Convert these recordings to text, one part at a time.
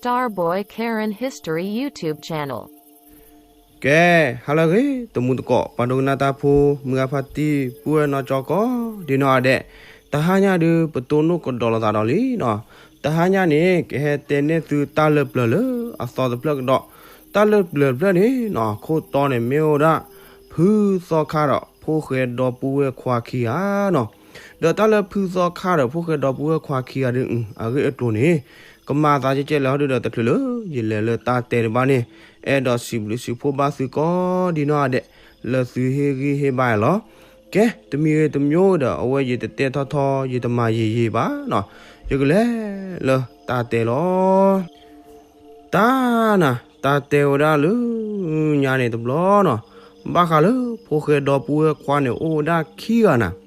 Starboy Karen History YouTube channel. ကဲ, ဟါလၢအဂ့ၤ တမူတကိး ပှၤဒိကနၣ်တၢ်ဖိ မုၢ်ဂၤဖါတံၢ် ပုၢ်ဝဲၢ်နီၢ်ကၠီကိး ဒ်နီၢ်ဂၤဒဲး, တဟါညါဒုး ပတိၢ်နီၣ်ကဒီးလိာ်သးဒီးလံနီၤ. တဟါညါန့ၣ် ကဟဲတဲန့ၢ်သုတၢ်လၢပျၢၤလၢအသီတဖျၢၣ်ကဒီး, တၢ်လၢပျၢၤတဖျၢၣ်န့ၣ်နီၤ ခိၣ်တီန့ၣ်မ့ၢ်ဝဲဒၣ် ဖုသီခါဒီးဖိၣ်ဃဲဒီပုၢ်ဝဲၢ်ခွါခံဂၤနီၤ. ဒီးတၢ်လၢဖုသီခါဒီးဖိၣ်ဃဲဒီပုၢ်ဝဲၢ်ခွါခံဂၤဒုး အဂ့ၢ်အကျိၤန့ၣ် ကမၤသးကဲကဲလၢဟီဒုးဒီးတချုးလၢ ယလဲၤလၢတၢ်တဲတဘၣ်န့ၣ် အဲၣ်ဒိးစံးဘျုးစံးဖှိၣ်ဘၣ်သုကိးဒ်နီၢ်ဂၤဒဲး လၢသုဟ့ၣ်ဂံၢ်ဟ့ၣ်ဘါယၤလီၤ. ကဲ, တမံၤဂ့ၤတမံၤဂ့ၤဒီး အဝဲယတတဲထီၣ်ထီ ယတမၤယံာ်ယံာ်ဘၣ်နီၤ. ယကလဲၤလၢတၢ်တဲလီၤ. တၢ်နၤ, တၢ်တဲဝဲဒၣ်လၢညါန့ၣ်တဘျီနီၤ, ဘၣ်ဃးလၢဖိၣ်ဃဲဒီပုၢ်ဝဲၢ်ခွါန့ၣ် အိၣ်ဝဲဒၣ်ခံဂၤနၤ.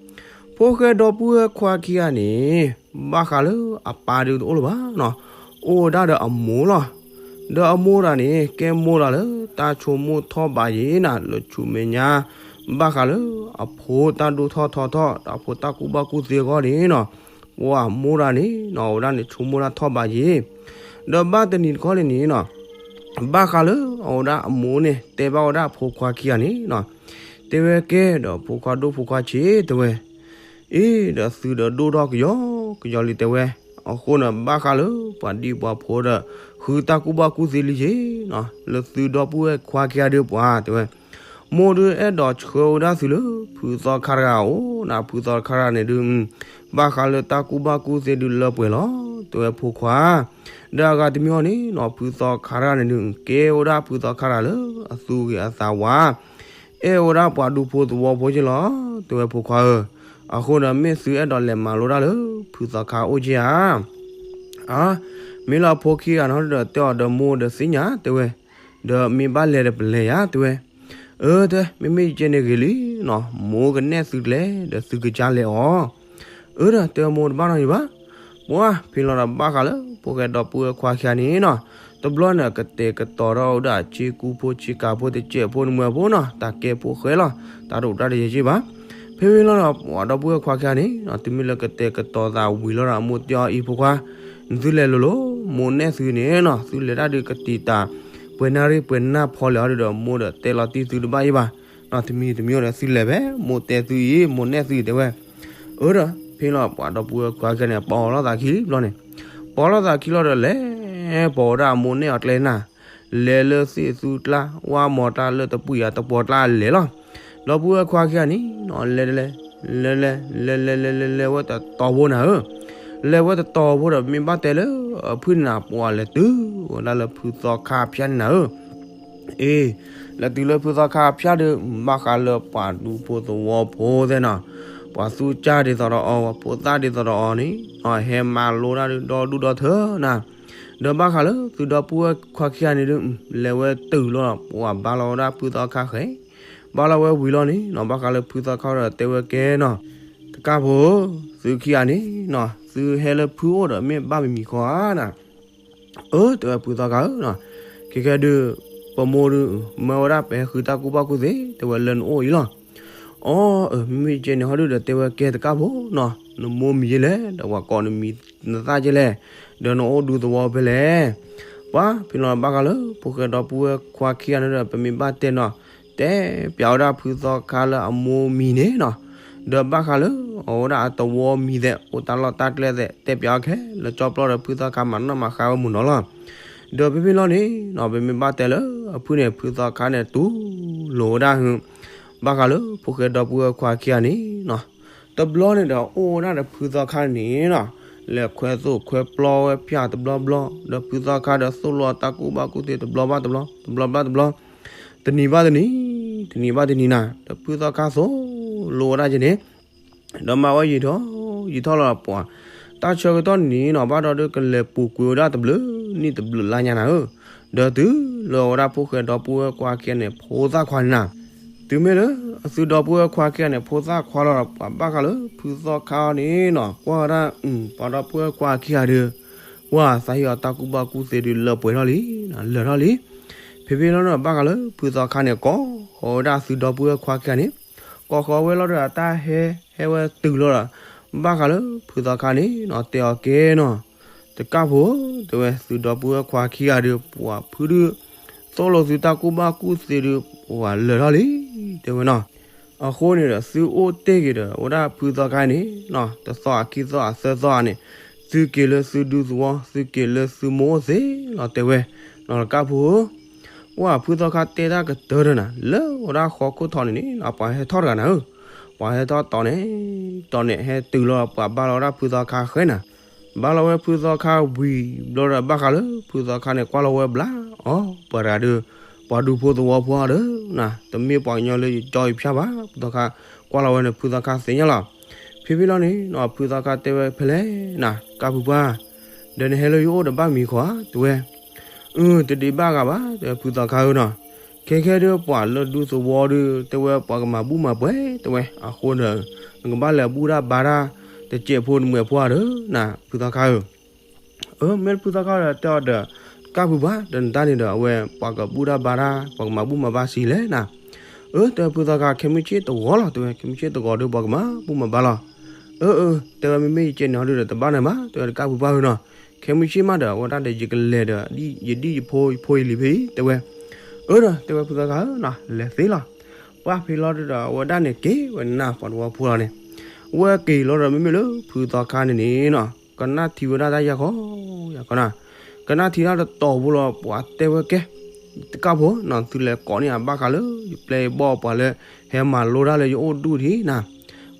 ဖိၣ်ဃဲဒီပုၢ်ဝဲၢ်ခွါခံဂၤန့ၣ် ဘၣ်ဃးလၢအပၢ်ဒုးတအိၣ်လၢၤဘၣ်နီၤ, အိၣ်ဝဲဒၣ်ဒီးအမိၢ်လီၤ. ဒီးအမိၢ်တဂၤန့ၣ် ကဲမိၢ်တဂၤလၢတၢ်ဆိကမိၣ်ထီၣ်ဘးယံၤနၤ လၢဆူမဲာ်ညါ ဘၣ်ဃးလၢအဖိတၢ်ဒိၣ်ထီၣ်ထီထီၣ် ဒီးအဖိတၢ်ကူၣ်ဘၣ်ကူၣ်သ့အဂီၢ်န့ၣ်နီၤ, ပှၤမိၢ်တဂၤန့ၣ်နီၤ အဝဲဒၣ်န့ၣ် ဆိကမိၣ်တၢ်ထီၣ်ဘးယံၤ. ဒီးဘၣ်တနံၤတခီန့ၣ်န့ၣ်နီၤ, ဘၣ်ဃးလၢအဝဲဒၣ်အမိၢ်န့ၣ် တဲဘၣ်ဝဲဒၣ်အဖိခွါခံဂၤန့ၣ်နီၤ, တဲဝဲကဲဒီးဖိခွါဒိၣ်ဖိခွါဆံးတဲဝဲ, အ့ ဒီးသုဒီးဒိၣ်ထီၣ်ကယီကယီလံတဲဝဲ, အဃိန့ၣ် ဘၣ်ဃးလၢပှၤဒံပှၤဖိဒီး ဃုတၢ်ကူၣ်ဘၣ်ကူၣ်သ့လံယ့ၤနီၤ, လၢသုဒီပုၢ်ဝဲၢ်ခွါခံဂၤဒုးပှၤတဲဝဲ မိၢ်ဒုးအဲၣ်ဒိးဆှၢဝဲဒၣ်သုလၢ ဖုသီခါတဂၤအအိၣ်နၤ, ဖုသီခါတဂၤန့ၣ်ဒုး ဘၣ်ဃးလၢတၢ်ကူၣ်ဘၣ်ကူၣ်သ့ဒုးလၢပှဲၤလီၤ တဲဝဲဖိခွါ. ဒီးအဂၤတမံၤအံၤန့ၣ်နီၤ ဖုသီခါတဂၤန့ၣ်ဒုး ကဲဝဲဒၣ်ဖုသီခါတဂၤလၢအသူၣ်ဂ့ၤအသးဝါ အဲၣ်ဝဲဒၣ်ပှၤဒူဖိသဝီဖိက့လီၤ တဲဝဲဖိခွါဧၢ. အဃိဒီးမ့ၢ်သုအဲၣ်ဒိးလဲၤမၤလိတၢ်လၢ ဖုသီခါအိၣ်က့ဧါ. အါ, မ့ၢ်လၢအဖိခံဂၤနီၤဒီးတဲအီၤဒီးမိၢ်ဒီးသ့ၣ်ညါတဲဝဲ, ဒီးမ့ၢ်ဘၣ်လဲၤဒီးပလဲၤယၤတဲဝဲ. အၢ တဲ မ့မ့ၢ်ယကဲန့ၣ်ဂ့ၤလံနီၤ, မိၢ်ကနဲၣ်သုကျဲ ဒီးသုကစၢ်လဲၤအီၤ. အၢ ဒီးတဲမိၢ်တဘၣ်နီတမံၤဘၣ်. ပှၤဖဲလီၤဒီးဘၣ်ဃးလၢ ဖိၣ်ဃဲဒီပုၢ်ဝဲၢ်ခွါခံဂၤန့ၣ်နီၤ, တဘျီန့ၣ် ကတဲာ်ကတီၤထီၣ်ဝဲဒၣ်ဆ့ကူဖိဆ့ကၤဖိတစဲးဖိနမှဲဖိနီၤ, တၢ်ကဲဖိဃဲလီၤ, တၢ်တအိၣ်တၢ်တယဲၢ်က့ဘၣ်. ဖဲဖဲလီၤဒီး ပှၤဒီပုၢ်ဝဲၢ်ခွါခံဂၤန့ၣ်နီၤ တုၤမ့ၢ်လၢကတဲာ်ကတီၤသးဝံၤလီၤဒီး အမိၢ်တဲအီၤအံၤဖိခွါ, နသုလဲၤလိၤလိၤ, မိၢ်နဲၣ်သုန့ၣ်နီၤ, သုလဲၤတၢ်ဒုးကတံာ်တာ် ပှဲၤနၣ်ရံၣ်ပှဲၤနၣ်ဖီလဲၣ်အီၤဒုးဒီး မိၢ်ဒီးတဲလီၤတံၢ်သုတဘၣ်အံၤဘၣ်. တမံၤတမံၤဒီးသုလဲၤဖဲ မိၢ်တဲသုအံၤ မိၢ်နဲၣ်သုတဲဝဲ. အၢ ဒီးဖဲလီၤပှၤဒီပုၢ်ဝဲၢ်ခွါခံဂၤန့ၣ် ပိာ်လိာ်သးခံဘျီန့ၣ်, ပိာ်လိာ်သးခံလီၤဒီးလဲၤပိာ်ဝဲဒၣ်အမိၢ်နဲၣ်အီၤကျဲနၤ, လဲၤလၢသ့ၣ်သူကျါ ဝါမီၤတၢ်လၢတပှံၤယၤတပှီၤကျါလဲၤလီၤ. ဒီပုၢ်ဝဲၢ်ခွါခံဂၤန့ၣ်နီၤ လဲၤလဲၤ လဲၤလဲၤ လဲၤလဲၤ လဲၤလဲၤ လဲၤလဲၤဝဲတတီၤဖိနၤဧၢ. လဲၤဝဲတတီၤဖိဒီး မ့ၢ်ဘၣ်တဲလၢအဖုၣ်န့ၣ်နၤ ပှၤလဲၤတုၤဝဲဒၣ်လၢဖုသီခါဖၠၣ်န့ၣ်နၤဧၢ. အ့ လဲၤတုၤလၢဖုသီခါဖၠၣ်ဒီး ဘၣ်ဃးလၢပှၤဒူဖိသဝီဖိသ့ၣ်နီၤ, ပှၤသူၣ်ကၢ်ဒ်သိးဒီးအီၤ ပှၤဖိသၣ်ဒ်သိးဒီးအီၤန့ၣ် ဟဲမၤလိတၢ်ဒုးဒီဒူၣ်ဒီထၢနၤ. ဒီးဘၣ်ဃးလၢသုဒီပုၢ်ဝဲၢ်ခွါခံဂၤန့ၣ်ဒုး လဲၤဝဲတုၤလီၤဒီး ပှၤဘါလီၤဝဲဒၣ်ဖုသီခါဃဲ, ဘါလီၤဝဲဝံၤလီၤန့ၣ်နီၤ ဘၣ်ဃးလၢဖုသီခါဒီးတဲဝဲကဲနီၤ, တကၢ်ဖိ, သုခံဂၤန့ၣ်နီၤ သုဟဲလၢဖုအိၣ်ဒီးမ့ၢ်ဘၣ်မံၤမံၤခီဧါနၤ. အၢ တဲဝဲဖုသီခါဧၢနီၤ, ခဲကဲဒုး ပမိၢ်ဒုး မၢဝဲဒၣ်ပဟဲဃုတၢ်ကူၣ်ဘၣ်ကူၣ်သ့ တဲဝဲလၢနအိၣ်အံၤလီၤ. အီ အၢ မ့မ့ၢ်ကဲန့ၣ်ဟီဒုးဒီး တဲဝဲကဲတကၢ်ဖိနီၤ, နမိၢ်မံၤယဲလဲၣ် ဒီးပှၤကိးနမံၤနသၣ်ယဲလဲၣ်, ဒီးနအိၣ်ဒူသဝီဖဲလဲၣ်. ပှၤဖဲလီၤဘၣ်ဃးလၢ ဖိၣ်ဃဲဒီပုၢ်ဝဲၢ်ခွါခံဂၤန့ၣ်ဒီး ပမ့ၢ်ဘၣ်တဲနီၤ တဲပျးဝဲဒၣ်ဖုသီခါလၢအမိၢ်မံၤန့ၣ်နီၤ, ဒီးဘၣ်ဃးလၢ အဝဲဒၣ်အသဝီမံၤသ့ၣ် အိၣ်တၢ်လီၢ်တၢ်ကျဲသ့ၣ် တဲပျးအီၤခဲလၢာ်ကၠီပျီဒီး ဖုသီခါမၤနီၣ်မၤဃါဝဲမုၢ်နီၤလီၤ. ဒီးဖဲဖဲလီၤန့ၣ်နီၤ ပမ့ၢ်ဘၣ်တဲလၢအဖုၣ်န့ၣ် ဖုသီခါန့ၣ် တူၢ်လိာ်ဝဲဒၣ်ဟု ဘၣ်ဃးလၢဖိၣ်ဃဲဒီပုၢ်ဝဲၢ်ခွါခံဂၤန့ၣ်နီၤ, တဘျီန့ၣ်ဒီး အိၣ်ဝဲဒၣ်ဒီးဖုသီခါန့ၣ်နီၤ, လဲၤခွဲသိၣ်ခွဲပျီဝဲဖၠၣ်တဘျီဘျီ, ဒီးဖုသီခါဒီးသိၣ်လိအီၤတၢ်ကူၣ်ဘၣ်ကူၣ်သ့တဘျီဘၣ်တဘျီ တဘျီဘၣ်တဘျီ, တနံၤဘၣ်တနံၤ, တနံၤဘၣ်တနံၤနၤ, ဒီးဖုသီခါသိၣ်လိဝဲဒၣ်က့န့ၣ် ဒီးမၤဝဲယံာ်ထီၣ်ယံာ်ထီၣ်လီၤပှၤ, တၢ်ဆၢကတီၢ်န့ၣ်နီၤ ဘၣ်ဒီးဒုးကလဲၤပူၤကွံာ်ဝဲဒၣ်တဘျုးနံၣ်တဘျုးလါညါနၤဧၢ, ဒီးတုၤလၢဝဲဒၣ်ဖိၣ်ဃဲဒီပုၢ်ဝဲၢ်ခွါခံဂၤန့ၣ် ဖိသၣ်ခွါန့ၣ်နၤ, တုၤမ့ၢ်လၢအသုဒီပုၢ်ဝဲၢ်ခွါခံဂၤန့ၣ် ဖိသၣ်ခွါလီၤဒီး ပှၤဘၣ်ဃးလၢဖုသီခါအီၤန့ၣ်နီၤ ကွၢ်ဝဲဒၣ် ပှၤဒီပုၢ်ဝဲၢ်ခွါခံဂၤဒီး ပှၤသးဟ့အီၤတၢ်ကူၣ်ဘၣ်ကူၣ်သ့ဒုးလၢပှဲၤထီၣ်လံ, လၢာ်ထီၣ်လံ. ဖဲဖဲလီၤဒီး ဘၣ်ဃးလၢဖုသီခါန့ၣ် ကိးဃီၤဝဲဒၣ်သုဒီပုၢ်ဝဲၢ်ခွါခံဂၤန့ၣ်, ကိးဃီၤဝဲလီၤဒီး အတၢ်ဟဲဟဲဝဲတုၤလီၤဒီး ဘၣ်ဃးလၢဖုသီခါန့ၣ်နီၤ တဲအီၤကဲနီၤ, တ တကၣ်ဖိဧၢ တဲဝဲ, သုဒီပုၢ်ဝဲၢ်ခွါခံဂၤဒီး ပှၤဖုဒုး သိၣ်လိာ်သုတၢ်ကူၣ်ဘၣ်ကူၣ်သ့ဒီး ပှၤလၢာ်ထီၣ်လံ တဲဝဲနီၤ. အဃိန့ၣ်ဒီး သုအိၣ်တ့ၢ်က့ၤဒီး အဝဲဒၣ်ဖုသီခါန့ၣ်နီၤ, တသီအခံသီအသၢသီန့ၣ် သုက့ၤလၢသုဒူသဝီ သုက့ၤလၢသုမိၢ်အိၣ်သ့လီၤ တဲဝဲ. နီၤတကၣ်ဖိဧၢ, ပှၤဖုသီခါတဲတၢ်ကတၢၢ်ဒီးနၤ လၢဝဲဒၣ်ဃီခိၣ်ထီန့ၣ်န့ၣ် ပှၤဟဲထီၣ်တဂၤနၤဧၢ, ပှၤဟဲထီၣ်တီၤန့ၣ် တီၤန့ၣ် ဟဲတုၤလီၤ ပှၤဘၣ်လီၤဝဲဒၣ်ဖုသီခါဃဲနၤ, ဘၣ်လီၤဝဲဖုသီခါဝံၤဘျီဒီး ဘၣ်ဃးလၢဖုသီခါန့ၣ် ကွၢ်လီၤဝဲဘျါအီၤ ပှၤတဂၤဒီး ပှၤဒူဖိသဝီဖိအီၤဒီး နၤ တမ့ၢ်ပှၤကညီလၢယကၠီယဖၠၣ်ဘၣ် ဖုသီခါ, ကွၢ်လီၤဝဲန့ၣ် ဖုသီခါသ့ၣ်ညါလီၤ. ဖဲဖဲလီၤန့ၣ်နီၤ ဖုသီခါတဲဝဲဖဲလဲၣ်နၤ တကၣ်ဖုပှၢ်, ဒီးနဟဲလၢယအိၣ်ဒီးဘၣ်မံၤခီဧါ တဲဝဲ. အၢ တဒံးဘၣ်ဂၤဘၣ် တဲဝဲဖုသီခါဧၢနီၤ, ခဲခဲဒုးပှၤလၢဒူသဝီဒီး တဲဝဲပှၤကမၤဘူၣ်မၤပှဲၤ တဲဝဲ, အဃိဒီး နကဘၣ်လဲၤဘူၣ်တၢ်ဘါတၢ် တစဲးဖိတမှဲးဖိဧါဒီး နၤ ဖုသီခါဧၢ အၢ မ့ၢ်ဖုသီခါဒီးတဲအီၤဒီး တကၣ်ဖုပှၢ် ဒီးနတၢ်န့ၣ်ဒီး အဝဲပှၤကဘူၣ်တၢ်ဘါတၢ် ပှၤကမၤဘူၣ်မၤဘါဆံးလဲၣ်နၤ. အၢ တဲဖုသီခါ ခဲမုၢ်ဆ့ၣ်တဂီၤလီၤ တဲဝဲ, ခဲမုၢ်ဆ့ၣ်တဂီၤဒီး ပှၤကမၤဘူၣ်မၤဘါလီၤ. အၢ အၢ တဲဝဲ မ့မ့ၢ်ယကဲန့ၣ်ဟီဒုးဒီး တဘၣ်နၤဘၣ် တဲဝဲ တကၣ်ဖုပှၢ်ဧၢနီၤ, ခဲမုၢ်ဆ့ၣ်မးဒီး အဝဲဒၣ်ဒီး ယကလဲၤဒီး ယဒံၣ်ယဖိ ယဖိယလံၤဖဲအံၤ တဲဝဲ. အၢ ဒီး တဲဝဲဖုသီခါဧၢနီၤ လဲၤသ့လီၤ. ပှၢ်ဖဲလီၤဒီး အဝဲဒၣ်န့ၣ်က့ၤဝဲနၤ ပှၤသဝီဖိလီၤန့ၣ်, ဝဲက့ၤလီၤဒီး မ့မ့ၢ်လၢဖုသီခါန့ၣ်န့ၣ်နီၤ ကနၣ်ထံဝဲဒၣ်တၢ်ယၢ်ခီ ယၢ်ခီနၤ, ကနၣ်ထံတၢ်တတီၤဖိလီၤ ပှၤတဲဝဲကဲ တကၣ်ဖိနီၤ သုလဲၤကိးန့ၢ်အဘၣ်ဃးလၢ ယပျဲၢ်ယဘီၣ်ပှၤလၢ ဟဲမၤလိတၢ်လၢယအိၣ်ဒူၣ်ထံနၤ.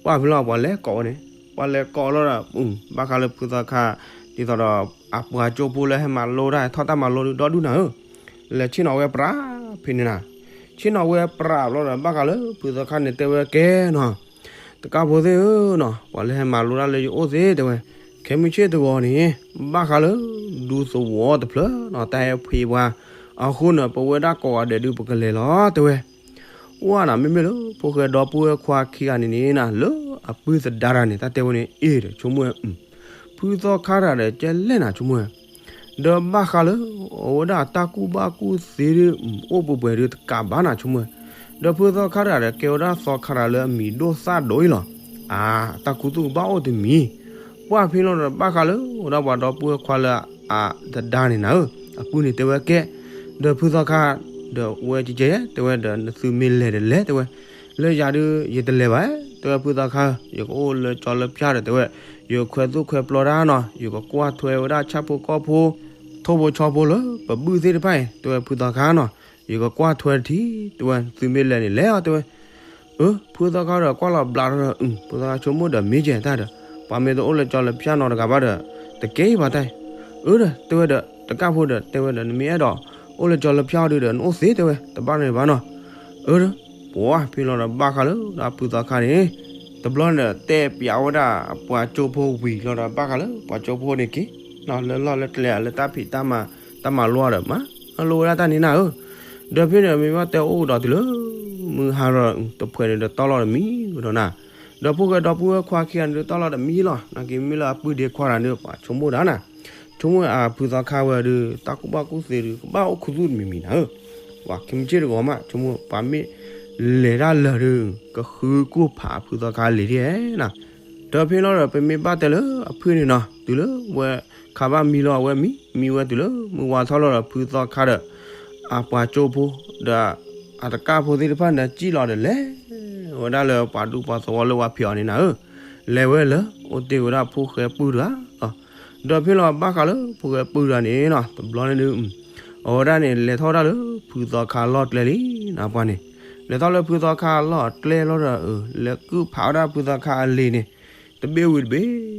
ပှၢ်ဖဲလီၤ ပှၤလဲၤကိးဝဲန့ၣ်, ပှၤလဲၤကိးလီၤဒီး ဘၣ်ဃးလၢဖုသီခါ ဒ်သိးဒီး အပှၤကၠိဖိလၢဟဲမၤလိတၢ် ထီၣ်တၢ်မၤလိဒီဒူၣ်နၤဧၢ, လဲၤဆ့ၣ်နီၤဝဲပြးဖဲန့ၣ်နၤ. ဆ့ၣ်နီၤဝဲပြးလီၤဒီး ဘၣ်ဃးလၢဖုသီခါန့ၣ်တဲဝဲကဲနီၤ တကၣ်ဖိသ့ၣ်ဧၢနီၤ ပှၤလၢဟဲမၤလိတၢ်လၢယအိၣ်သ့ တဲဝဲ, ခဲမုၢ်ဆ့ၣ်တဂီၤန့ၣ် ဘၣ်ဃးလၢ ဒူသဝီတဖျၢၣ်နီၤ တၢ်ဟဲဖံးပှၤ, အဃိန့ၣ် ပဝဲဒၣ်ကိးဂၤဒဲးဒုး ပကလဲၤလီၤ တဲဝဲ. အိၣ်နၤ မ့မ့ၢ်လၢ ဖိၣ်ဃဲဒီပုၢ်ဝဲၢ်ခွါခံဂၤန့ၣ်န့ၣ်နၤ လၢအပုၢ်သဒါတဂၤန့ၣ် တၢ်တဲဝဲန့ၣ် အ့ၣ်ဒီး ဆိကမိၣ်ဝဲ ဖုသီခါတဂၤဒီး ကဲလဲၣ်နၤ ဆိကမိၣ်ဝဲ ဒီးဘၣ်ဃးလၢ အဝဲဒၣ်တၢ်ကူၣ်ဘၣ်ကူၣ်သ့ဒီး အိၣ်ပှဲၤပှဲၤဒီး တကးဘၣ်နၤ ဆိကမိၣ်ဝဲ, ဒီးဖုသီခါတဂၤဒီး ကဲဝဲဒၣ်သီခါတဂၤလၢအမံၤဒိၣ်သၣ်ဒိၣ်အံၤလီၤ. အါ တၢ်ခူသူၣ်ကဘၣ်အိၣ်တမံၤ, ပှၢ်ဖဲလီၤဒီး ဘၣ်ဃးလၢ အဝဲဒၣ်ပှၤဒီပုၢ်ဝဲၢ်ခွါလၢအသဒါန့ၣ်နၤဧၢ, အပုၢ်န့ၣ်တဲဝဲကဲ, ဒီးဖုသီခါ ဒီးဝဲကဲကဲ တဲဝဲဒီး နသုမ့ၢ်လဲၤဒီးလဲၤ တဲဝဲ, လၢယၤဒုး ယတလဲၤဘၣ်, တဲဝဲဖုသီခါ, ယကအိၣ်လၢကၠီလၢဖၠၣ်ဒီး တဲဝဲ, ယခွဲသူၣ်ခွဲပျီတၢ်နီၤ, ယကကွၢ်ထွဲဝဲဒၣ်ဆၣ်ဖိကီၢ်ဖိ ထိၣ်ဖိဆီဖိလၢပဘုၣ်သ့ၣ်တဖၣ်အံၤ တဲဝဲဖုသီခါနီၤ, ယကကွၢ်ထွဲတထံၣ် တဲဝဲ, သုမ့ၢ်လဲၤန့ၣ်လဲၤအီၤ တဲဝဲ. အၢ ဖုသီခါဒီးကွၢ်လီၤဘျးထီၣ်ဒီး ဖုသီခါဆိကမိၣ်ဒီးမ့ၢ်ကဲတၢ်ဒီး ပှၤမ့ၢ်တအိၣ်လၢကၠီလၢဖၠၣ်နီတဂၤဘၣ်ဒီး တကဲအံၤဘၣ်တၢ်အံၤ. အၢ ဒီး တဲဝဲဒီး တကၣ်ဖိဒီး တဲဝဲဒီး နမ့ၢ်အဲၣ်ဒိး အိၣ်လၢကၠီလၢဖၠၣ်အီၤဒုးဒီး နအိၣ်သ့ တဲဝဲ တဘၣ်န့ၣ်ဘၣ်နီၤ. အၢ ဒီး ပှၢ်ဖဲလီၤဒီးဘၣ်ဃးလၢဒၣ်ဖုသီခါန့ၣ် တဘျီန့ၣ်ဒီး တဲပၠးဝဲဒၣ်အပှၤကၠိဖိဝံၤလီၤဒီး ဘၣ်ဃးလၢပှၤကၠိဖိန့ၣ်က့ၤ လၢလီၢ်လၢကျဲလၢတၢ်ဖံးတၢ်မၤ တၢ်မၤလိဒီး မၤလိဝဲဒၣ်တၢ်န့ၣ်နၤဧၢ. ဒီးဖဲန့ၣ် မ့ၢ်ဘၣ်တဲအိၣ်ကဒီးတုၤလၢ မုၢ်ဟါဒီး တဖှဲးန့ၣ်ဒီးတီၢ်လီၤတမံၤဝဲဒီးနၤ, ဒီးဖိၣ်ဃဲဒီပုၢ်ဝဲၢ်ခွါခံဂၤန့ၣ်ဒီး တီၢ်လီၤတမံၤလီၤ. နာ်က့မ့ၢ်လၢအပုၢ်ဒ့ခွါတဂၤန့ၣ် ပှၤဆိကမိၣ်ဒၣ်နၤ, ဆိကမိၣ်အဖုသီခါဝဲဒီး တၢ်ကူၣ်ဘၣ်ကူၣ်သ့ဒီး ကဘၣ်အိၣ်ခူသူၣ်တမံၤမံၤနၤဧၢ. ပှၤခဲမုၢ်ဆ့ၣ်တဂီၤမး ဆိကမိၣ် ပှၤမ့ၢ်လဲၤတၢ်လၢာ်ဒီး ကဃုကူၣ်ဖးအဖုသီခါလံၤဒ်နၤ. ဒီးဖဲလီၤဒီး ပမ့ၢ်ဘၣ်တဲလၢအဖုၣ်န့ၣ်နီၤ တုၤလၢဝဲခါဘၣ်မံလီၤ အဝဲမံ မံဝဲတုၤလၢ မုၢ်ဝါထီၣ်လီၤဒီး ဖုသီခါဒီး အပှၤကၠိဖိ ဒီး အတကၣ်ဖိသ့ၣ်တဖၣ်န့ၣ် စံၣ်လီၤဒီးလဲၤဝဲဒၣ်လၢပှၤဒူပှၤသဝီလၢဝါဖံးအီၤန့ၣ်နၤဧၢ, လဲၤဝဲလၢ အိၣ်တ့ၢ်ဝဲဒၣ်ဖိၣ်ဃဲပုၢ်တဂၤလီၤ. ဒီးဖဲလီၤဘၣ်ဃးလၢဖိၣ်ဃဲပုၢ်တဂၤန့ၣ်နီၤ တဘျီန့ၣ်ဒုး အဝဲဒၣ်န့ၣ် လဲၤထီၣ်ဝဲဒၣ်လၢဖုသီခါလီၢ်ကျဲလံနၤ ပှၤန့ၣ်, လဲၤထီၣ်လၢဖုသီခါလီၢ်ကျဲလီၤဒီး လဲၤကုၢ်ဖးဝဲဒၣ်ဖုသီခါအလံၤန့ၣ် တဘ့ၣ်ဝံၤတဘ့ၣ်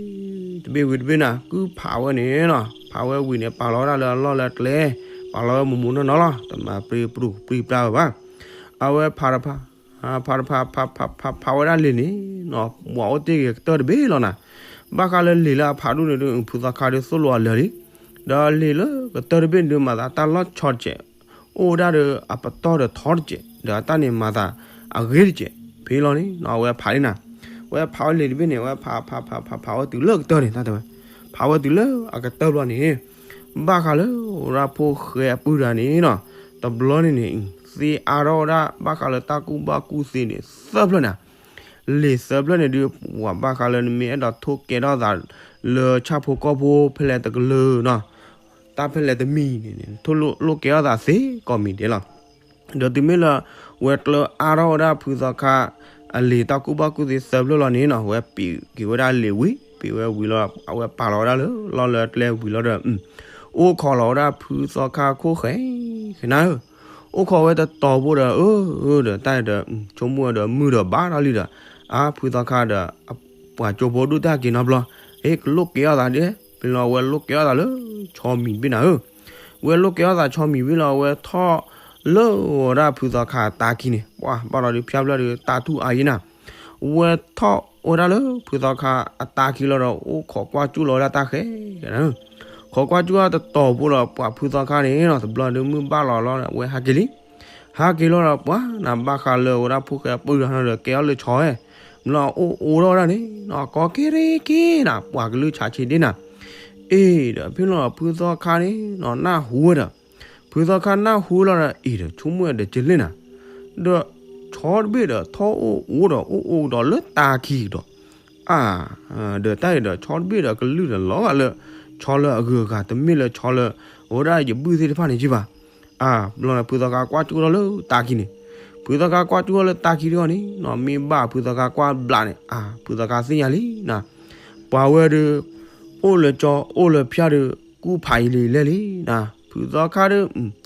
တဘ့ၣ်ဝံၤတဘ့ၣ်နၤ ကုၢ်ဖးဝဲန့ၣ်နီၤ ဖးဝဲဝံၤန့ၣ် ပာ်လီၤဝဲဒၣ်လၢအလီၢ်လၢအကျဲ ပာ်လီၤဝဲမူးမူးနီၢ်နီၢ်လီၤ တမၤပြံပြူပြံပြါဝဲဘၣ်. အဝဲဖးတဖး ဖးတဖး ဖးဖးဖးဖးဝဲဒၣ်လံၤန့ၣ်နီၤ ပှၤအိၣ်တ့ၢ်ဂ့ၤကတၢၢ်တဘ့ၣ်လီၤနၤ. ဘၣ်ဃးလၢလံၤလၢအဖးဒူၣ်န့ၣ်ဒုး ဖုသီခါဒုးသိၣ်လိအလၢာ်လံ. ဒီးလံၤလၢကတၢၢ်တဘ့ၣ်န့ၣ်ဒုး မၤသးတၢ်လီၢ်ဆီတစဲး အိၣ်ဝဲဒၣ်ဒီးအပတီၢ်ဒီးထီတစဲး ဒီးအတၢ်န့ၣ်မၤသးအဂ့ၤတစဲး ဖဲလီၤန့ၣ်နီၤ အဝဲဖးလံနၤ. ဝဲဖးဝဲလံၤတဘ့ၣ်န့ၣ် ဝဲဖးဖးဖးဖးဖးဝဲတုၤလၢကတၢၢ်န့ၣ် တၢ်တဲဝဲ ဖးဝဲတုၤလၢအကတၢၢ်ဘျီန့ၣ် ဘၣ်ဃးလၢဝဲဒၣ်ဖိၣ်ဃဲအပုၢ်တဂၤန့ၣ်နီၤ တဘျီန့ၣ်န့ၣ် သ့အါထီၣ်ဝဲဒၣ် ဘၣ်ဃးလၢတၢ်ကူၣ်ဘၣ်ကူၣ်သ့န့ၣ် သၢဖျၢၣ်နၤ. လံာ်သၢဖျၢၣ်န့ၣ်ဒုး ပှၤဘၣ်ဃးလၢနမ့ၢ်အဲၣ်ဒိးထိၣ်ကဲထီၣ်သး လၢဆၣ်ဖိကီၢ်ဖိဖဲလဲၣ်တကလုာ်နီၤ, တၢ်ဖဲလဲၣ်တမံၤန့ၣ် ထိၣ်လိာ်ကဲထီၣ်သးသ့ကိးမံၤဒဲးလီၤ. ဒီးတုၤမ့ၢ်လၢ ဝဲကျၢအါထီၣ်ဝဲဒၣ်ဖုသီခါ အလံာ်တၢ်ကူၣ်ဘၣ်ကူၣ်သ့သၢဖျၢၣ်လီၤန့ၣ်နီၤ, ဝဲပံာ်က့ၤဝဲဒၣ်လံာ်ဝံၤ ပံာ်ဝဲဝံၤလီၤ အဝဲပာ်လီၤဝဲဒၣ်လၢ လီၢ်လၢကျဲဝံၤလီၤဒီး အိၣ်ခိးလီၤဝဲဒၣ်ဖုသီခါခိၣ်ဃဲ ကနၣ်ဧၢ, အိၣ်ခိးဝဲတတီၤဖိဒီး အၢ အၢ ဒီးတၢ်ဒီး ဆိကမိၣ်ဝဲဒီး မုၢ်ဒီးဘၣ်ထီၣ်လံဒီး အါ ဖုသီခါဒီး ပှၤကၠိဖိဒိၣ်တၢ်က့ၤနီတဘျီ, အ့ ကလိၣ်ကဲထီၣ်သးဒ် ဖဲလီၤဝဲလိၣ်ကဲထီၣ်သးလၢ ဆီမံၤတဘ့ၣ်နၤဧၢ, ဝဲလိၣ်ကဲထီၣ်သးဆီမံၤဝံၤလီၤ ဝဲထီၣ်လၢဝဲဒၣ်ဖုသီခါအတၢ်ခံန့ၣ် ပှၤဘၣ်လီၤဒုးဖၠၣ်ဖျၢၣ်ဒုးတၢ်ထူၣ်အါယံၤနၤ, ဝဲထီၣ်ဝဲဒၣ်လၢဖုသီခါအတၢ်ခံလီၤဒီး အိၣ်ခိးကွၢ်ကၠူၣ်လီၤဝဲဒၣ်တၢ်ဃဲ ခိးကွၢ်ကၠူၣ်တတီၤဖိဒီး ပှၤဖုသီခါန့ၣ်နီၤ တဘျီဒုးမုၢ်ဘၣ်လီၤလီၤ ဝဲဟးက့ၤလံ ဟးက့ၤလီၤဒီး ပှၤနၤဘၣ်ဃးလၢဝဲဒၣ်ဖိၣ်ဃဲအပုၢ်ဒီးနီၤဒီး ကဲအီၤလၢဆီဧဲ, ဘျီအိၣ်အိးထီၣ်ဝဲဒၣ်န့ၣ်နီၤ ကီက့ၤရ့က့ၤနၤ ပှၤကလုၢ်ဆးဆ့ဒ့နၤ, အ့ဒီးဖဲလီၤဖုသီခါန့ၣ်နီၤ နၢ်ဟူဝဲဒီး ဖုသီခါနၢ်ဟူလီၤဒီး အ့ဒီးဆိကမိၣ်ဝဲဒီးကလ့ၣ်နၤ, ဒီးဆီတဘ့ၣ်ဒီးထီၣ်အိၣ်အိးဒီးအိၣ်အိးဒီးလၢတၢ်ခံကဒီး အါ ဒီးတၢ်အံၤဒီး ဆီတဘ့ၣ်ဒီးကလုၢ်ဒီးလီၤဂာ်လၢ ဆီလၢအဂုၤအဂၤ တမ့ၢ်လၢဆီလၢ အဝဲဒၣ်ယဘုၣ်သ့ၣ်တဖၣ်န့ၣ်ကံဘၣ်. အါ ဘျီဒီးဖုသီခါကွၢ်ကၠူၣ်ထီၣ်လၢတၢ်ခံန့ၣ်, ဖုသီခါကွၢ်ကၠူၣ်ထီၣ်လၢတၢ်ခံတဂီၢ်န့ၣ်နီၤ မ့ၢ်ဘၣ်ဖုသီခါကွၢ်ဘျးန့ၣ် အါ ဖုသီခါသ့ၣ်ညါလံနၤ, ပှၤဝဲဒုး အိၣ်လၢကၠီ အိၣ်လၢဖၠၣ်ဒုး ကူၣ်ဖးယံာ်လံလဲၣ်လံနၤ, ဖုသီခါဒုး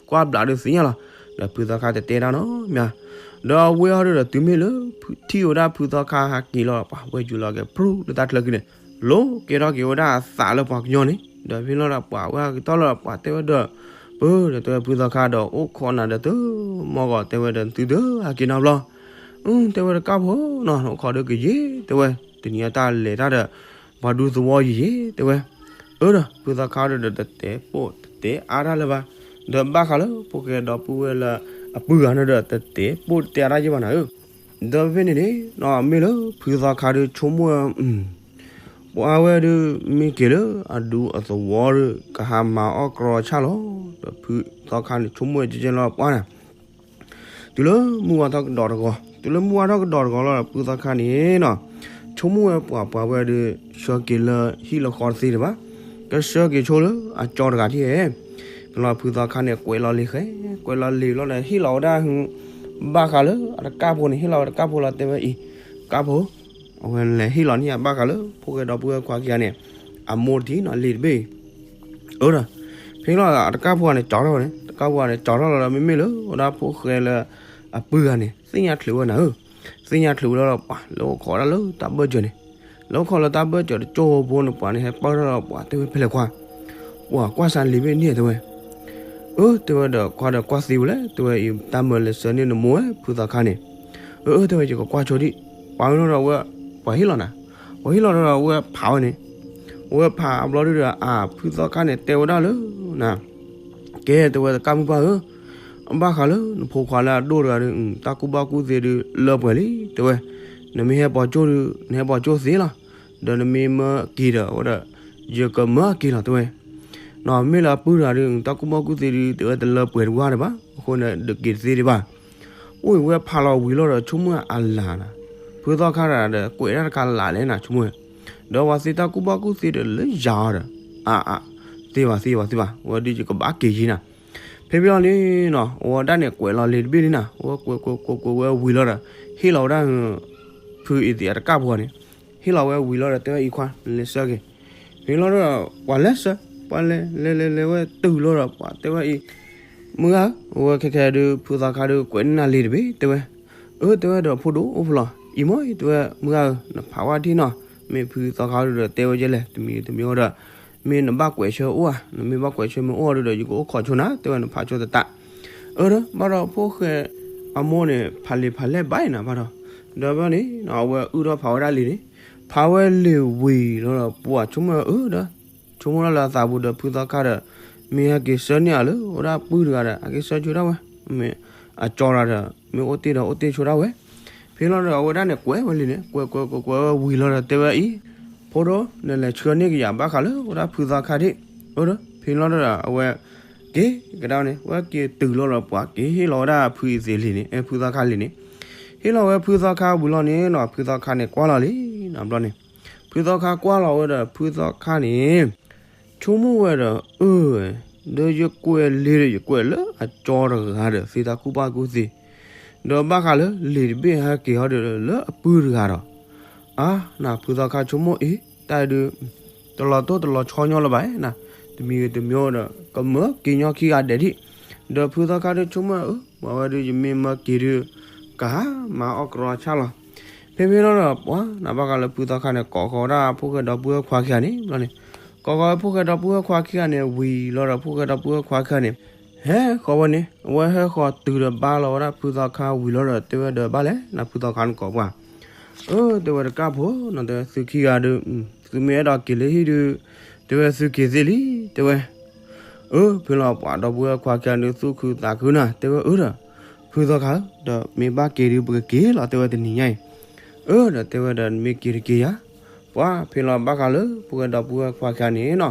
ကွၢ်ဘျးဒုးသ့ၣ်ညါလီၤ. ဒီးဖုသီခါတတဲတၢ်နီတမံၤ, ဒီးအဝဲအီၤဒုးဒီးတုၤမ့ၢ်လၢ ထံၣ်ဝဲဒၣ်ဖုသီခါဟးက့ၤလီၤ ပှၤဝဲယူၤလီၤက့ၤဖရူလၢတၢ်ချၢခံန့ၣ်, လိးကဲထီၣ်က့ၤဝဲဒၣ်အသးလၢပှၤကညီန့ၣ်, ဒီးဖဲလီၤဒီးပှၤဝဲဟးက့ၤထီၣ်လီၤဒီးပှၤတဲဝဲဒီး ပၢ်ဒီးတဲဝဲဖုသီခါဒီးအိၣ်ခိးနၤဒီးတမီၢ်ဂီၤ တဲဝဲဒီးသုတဟးက့ၤနီတဘျီ, တဲဝဲတကၢ်ဖိနီၤ အိၣ်ခိးဒီးကယံာ် တဲဝဲ တနံၤအတၢ်လဲၤတၢ်ဒီး ပှၤဒူသဝီယံာ်ယံာ် တဲဝဲ, အၢဒီး ဖုသီခါဒီးတတဲပိာ်တတဲအါတၢ်လၢၤဘၣ်, ဒီးဘၣ်ဃးလၢဖိၣ်ဃဲဒီပုၢ်ဝဲၢ်လၢအပုၢ်ဂၤန့ၣ်ဒီး တတဲပိာ်တတဲအါတၢ်ယဲၢ်ဘၣ်နၤဧၢ, ဒီးဖဲန့ၣ်န့ၣ်နီၤ မ့ၢ်လၢဖုသီခါဒီးဆိကမိၣ် ပှၤဝဲဒုးမ့ၢ်က့ၤလၢအဒူအသဝီဒီး ကဟးမၤအီၣ်ကြီဆၣ်လီၤ, ဒီးဖုသီခါန့ၣ်ဆိကမိၣ်ကဲကဲလီၤပှၤန့ၣ် တုၤလၢမုၢ်ဝါထီၣ်ကဒီးတဂီၤ, တုၤလၢမုၢ်ဝါထီၣ်ကဒီးတဂီၤလီၤဒီး ဖုသီခါန့ၣ်နီၤ ဆိကမိၣ်ဝဲပှၤပှၤဝဲဒုး ဆှၢက့ၤလၢဟံၣ်လၢဃီတသ့တဘၣ်, ကဆှၢက့ၤဆိလၢအကၠီတဂၤထံၣ်ဧဲ, ဖဲလီၤဖုသီခါန့ၣ် ကွဲးလီၤလံာ်ဃဲ, ကွဲးလီၤလံာ်လီၤဒီး ဟ့ၣ်လီၤဝဲဒၣ် ဘၣ်ဃးလၢအတကၣ်ဖိန့ၣ် ဟ့ၣ်လီၤဝဲတကၣ်ဖိလီၤ တဲဝဲအံၤ, ကၣ်ဖိ အဝဲလဲၤဟ့ၣ်လီၤန့ၢ်ယၤဘၣ်ဃးလၢ ဖိၣ်ဃဲဒီပုၢ်ဝဲၢ်ခွါခံဂၤန့ၣ် အမိၢ်တထံၣ်နီၤလံာ်တဘ့ၣ်အံၤ, အၢဒီး ဖဲလီၤအတကၣ်ဖိဂၤန့ၣ် ကၠီထီၣ်ဝဲန့ၣ် တကၣ်ဖိဂၤန့ၣ် ကၠီထီၣ်လီၤဒီး မ့မ့ၢ်လၢဝဲဒၣ်ဖိၣ်ဃဲလၢအပုၢ်ဂၤန့ၣ် သ့ၣ်ညါချုးဝဲနၤဧၢ, သ့ၣ်ညါချုးဝဲလီၤဒီးပှၤ လဲၤအိၣ်ခိးဒၣ်လၢတၢ်ဘၢၣ်စၢၤန့ၣ်, လဲၤအိၣ်ခိးလၢတၢ်ဘၢၣ်စၢၤတကၠိဖိန့ၣ် ပှၤန့ၣ်ဟဲပၢၢ်ထီၣ်ဒီးပှၤတဲဝဲဖဲလဲၣ်ခွါ, ပှၤကွၢ်စးလံာ်ဘ့ၣ်န့ၣ်တဲဝဲ အၢ တဲဝဲဒီး ကွၢ်ဒီးကွၢ်သ့ဝဲလဲၣ် တဲဝဲအံၤ တၢ်မၢလဲၤဆှၢန့ၢ်နမိၢ်ဝဲ ဖုသီခါန့ၣ်, အၢ အၢ တဲဝဲ ယကကွၢ်ဆိဒံး, ပှၤမ့ၢ်လီၤဒီးဝဲ ပှၤဟ့ၣ်လီၤနၤ, ပှၤဟ့ၣ်လီၤဒီးဝဲဖးဝဲန့ၣ်, ဝဲဖးအဘျီဒုဒီး အၢ ဖုသီခါန့ၣ် တဲဝဲဒၣ်လၢ နၤ ကဲ တဲဝဲ တကၣ်မုၣ်ပၢ်ဧၢ, ဘၣ်ဃးလၢနဖိခွါလၢအဒိၣ်တဂၤဒီး တၢ်ကူၣ်ဘၣ်ကူၣ်သ့ဒုးလၢပှဲၤလံ တဲဝဲ, နမ့ၢ်ဟဲပိာ်ကၠိဒုး နဟဲပိာ်ကၠိသ့လီၤ, ဒီးနမ့ၢ်မၢက့ၤဒီး အဝဲဒၣ် ယကမၢက့ၤလီၤ တဲဝဲ နီၢ် မ့ၢ်လၢအပုၢ်တဂၤဒီး တၢ်ကူၣ်ဘၣ်ကူၣ်သ့ဒုး တဲဝဲတလၢပှဲၤတဝါဒံးဘၣ်, အဃိန့ၣ် တက့ၤတသ့ဒံးဘၣ်. အိၣ်ဝဲဖးလီၤဝံၤလီၤဒီး ဆိကမိၣ်အလၢ်နၤ, ဖုသီခါတဂၤဒီး ကွဲးတၢ်တခါလၢ်လဲၣ်နၤ ဆိကမိၣ်, ဒီးပှၤသ့တၢ်ကူၣ်ဘၣ်ကူၣ်သ့ဒီးလၢယၤအီၤဒီး အါအါ, သ့ဘၣ်သ့ဘၣ်သ့ဘၣ်, ဝဲဒုးယကဘၣ်က့ၤယံၤနၤ. ဖဲဖဲလီၤန့ၣ်နီၢ် အဝဲဒၣ်န့ၣ် ကွဲးလီၤလံာ်တဘ့ၣ်လံနၤ, အဝဲကွဲးကွဲးကွဲးကွဲးဝဲဝံၤလီၤဒီး ဟ့ၣ်လီၤဝဲဒၣ် ဖုအံၤသ့ၣ်အတကၣ်ဖိန့ၣ် ဟ့ၣ်လီၤဝဲဝံၤလီၤဒီး တဲဝဲအံၤခွါ လဲၤဆှၢက့ၤ. ဖဲလီၤဒီး ပှၤလဲၤဆှၢ, ပှၤလဲၤလဲၤလဲၤလဲၤဝဲတုၤလီၤဒီး ပှၤတဲဝဲအံၤ, မုၢ်ဂၤဧၢ, အဝဲခဲခဲဒုး ဖုသီခါဒုး ကွဲးန့ၢ်နၤလံာ်တဘ့ၣ် တဲဝဲ. အၢ တဲဝဲဒီး ဖိဒိၣ်အိၣ်ဖဲလဲၣ်, အံၤမ့ၢ်အံၤ တဲဝဲ မုၢ်ဂၤဧၢ, နဖးဝဲဒၣ်နီၢ်, မ့ၢ်ဖုသီခါဒုးဒီး တဲဝဲဒ်လဲၣ် တမံၤတမံၤအီၤဒီး မ့ၢ်နဘၣ်ကွဲးဆၢအိၣ်ဧါ, နမ့ၢ်ဘၣ်ကွဲးဆၢမ့ၢ်အိၣ်အီၤဒုးဒီး ယကအိၣ်ခိးဆိနၤ တဲဝဲ နဖးဆိတတး. အၢ ဒီးဘၣ်ဒီးဖိၣ်ဃဲအမိၢ်န့ၣ် ဖးလံာ်ဖးလဲၢ်ဘၣ်အံၤနၤဘၣ်ဒီး, ဒီးဘၣ်န့ၣ် အဝဲအုၣ်ထီၣ်ဖးဝဲဒၣ်လံာ်န့ၣ်, ဖးဝဲလံာ်ဝံၤလီၤဒီး ပှၤဆိကမိၣ်အၢဒီး ဆိကမိၣ်လၢအသးပူၤဒီး ဖုသီခါဒီး မ့ၢ်ဟဲက့ၤဆှၢန့ၢ်အီၤလၢ အဝဲဒၣ်ပုၢ်တဂၤဒီး ဟဲက့ၤဆှၢဆိဒၣ်ဝဲ, မ့ၢ်အကၠီတဂၤဒီး မ့ၢ်အိၣ်တ့ၢ်ဒီးအိၣ်တ့ၢ်ဆိဒၣ်ဝဲ. ဖဲလီၤဒီး အဝဲဒၣ်န့ၣ် ကွဲးဝဲလံာ်န့ၣ် ကွဲးကွဲးကွဲးကွဲးဝဲဝံၤလီၤဒီး တဲဝဲအံၤ, ဖိဒိၣ် နလဲၤဆှၢန့ၢ်ကယၤဘၣ်ဃးလၢ အဝဲဒၣ်ဖုသီခါဒၣ်, အၢ ဒီး ဖဲလီၤဒီး အဝဲ က့ၤကဒါန့ၣ် ဝဲက့ၤတုၤလီၤဒီး ပှၤက့ၤဟ့ၣ်လီၤဝဲဒၣ်ဖုအံၤသ့ၣ်လံာ်န့ၣ် အဲ ဖုသီခါလံာ်န့ၣ်, ဟ့ၣ်လီၤဝဲဖုသီခါဝံၤလီၤန့ၣ်နီၤ ဖုသီခါန့ၣ်ကွၢ်လီၤလံနီၤဘျီန့ၣ်, ဖုသီခါကွၢ်လီၤဝဲဒီးဖုသီခါန့ၣ် ဆိကမိၣ်ဝဲဒီး အၢ ဒီးယကွဲးလံဒီး ယကွဲးလၢအကၠီတဂၤဒီး သ့တၢ်ကူၣ်ဘၣ်ကူၣ်သ့, ဒီးဘၣ်ဃးလၢလံာ်တဘ့ၣ်ဟဲက့ၤဟီဒီးလၢအပုၢ်တဂၤဒီး, အါ နဖုသီခါဆိကမိၣ်အ့ၣ် တၢ်အံၤဒုး တလီၤတိၢ်တလီၤဆီညီလၢၤဘၣ်နၤ, တမံၤဂ့ၤတမံၤဒီး ကမၢက့ၤညီခံဂၤဒဲးဒံး, ဒီးဖုသီခါဒုးဆိကမိၣ်အၢ ပှၤဝဲဒုးယမ့ၢ်မၢက့ၤဒုး ကဟးမၤအီၣ်ကရီဆၣ်လီၤ. ဖဲဖဲလီၤဒီး ပှၤနဘၣ်ဃးလၢဖုသီခါန့ၣ် ကိးဃီၤဝဲဒၣ်ဖိၣ်ဃဲဒီပုၢ်ဝဲၢ်ခွါခံဂၤန့ၣ်ဘျီန့ၣ်, ကိးဃီၤဝဲဖိၣ်ဃဲဒီပုၢ်ဝဲၢ်ခွါခံဂၤန့ၣ် ဝံၤလီၤဒီးဖိၣ်ဃဲဒီပုၢ်ဝဲၢ်ခွါခံဂၤန့ၣ် ဟဲဃီၤဝဲန့ၣ် အဝဲဟဲဃီၤတုၤဒီးဘါလီၤဝဲဒၣ်ဖုသီခါဝံၤလီၤဒီး တဲဝဲဒီးဘၣ်လဲၣ်နၤ ဖုသီခါန့ၣ်ကိးပှၤ, အၢ တဲဝဲတကၢ်ဖိနီၤ တဲဝဲသုခံဂၤဒုး သုမ့ၢ်အဲၣ်ဒိးက့ၤလၢဟံၣ်ဒုး တဲဝဲသုက့ၤသ့လံ တဲဝဲ အၢ ဖဲလီၤပှၤဒီပုၢ်ဝဲၢ်ခွါခံဂၤဒုး သူၣ်ခုသးခုနၤ တဲဝဲအၢဒီး ဖုသီခါဧၢ ဒီးမ့ၢ်ဘၣ်က့ၤဒုး ပကက့ၤလီၤ တဲဝဲတနံၤညါအံၤ, အၢ ဒီးတဲဝဲဒီးမ့ၢ်က့ၤတက့ၤယၤ, ပှၤဖဲလီၤဘၣ်ဃးလၢဖိၣ်ဃဲဒီပုၢ်ဝဲၢ်ခွါခံဂၤန့ၣ်နီၤ,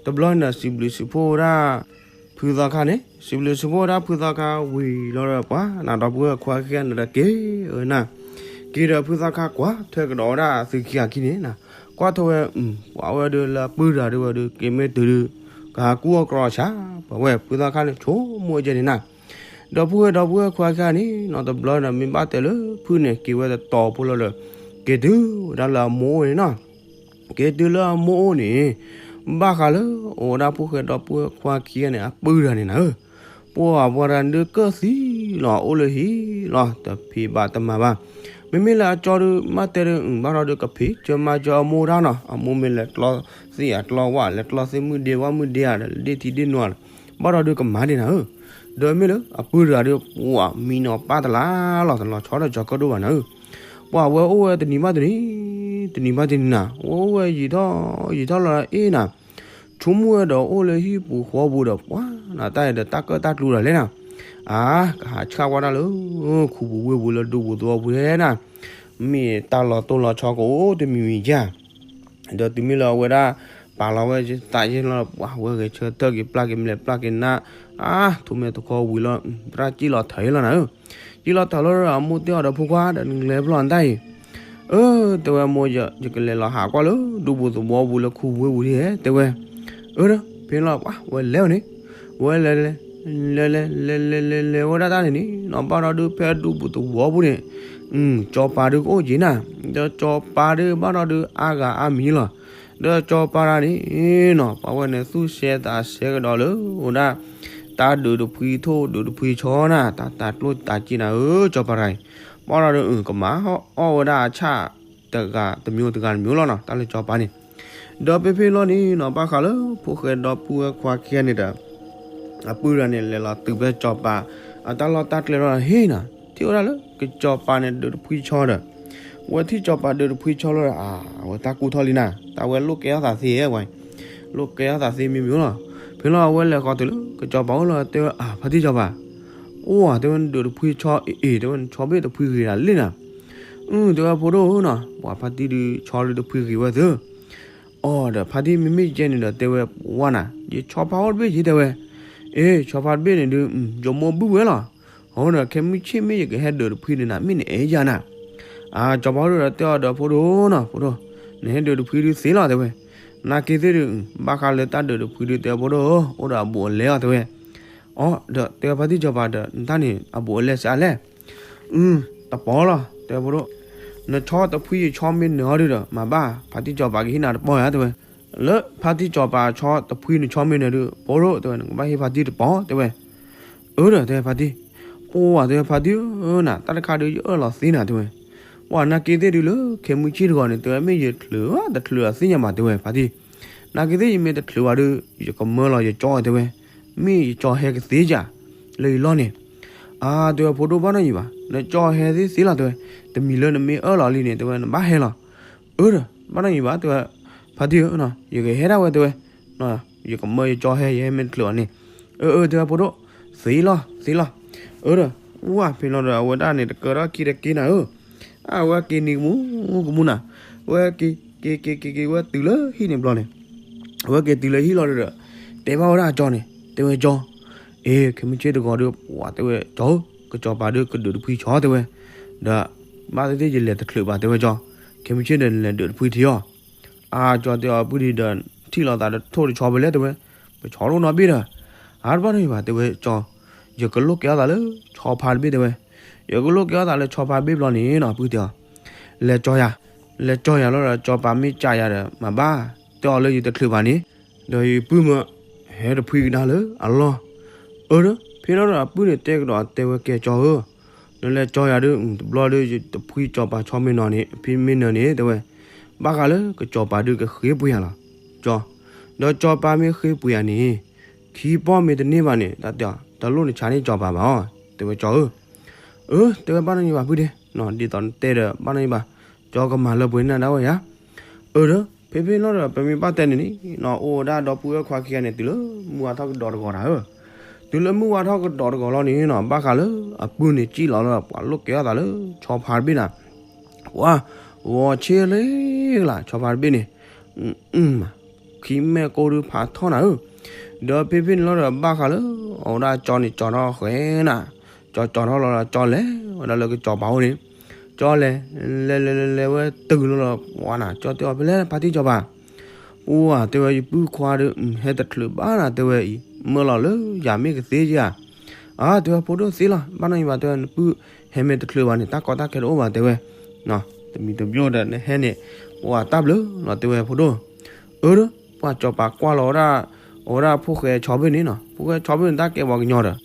တဘျီန့ၣ်ဒီး စံးဘျုးစံးဖှိၣ်ဝဲဒၣ် ဖုသီခါန့ၣ် စံးဘျုးစံးဖှိၣ်ဝဲဒၣ်ဖုသီခါဝံၤလီၤဒီး ပှၤနဒီပုၢ်ဝဲၢ်ခွါခံဂၤန့ၣ်ဒီးက့ၤဝဲနၤ, က့ၤဒီးဖုသီခါကွၢ်ထွဲကဒီးဝဲဒၣ်သုခံဂၤခံန့ၣ်နၤ, ကွၢ်ထွဲဝဲ ပှၤဝဲဒုးလၢအပုၢ်တဂၤဒုးဝဲဒုး က့ၤမ့ၢ်တုၤဒုး ကဟးကူၣ်အီၣ်ကရီဆၣ်, ပှၤဝဲဖုသီခါန့ၣ် ဆိကမိၣ်ကဲန့ၣ်နၤ, ဒီပုၢ်ဝဲၢ်ဒီပုၢ်ဝဲၢ်ခွါခံဂၤန့ၣ်နီၤ တဘျီဒီးမ့ၢ်ဘၣ်တဲလၢဖုန့ၣ် က့ၤဝဲတတီၤဖိလီၤဒီး က့ၤတုၤဝဲဒၣ်လၢအမိၢ်အိၣ်န့ၣ်နီၤ, က့ၤတုၤလၢအမိၢ်အိၣ်န့ၣ် ဘၣ်ဃးလၢအိၣ်ဝဲဒၣ်ဖိၣ်ဃဲဒီပုၢ်ဝဲၢ်ခွါခံဂၤန့ၣ် အပုၢ်တဂၤန့ၣ်နၤဧၢ, ပှၤပှၤတဂၤဒုးကၢၣ်သံလီၤ အိၣ်လၢဟံၣ်လီၤ တဖံးဘၣ်တမၤဘၣ်, မ့မ့ၢ်လၢအကၠီဒုး မ့ၢ်တဲဒုး ဘၣ်ဒီးဒုးကဖံးကၢမါကၢအမိၢ်တၢ်နီၤ, အမိၢ်မ့ၢ်လဲၤကျီသ့ၣ်ဧါကျီဝၣ် လဲၤကျီသ့ၣ်မုၢ်ဒ့ဝၣ်မုၢ်ဒ့ဧါ ဒ့ထံဒ့နိဧါ, ဘၣ်ဒီးဒုးကမၤဒံးနၤဧၢ, ဒီးမ့ၢ်လၢအပုၢ်တဂၤဒုး ပှၤမံနီၤပၢ်တလါလီၤ တလီၤဆီဒီးကၠီၤကၢၣ်ဒိၣ်ဘၣ်နၤဧၢ, ပှၤဝဲအိၣ်ဝဲတနံၤဘၣ်တနံၤ တနံၤဘၣ်တနံၤနၤ ဝဲအိၣ်ဝဲယံာ်ထီၣ်ယံာ်ထီၣ်လီၤအ့ၣ်နၤ, ဆိကမိၣ်ဝဲဒီးအိၣ်လၢဟံၣ်ပူၤဃီပူၤဒီး ပှၤနတၢ်အံၤဒီးတၢ်ကၢၣ်တၢ်ကျူဒီးလဲၣ်နၤ, အါ ကဟးဆှၣ်ကွၢ်တၢ်လၢ ခူပူၤဝ့ၢ်ပူၤလၢဒူပူၤသဝီပူၤလဲၣ်နၤ, မ့ၢ်တၢ်လီၤတိၢ်လီၤဆီကအိၣ်တမံၤမံၤဧါ ဒီးတုၤမ့ၢ်လၢအဝဲဒၣ် ပာ်လီၤဝဲသးယဲၢ်လီၤ ပှၤဝဲဂဲၤဆၢထၢၣ်က့ၤပျၢ်က့ၤမလဲၤပျၢ်က့ၤနၤ, အါ ထူမဲတခီဝံၤလီၤ သရၣ်စံၣ်လီၤထၢၤယဲၢ်လီၤနၤဧၢ, စံၣ်လီၤထၢၤလီၤဒီးအမိၢ်တဲအီၤဒီးဖိခွါဒီးနလဲၤဖျီၣ်နတၢ်အံၤ, အၢ တဲဝဲမိၢ်ယ ယကလဲၤလီၤဟးကွၢ်လၢဒူပူၤသဝီပူၤလၢခူပူၤဝ့ၢ်ပူၤဒ်ဟဲ တဲဝဲ, အၢ ဖဲလီၤပှၤဝဲလဲၤဝဲန့ၣ်, ဝဲလဲၤလဲၤ လဲၤလဲၤလဲၤလဲၤလဲၤလဲၤဝဲဒၣ်တၢ်န့ၣ်န့ၣ်နီၤ ဘၣ်ဒီးဒုးဖဲဒူပူၤသဝီပူၤန့ၣ် ကၠီၤပၤဒုးကအိၣ်က့ၤနၤ, ဒီးကၠီၤပၤဒုးဘၣ်ဒီးဒုးအါဂၤအါမံၤလီၤ, ဒီးကၠီၤပၤတဂၤန့ၣ်နီၤ ပှၤဝဲန့ၣ်သူၣ်စဲသးစဲကဒီးလၢ အိၣ်ဒၣ် တၢ်ဒုးတဖှံထိၣ်ဒုးတဖှံဆီနၤ တၢ်တၤကျိၣ်တၤစ့နၤဧၢ ကၠီၤပၤတဂၤအံၤ, ဘၣ်ဒီးဒုး ကမၤအီၣ်ဝဲဒၣ်အဆၣ် တဂၤတမျိုးတဂၤတမျိုးလီၤနီၤ တၢ်လၢကၠီၤပၤန့ၣ်, ဒီးဖဲဖဲလီၤန့ၣ်နီၤ ဘၣ်ဃးလၢဖိၣ်ဃဲဒီပုၢ်ဝဲၢ်ခွါခံဂၤန့ၣ်ဒီး အပုၢ်တဂၤန့ၣ် လဲၤလီၤတုၤဖဲကၠီၤပၤ အတၢ်လီၢ်တၢ်ကျဲလီၤဟ့ၣ်နီၤ, ထံၣ်ဝဲဒၣ်လၢကၠီၤပၤန့ၣ်ဒုးတဖှံဆီဒီး ဝဲထံၣ်ကၠီၤပၤဒုးတဖှံဆီလီၤဒီး အဝဲတၢ်ကူၣ်ထီၣ်လံနၤ တၢ်ဝဲလိာ်ကဲထီၣ်သးသ့ဝဲ လိာ်ကဲထီၣ်သးသ့မ့ၢ်မ့ၢ်လီၤ, ဖဲလီၤအဝဲလဲၤဃီၤတုၤလၢကၠီၤပၤအိၣ်လီၤ တဲဝဲအါ ဖါတံၢ်ကၠီၤပၤ အိၣ်ဧါ တဲဝဲနဒုးတဖှံဆီအ့ၣ်အ့ၣ် တဲဝဲ နဆီဘ့ၣ်တဖှံဂ့ၤဒၣ်လဲၣ်နၤ, အု တဲဝဲဖိဒိၣ်ဧၢနီၤ ပှၤဖါတံၢ်ဒုးဆီဒုးတဖှံဂ့ၤဝဲသ့ အီၤဒီးဖါတံၢ်မ့မ့ၢ်ယဲန့ၣ်ဒီးတဲဝဲဝါနၤ ယဆီဖါအိၣ်တဘ့ၣ်ယ့ၢ်တဲဝဲ, အ့ ဆီဖါတဘ့ၣ်န့ၣ်ဒုး ယမိၢ်ဘုၣ်ဝဲလီၤ, အဃိဒီးခဲမုၢ်ဆ့ၣ်မ့ၢ်ယကဟဲဒုးတဖှံန့ၣ်နၤ မ့ၢ်နအဲၣ်ယၤနၤ, အါ ကၠီၤပၤအိၣ်ဒီးတဲအီၤဒီးဖိဒိၣ်နီၤ ဖိဒိၣ်, နဟဲဒုးတဖှံဒုးသ့လီၤတဲဝဲ, နာ်က့သ့ၣ်ဒုး ဘၣ်ဃးလၢတၢ်ဒုးတဖှံဒုးတဲဖိဒိၣ် အိၣ်ဒီးအဘူးအလဲအီၤတဲဝဲ, အီၤဒီးတဲဝဲဖါတံၢ်ကၠီၤပၤဒီး နတၢ်န့ၣ် အဘူးအလဲစ့ၢ်လဲၣ် တပီၤလီၤ တဲဖိဒိၣ်, နဆီတဖှံယဆီမ့ၢ်နၢၤအီၤဒုဒီး မၤဘၣ် ဖါတံၢ်ကၠီၤပၤကဟ့ၣ်နၤတပီၤဧါ တဲဝဲ, လၢဖါတံၢ်ကၠီၤပၤဆီတဖှံနဆီမ့ၢ်နၢၤဒု ဖိဒိၣ် တဲဝဲ နကဘၣ်ဟ့ၣ်ဖါတံၢ်တပီၤ တဲဝဲ, အၢ ဒီးတဲဖါတံၢ်, ပှၤ တဲဖါတံၢ်ဧၢနၤ တၢ်တခါဒုးယအၢၣ်လီၤသ့နၤ တဲဝဲ, ပှၤနာ်က့သ့ၣ်ဒုလၢခဲမုၢ်ဆ့ၣ်တဂီၤန့ၣ် တဲဝဲမ့ၢ်ယချုးဧါ တချုးအီၤသ့ၣ်ညါဘၣ် တဲဝဲဖါတံၢ်, နာ်က့သ့ၣ်ယမ့ၢ်တချုးဘၣ်ဒု ယကမၢလီၤယကၠီ တဲဝဲ, မ့ၢ်ယကၠီဟဲကသ့ဧါ လၢယလီၢ်န့ၣ် အါ တဲဝဲဖိဒိၣ်ဘၣ်နီၢ်ယံၤဘၣ် နကၠီဟဲသ့သ့လီၤ တဲဝဲ, တမံၤလၢနမ့ၢ်အၢၣ်လီၤလံန့ၣ် တဲဝဲ နဘၣ်ဟဲလီၤ, အၢ ဒီး ဘၣ်နီၢ်ယံၤဘၣ် တဲဝဲ, ဖါတံၢ်ဧၢ ယကဟဲဒၣ်ဝဲ တဲဝဲ, ယကမၢယကၠီဟဲ ယဟဲမ့ၢ်တချုးဘၣ်န့ၣ်, အၢ အၢ တဲဝဲဖိဒိၣ်, သ့လီၤ သ့လီၤ, အၢ ဒီး ဝၢ် ဖဲလီၤဒီး အဝဲဒၣ်န့ၣ် တကၢထီၣ်ခံတက့နၤဧၢ, အဝဲက့ၤနံၤကမူကမူနၤ, အဝဲက့ၤ က့ၤ က့ၤ က့ၤ က့ၤ ဝဲတုၤလၢဟံၣ်န့ၣ်ဘျီန့ၣ် အဝဲက့ၤတုၤလၢဟံၣ်လီၤဒီး တဲဘၣ်ဝဲဒၣ်အကၠီန့ၣ် တဲဝဲကၠီ, အ့ ခဲမုၢ်ဆ့ၣ်တဂီၤဒီး ပှၤ တဲဝဲကၠီဧၢ ကၠီၤပၤဒုးကဒုးတဖှံဆီ တဲဝဲ, ဒီး ဘၣ်သ့ၣ်သ့ၣ်ယလဲၤတချုးဘၣ် တဲဝဲကၠီ, ခဲမုၢ်ဆ့ၣ်ဒီးနလဲၤဒုးတဖှံထံအီၤ. အါ ကၠီတဲအီၤ ပုၢ်ဒံးဒီး ထံၣ်လိာ်သးတထိၣ်တဆီဖဲလဲၣ် တဲဝဲ, ပဆီတအိၣ်နီတဘ့ၣ်ဒီး, အါတဘၣ်နီတမံၤဘၣ် တဲဝဲကၠီ, ယကလိၣ်ကဲထီၣ်သးလၢဆီဖါတဘ့ၣ် တဲဝဲ, ယကလိၣ်ကဲထီၣ်သးလၢဆီဖါတဘ့ၣ်ဘျီန့ၣ်နီၤ ပုၢ်တဲအီၤ, လဲၤကၠီယၤ, လဲၤကၠီယၤလီၤဒီး ကၠီပၤမ့ၢ်ကးယၤဒီး မၤဘၣ်, တဲအီၤလၢယတချုးဘၣ်န့ၣ်, ဒီးယပုၢ်မၢ ဟဲတဖှံကဒါလၢအလီၢ်. အၢ ဒီး ဖဲလီၤဒီးအပုၢ်န့ၣ်တဲကဒီးတဲဝဲ ကဲကၠီဧၢ, နလဲၤကၠီယၤဒုး တဘျီဒီး ယတဖှံကၠီပၤဆီမ့ၢ်နီၤန့ၣ် ဖဲမ့ၢ်နၢၤန့ၣ် တဲဝဲ, ဘၣ်ဃးလၢကၠီပၤဒုးကဃ့ပှ့ၤယၤလီၤ. ကၠီ, ဒီးကၠီပၤမ့ၢ်ဃ့ပှ့ၤယၤန့ၣ် ခံပီၢ်မ့ၢ်တန့ၢ်ဘၣ်န့ၣ် တၢ်တဲအီၤ တလိၣ်နဆါန့ၢ်ကၠီပၤဘၣ်အီၤ, တဲဝဲကၠီဧၢ. အၢ တဲဝဲဘၣ်နီတမံၤဘၣ် ပုၢ်ဒံး, ဒ်သိးနတဲဒီး ဘၣ်နီတမံၤဘၣ်, ကၠီကမၤလၢပှဲၤန့ၢ်နၤဒၣ်ဝဲယၤ. အၢ ဒီး ဖဲဖဲလီၤဒီး ပမ့ၢ်ဘၣ်တဲန့ၣ်န့ၣ်နီၤ အိၣ်ဝဲဒၣ်ဒီပုၢ်ဝဲၢ်ခွါခံဂၤန့ၣ် တုၤလၢမုၢ်ဝါထီၣ်ကဒီးတဂီၤနၤဧၢ, တုၤလၢမုၢ်ဝါထီၣ်ကဒီးတဂီၤလီၤန့ၣ်နီၤ ဘၣ်ဃးလၢအပုၢ်န့ၣ် စံၣ်လီၤလၢပှၤလိၣ်ကဲထီၣ်သးလၢဆီဖါတဘ့ၣ်နၤ, ပှၤ ဂီၤဆ့လ့ကလး ဆီဖါတဘ့ၣ်န့ၣ် မး ခံမဲာ်ကိၢ်ဒုးဖးထီၣ်နၤဧၢ. ဒီးဖဲဖဲန့ၣ်လီၤဒီး ဘၣ်ဃးလၢ အဝဲဒၣ်ကၠီန့ၣ် ကၠီထီၣ်ဃဲနၤ, ကၠီကၠီထီၣ်လီၤဒီး ကၠီလဲၤဝဲဒၣ်လၢကၠီပၤအိၣ်န့ၣ်, ကၠီလဲၤ လဲၤလဲၤလဲၤလဲၤဝဲတုၤလီၤဒီး ပှၤနၤ ကၠီတဲအီၤ ဖဲလဲၣ် ဖါတံၢ်ကၠီပၤ, အိၣ်ဧါ တဲဝဲ ယပုၢ်ခွါဒီး ဟဲတချုးဘၣ်နၤ တဲဝဲအံၤ မၢလီၤလၢယၤမ့ၢ်ကသ့ဧါ. အါ တဲဝဲ ဖိဒိၣ်သ့လီၤ ဘၣ်နီတမံၤဘၣ် တဲဝဲ နပုၢ်ဟဲမ့ၢ်တချုးဘၣ်န့ၣ် တၢ်ကီတၢ်ခဲတအိၣ်ဘၣ် တဲဝဲ, တမံၤတဘျီဒီးနဟဲန့ၣ် အိၣ်အတၢ်ဘျုးလီၤ တဲဝဲ ဖိဒိၣ်. အၢ ဒီး ပှၤကၠီပၤကွၢ်လီၤဝဲဒၣ် အဝဲဒၣ်ဖိၣ်ဃဲဆီဘ့ၣ်န့ၣ်နီၤ ဖိၣ်ဃဲဆီဘ့ၣ်န့ၣ် တၢ်ကဲပှၤကညီဒီး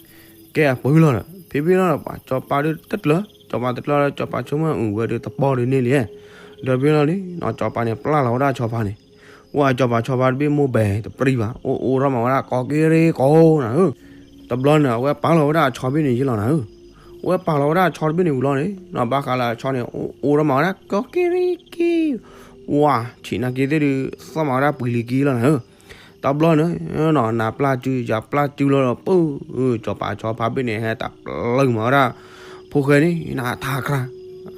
ကဲအပှၤလီၤဒီး ဖဲဖဲလီၤဒီး ပှၤကၠီပၤဒုးတကျၢၤ ကၠီပၤတကျၢၤလၢ ကၠီပၤဆိကမိၣ် အဝဲဒုးတပီၢ်ဒုးန့ၢ်လံ, ဒီးဖဲလီၤန့ၣ်နီၤ ကၠီပၤန့ၣ် ပျၢ်လီၤဝဲဒၣ်ဆီဖါန့ၣ်, အိၣ်အကၠီပၤဆီဖါတဘ့ၣ်မိၢ်ဘဲတပြံဘၣ် အိၣ်အိၣ်ထီၣ်မးဝဲဒၣ်ကီက့ၤရ့ကီနၤဧၢ. တဘျီန့ၣ် အဝဲပာ်လီၤဝဲဒၣ်အဆီဘ့ၣ်န့ၣ်ယ့ၢ်လီၤနၤဧၢ. အဝဲပာ်လီၤဝဲဒၣ်အဆီတဘ့ၣ်န့ၣ်ဝံၤလီၤန့ၣ်နီၤ ဘၣ်ဃးလၢအဆီန့ၣ် အိၣ်အိၣ်ထီၣ်မးဝဲဒၣ်ကီက့ၤရ့က့ ဝါ ဆံးနာ်က့ၤသ့ၣ်ဒုး သီၣ်မးဝဲဒၣ်ပှံၤလံၤက့ၤလီၤနၤဧၢ. တဘျီန့ၣ်နီၤ နၤပျၢ်စု ယၤပျၢ်စုလီၤဒီး ပၢ ကၠီပၤဆီဖါဘ့ၣ်န့ၣ် ဟဲတၢ်ပျၢၤမးဝဲဒၣ် ဖိၣ်ဃဲန့ၣ် နထါခရါ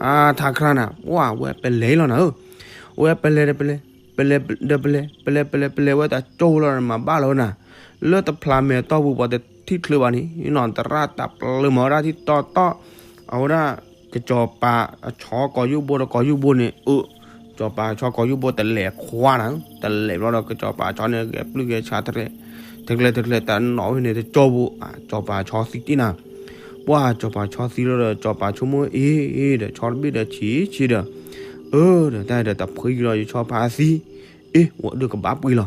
အါထါခရါနၤ ဝါ ဝဲပလဲၤလီၤနၤဧၢ. ဝဲပလဲၤဒီးပလဲၤ ပလဲၤဒီးပလဲၤ ပလဲၤပလဲၤပလဲၤဝဲတၢ်ကၠိလီၤ မၤဘၣ်လီၤဝဲနၤ လၢတဖျးမဲာ်တီၢ်ပူၤ ပှၤတထံၣ်ချုးဘၣ်န့ၣ်နီၤ သရၣ်တၢ်ပျၢၤမးဝဲဒၣ်ထံတီတီ အဝဲဒၣ် ကစီၤပၤအဆီကိာ်ယူၢ်ဘိဒီးကိာ်ယူၢ်ဘိန့ၣ် အၢ ကစီၤပၤအဆီကိာ်ယူၢ်ဘိတလဲၤခွါနၤ တလဲၤဘျီဒီး ကစီၤပၤအဆီန့ၣ် ဂဲၤပျုၢ်ဂဲၤဆးတရဲ တကျဲတကျဲ တၢ်နီၣ်ဝဲန့ၣ် တကၠိဘိ ကစီၤပၤအဆီသံတ့ၢ်နၤ ပှၢ် ကစီၤပၤဆီသံလီၤဒီး ကစီၤပၤဆိကမိၣ်အ့ၣ်ဒီး ဆီတဘ့ၣ်ဒီးဆံးဆံးဒီး အၢ ဒီးတၢ်ဒီးတဖှံကဒီး ယဆီဖါသံ အ့ၣ် ဝဲဒုးကဘၣ်ပှ့ၤလီၤ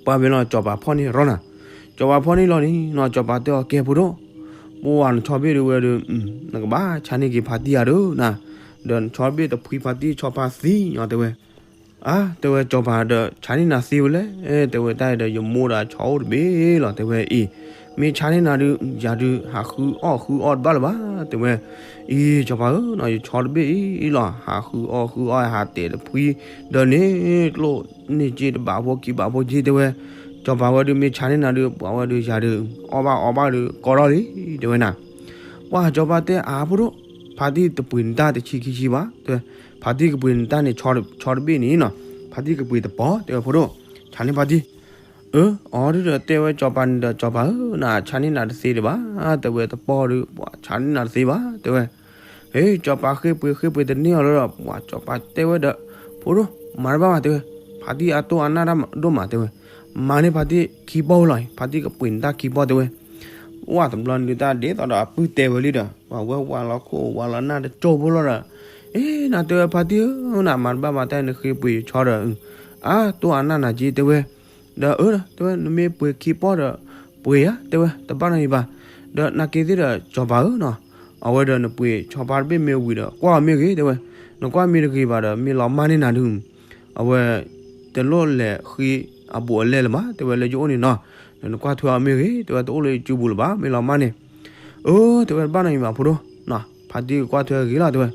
ပှၢ်ဖဲလီၤ ကစီၤပၤဖီၣ်န့ၢ်ရီနၤ ကစီၤပၤဖီၣ်န့ၢ်လီၤန့ၣ်နီၤ ကစီၤပၤတဲအီၤ ကဲဖိဒိၣ် ပှၢ်နဆီဘ့ၣ်ဒုးဝဲဒုး နကဘၣ်ဆါန့ၢ်က့ၤဖါတံၢ်ဧါဒုးနၤ ဒီးနဆီဘ့ၣ်တဖှံဖါတံၢ်ဆီဖါသံညီတဲဝဲ အါ တဲဝဲ ကစီၤပၤဒီးဆါန့ၢ်နၤသ့ဝဲလဲၣ် တဲဝဲ တၢ်ဒီးယမိၢ်ဒီးဆီအိၣ်တဘ့ၣ်လီၤ တဲဝဲအံၤ မ့ၢ်ဆါန့ၢ်နၤဒုး ယၤဒုး ဟးဃုအီၣ်ဃုအီတဘၣ်လၢၤဘၣ် တဲဝဲ အံၤ ကစီၤပၤဧၢနီၤ ယဆီတဘ့ၣ်အံၤလီၤ ဟးဃုအီၣ်ဃုအီ ဟးတဲာ်တဖှံ ဒီးန့ၣ် ကျိၣ်န့ၢ်က့တဘးဖိခံဘးဖိက့ တဲဝဲ ကစီၤပၤဝဲဒုး မ့ၢ်ဆါန့ၢ်နၤဒုး ပှၤဝဲဒုး ယၤဒုး အီၣ်ဘၣ်အီဘၣ်ဒုး ကီထီၣ်လံ တဲဝဲနၤ ပှၢ် ကစီၤပၤတဲအါဖိဒိၣ် ဖါတံၢ်တပှ့ၤနတၢ်တဆံခံဆံဘၣ် တဲဝဲ ဖါတံၢ်ကပှ့ၤနတၢ်န့ၣ် ဆီတဘ့ၣ်န့ၣ်နီၤ ဖါတံၢ်ကပှ့ၤတပီၢ် တဲဝဲဖိဒိၣ် ဆါန့ၢ်ဖါတံၢ် အၢ အီၤဒုးဒီးတဲဝဲကစီၤပၤန့ၣ်ဒီး ကစီၤပၤဧၢ နဆါန့ၢ်နၤတသ့ဒံးဘၣ် တဲဝဲ တပီၢ်ဒုး ပှၤဆါန့ၢ်နၤတသ့ဘၣ် တဲဝဲ ဟ့ ကစီၤပၤဃ့ပှ့ၤဃ့ပှ့ၤတန့ၢ်အီၤလၢၤဒီး ပှၤကစီၤပၤတဲဝဲဒီး ဖိဒိၣ် မၤတဘၣ်ဘၣ် တဲဝဲ ဖါတံၢ်အတိၢ်အနၢ်တၢ်ဒိၣ်မး တဲဝဲ မၤန့ၢ်ဖါတံၢ်ခံပီၢ်ဝဲလီၤ ဖါတံၢ်ကပှ့ၤနတၢ်ခံပီၢ် တဲဝဲ ဝါ တဘျီန့ၣ်ဒုး တၢ်ဒ်သိးဒီးအပုၢ်တဲဝဲလံဒီး ပှၤဝဲဝါလီၤခိၣ်ဝါလီၤနၢ်တကၠိဖိလီၤဒီး အ့ နၤတဲဝဲဖါတံၢ်ဧၢ နမၤတဘၣ်ဘၣ် တၢ်နဃ့ပှ့ၤယဆီဒီး အါ တိၢ်အနၢ်နၤက့ တဲဝဲ ဒီးအၢ တဲဝဲ နမ့ၢ်ပှ့ၤခံပီၢ်ဒီး ပှ့ၤယၤ တဲဝဲ တဘၣ်နီတမံၤဘၣ် ဒီးနာ်က့သ့ၣ်ဒီး ကစီၤပၤဧၢနီၤ အဝဲဒီးနပှ့ၤဆီဖါတဘ့ၣ်မ့ၢ်ဝံၤဒီး ကွၢ်အီၤမ့ၢ်ဂ့ၤ တဲဝဲ နကွၢ်မ့ၢ်တဂ့ၤဘၣ်ဒီး မ့ၢ်လီၤမၢ်န့ၢ်နၤဒုး အဝဲ တလိၣ်လဲၤဃ့အဘူးအလဲလၢၤဘၣ် တဲဝဲ လၢယအိၣ်န့ၣ်နီၤ ဒီးနကွၢ်ထွဲအီၤမ့ၢ်ဂ့ၤ တဲဝဲ တအိၣ်လၢယစုပူၤလၢၤဘၣ် မ့ၢ်လီၤမၢ်န့ၣ် အၢ တဲဝဲ တဘၣ်နီတမံၤဘၣ်ဖိဒိၣ်နီၤ ဖါတံၢ်ကကွၢ်ထွဲဂ့ၤလီၤ တဲဝဲ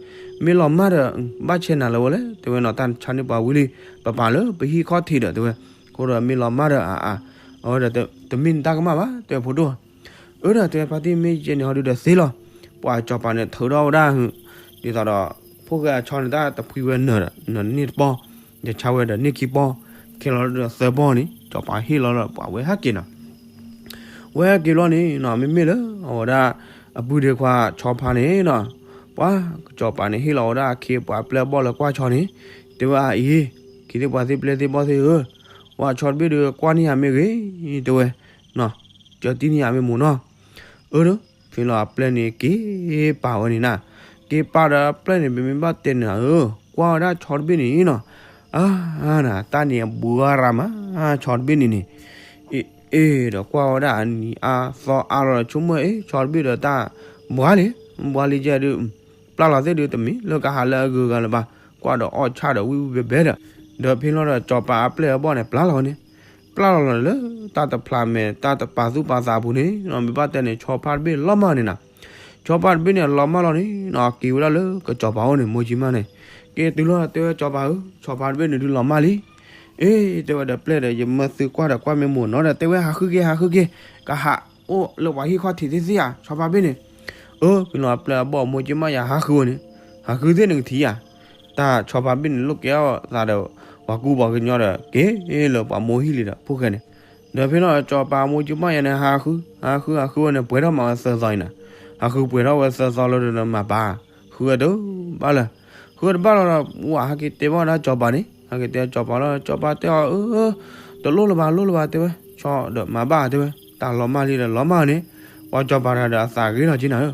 မ့ၢ်လီၤမၢ်ဒီး ဘၣ်ဆဲးနၤလၢၤဝဲလဲၣ် တဲဝဲနီၤ တၢ်ဆါန့ၢ်ပှၤဝံၤလံ ပပာ်လၢပဟံၣ်ခီၣ်ထံးဒီး တဲဝဲ အဃိဒီးမ့ၢ်လီၤမၢ်ဒီး အါ အါ အဝဲဒီး တမ့ၢ်နတၢ်ကမၣ်ဘၣ် တဲဝဲဖိဒိၣ် အၢ ဒီးတဲဝဲဖါတံၢ်မ့ၢ်ယဲန့ၣ်ဟီဒုးဒီးသ့လီၤ ပှၤကစီၤပၤန့ၣ်ထုးထီၣ်ဝဲဒၣ် ဒ်သိးဒီး ဖိၣ်ဃဲအဆီန့ၣ်တၢ်တဖှံဝဲနၢၤဒီး နန့ၢ်တပီၢ် ယဆါဝဲဒီးန့ၢ်ခံပီၢ် ခဲလီၤဒီးသၢပီၢ်န့ၣ် ကစီၤပၤဟ့ၣ်လီၤလၢပှၤဝဲဟဲက့ၤနီၤ ဝဲဟဲက့ၤဘျီန့ၣ်နီၤ မ့မ့ၢ်လၢအဝဲဒၣ် အပုၢ်ဒ့ခွါဆီဖါန့ၣ်နီၤ ပ ပှၤကစီၤပၤန့ၣ်ဟ့ၣ်လီၤဝဲဒၣ်အခ့အပှၤအပျဲၢ်အဘီၣ်လၢကွၢ်ဆီန့ၣ်, တဲဝဲအအံၤ, ခ့သ့ၣ်ပှၤသ့ၣ်ပျဲၢ်သ့ၣ်ဘီၣ်သ့ၣ်ဧၢ, ဝဲဆီတဘ့ၣ်ဒီးကွၢ်န့ၢ်ယၤမ့ၢ်ဂ့ၤ, တဲဝဲ, ကၢတံၢ်န့ၢ်ယၤမ့ၢ်မိၢ်နီၤ. အၢ ဒီး ဖဲလီၤအပျဲၢ်န့ၣ်က့ၤပာ်ဝဲန့ၣ်နၤ, က့ၤပာ်ဒီးအပျဲၢ်န့ၣ် ပမ့ၢ်ဘၣ်တဲန့ၣ်ဧၢ, ကွၢ်ဝဲဒၣ်ဆီတဘ့ၣ်န့ၣ်နီၤ, အါ နၤ တၢ်န့ၣ်အဘှါရၤမး, ဆီတဘ့ၣ်န့ၣ်န့ၣ်, အ့ၣ် ဒီးကွၢ်ဝဲဒၣ်အနံၤအါသီအါလီၤဒီး ဆိကမိၣ်အ့ၣ် ဆီတဘ့ၣ်ဒီးတၢ်ဘှါလံ, ဘှါလံကဲဒုး ပျၢ်လီၤသ့ၣ်ဒုးတမ့ၢ်လၢကဟးလၢအဂုၤအဂၤလၢၤဘၣ်, ကွၢ်ဒီးအီၣ်ဆၣ်ဒီးဝံၣ်ဝံၣ်ဘဲဘဲဒီး, ဒီးဖဲလီၤဒီးစီၤပၤအပျဲၢ်အဘီၣ်န့ၣ် ပျၢ်လီၤဝဲန့ၣ်, ပျၢ်လီၤလီၤလၢတၢ်တဖျးမဲာ်တၢ်တပာ်သူၣ်ပာ်သးအပူၤန့ၣ်, မ့ၢ်ဘၣ်တဲန့ၣ် ဆီဖါတဘ့ၣ်လီၤမၢ်န့ၣ်နၤ, ဆီဖါတဘ့ၣ်န့ၣ်လီၤမၢ်လီၤန့ၣ်နီၤ, က့ၤဝဲဒၣ်လၢကစီၤပၤအိၣ်န့ၣ် မိၢ်ကၠံမၢ်န့ၣ်, က့ၤတုၤလီၤတဲဝဲစီၤပၤဧၢ, ဆီဖါတဘ့ၣ်န့ၣ်ဒုးလီၤမၢ်လံ အ့ တဲဝဲဒီးပျဲၢ်ဒီး ယမၢသုကွၢ်ဒီးကွၢ်မ့ၢ်မိၢ်နီၤဒီး တဲဝဲဟးဃုက့ၤ ဟးဃုက့ၤ, ကဟးအိၣ်လၢပှၤဟံၣ်ခီၣ်ထံးသ့ၣ်သ့ၣ်ဧါ, ဆီဖါတဘ့ၣ်န့ၣ်, အၢ ဖဲလီၤအပျဲၢ်အဘီၣ်မိၢ်ကၠံမၢ်ယၤဟးဃုဝဲန့ၣ်, ဟးဃုသ့ၣ်နကထံၣ်ဧါ, တၢ်ဆီဖါတဘ့ၣ်န့ၣ်လိၣ်ကဲအီၣ်သးဒီး ပှၤကူပှၤကညီဒီး က့ၤလၢပှၤမိၢ်ဟံၣ်လံဒီးဖိၣ်ဃဲန့ၣ်, ဒီးဖဲလီၤစီၤပၤမိၢ်ကၠံမၢ်ယၤန့ၣ် ဟးဃု ဟးဃုဟးဃုဝဲန့ၣ် ပှဲၤထီၣ်မးဝဲသၢသီအံၤနၤ, ဟးဃုပှဲၤထီၣ်ဝဲသၢသီလၢဒီးမၤဘၣ်, ဃုဝဲတဘၣ်လၢၤ ဃုတဘၣ်လီၤဒီး ဝဲဟဲက့ၤတဲဘၣ်ဝဲဒၣ်စီၤပၤန့ၣ်, ဟဲက့ၤတဲစီၤပၤလီၤ, စီၤပၤတဲအီၤ အၢ တလိၣ်လၢၤဘၣ် လိၣ်လၢၤဘၣ် တဲဝဲ, ဆီဒီးမၤဘၣ်တဲဝဲ, တၢ်လီၤမၢ်လံဒီးလီၤမၢ်န့ၣ်, ပှၤစီၤပၤတဂၤဒီးအသးဂ့ၤလီၤက့နၤဧ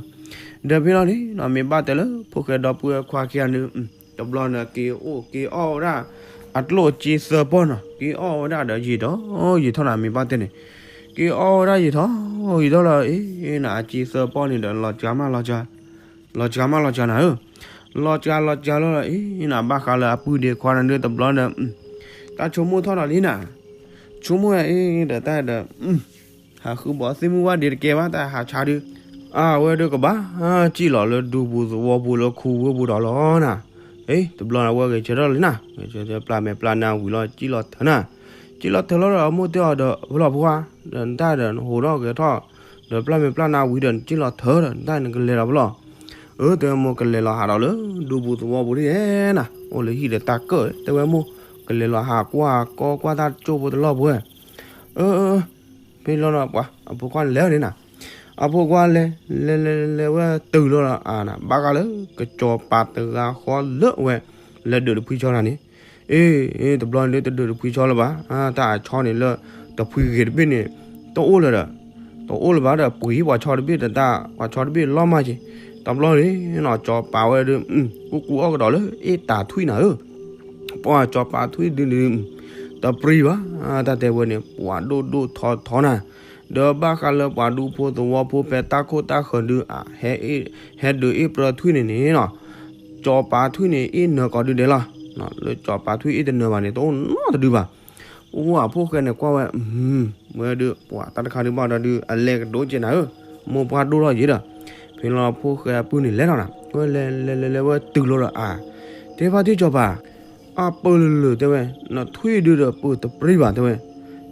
ၢ, ဒီးဖဲလီၤန့ၣ် မ့ၢ်ဘၣ်တဲလၢဖိၣ်ဃဲဒီပုၢ်ဝဲၢ်ခွါခံဂၤန့ၣ်, တဘျီန့ၣ်က့ၤအိၣ်က့ၤအီၣ်ဝဲဒၣ် အကျိၣ်အစ့သၢပီၢ်နီၤ, က့ၤအီၣ်ဝဲဒၣ်ဒီးယံာ်ထီၣ်ယံာ်ထီၣ်နၤ မ့ၢ်ဘၣ်တဲန့ၣ်, က့ၤအီၣ်ဝဲဒၣ်ယံာ်ထီၣ်ယံာ်ထီၣ်လီၤ, အ့ နအစ့သၢပီၢ်န့ၣ်ဒီး လီၤစှၤမးလီၤစှၤ လီၤစှၤမးလီၤစှၤနၤဧၢ, လီၤစှၤလီၤစှၤလီၤလီၤ, အ့ နဘၣ်ဃးလၢအပုၢ်ဒ့ခွါန့ၣ်ဒုးတဘျီန့ၣ်, တၢ်ဆိကမိၣ်ထီၣ်ဒီးလံနၤ, ဆိကမိၣ်အ့ ဒီးတၢ်ဒီး ဟးဃုဘီသ့ၣ်မုၢ်ဝါဒ့တကဲဘၣ် တၢ်ဟးဆါဒုး, အဝဲဒုးကဘၣ်စံၣ်လီၤလၢဒူပူၤသဝီပူၤလၢခူဝ့ၢ်ပူၤဒီးလီၤနၤ, အ့ တဘျီန့ၣ် အဝဲဂဲၤဆၢထၢၣ်လံနၤ, ဂဲၤဆၢထၢၣ်ပျၢ်မဲာ်ပျၢ်နါဝံၤလီၤ စံၣ်လီၤထၢနၤ, စံၣ်လီၤထၢလီၤဒီး အမိၢ်တဲအီၤဒီး ဖဲလီၤဖိခွါ, ဒီးနတၢ်ဒီးနဟိးထီၣ်ဂဲၤထီၣ်, ဒီးပျၢ်မဲာ်ပျၢ်နါဝံၤဒီး နစံၣ်လီၤထၢဒီး နတၢ်နကလဲၤလီၤဖဲလီၤ, အၢ တဲဝဲမိၢ် ကလဲၤလီၤဟးဒီးလၢဒူပူၤသဝီပူၤဒ်လဲၣ်နၤ, အိၣ်လၢဟံၣ်ဒီးတၢ်ကၢၣ် တဲဝဲမိၢ်, ကလဲၤလီၤဟးကွၢ်ကီကွၢ်တၢ်ကၠိဖိတလီၢ်ဖိဝဲ, အၢ ဖဲလီၤဒီးပှၤအဖိခွါလဲၤန့ၣ်နၤ, အဖိခွါလဲၤ လဲၤလဲၤလဲၤဝဲတုၤလီၤဒီး အါနၤ ဘၣ်ဃးလၢကစီၤပၤတဂၤဃီလၢအဝဲ လဲၤဒုးတဖှံဆီတၢ်န့ၣ်, အ့ တဘျီန့ၣ်ဒုးတဒုးတဖှံဆီလၢၤဘၣ်, တၢ်အဆီန့ၣ်လၢ တဖှံဂ့ၤတဘ့ၣ်န့ၣ် တအိၣ်လၢၤဒီး တအိၣ်လၢၤဘၣ်ဒီး ပှ့ၤပှၤဆီတဘ့ၣ်တၢ် ပှၤဆီတဘ့ၣ်လီၤမၢ်က့ၤ, တဘျီန့ၣ်နီၤ စီၤပၤဝဲဒုး ကူကူအီၣ်ကဒီးလၢအ့ၣ်တၢ်ထွံၣ်နၤဧၢ, ပှၤစီၤပၤထွံၣ်ဒုးဒုး တပြံဘၣ်, တၢ်တဲဝဲန့ၣ် ပှၤဒိၣ်ဒိၣ်ထီထီနၤ, ဒီးဘၣ်ဃးလၢပှၤဒူဖိသဝီဖိဖဲတၢ်ခိၣ်တၢ်ဃၢၤဒုး အ ဟဲဒုးအ့ၣ်ပြၢထွံၣ်န့ၣ်န့ၣ်နီၤ, စီၤပၤထွံၣ်န့ၣ်အ့ၣ်နၢၤကီးဒုးဒဲးလီၤ, လၢစီၤပၤထွံၣ်အ့ၣ်တနၢၤဘၣ်န့ၣ် တအိၣ်နီတဒုဘၣ်, အိၣ်အဖိၣ်ဃဲန့ၣ်ကွၢ်ဝဲ, ဝဲဒုး ပှၤတၢ်တခါဒုးဘၣ်ဒီးဒုး အလဲၤကဒိကဲနၤဧၢ, မိၢ်ပှၢ်ဒိၣ်ထီၣ်ယဲဒီး, ဖဲလီၤဖိၣ်ဃဲအပုၢ်န့ၣ်လဲၤထီၣ်နၤ, ဝဲလဲၤလဲၤလဲၤလဲၤဝဲတုၤလီၤဒီးအါ, တဲဖါတံၢ်စီၤပၤ အပၢၢ်လၢလၢတဲဝဲ, နထွံၣ်ဒုးဒီးပၢၢ်တပြံဘၣ်တဲဝဲ,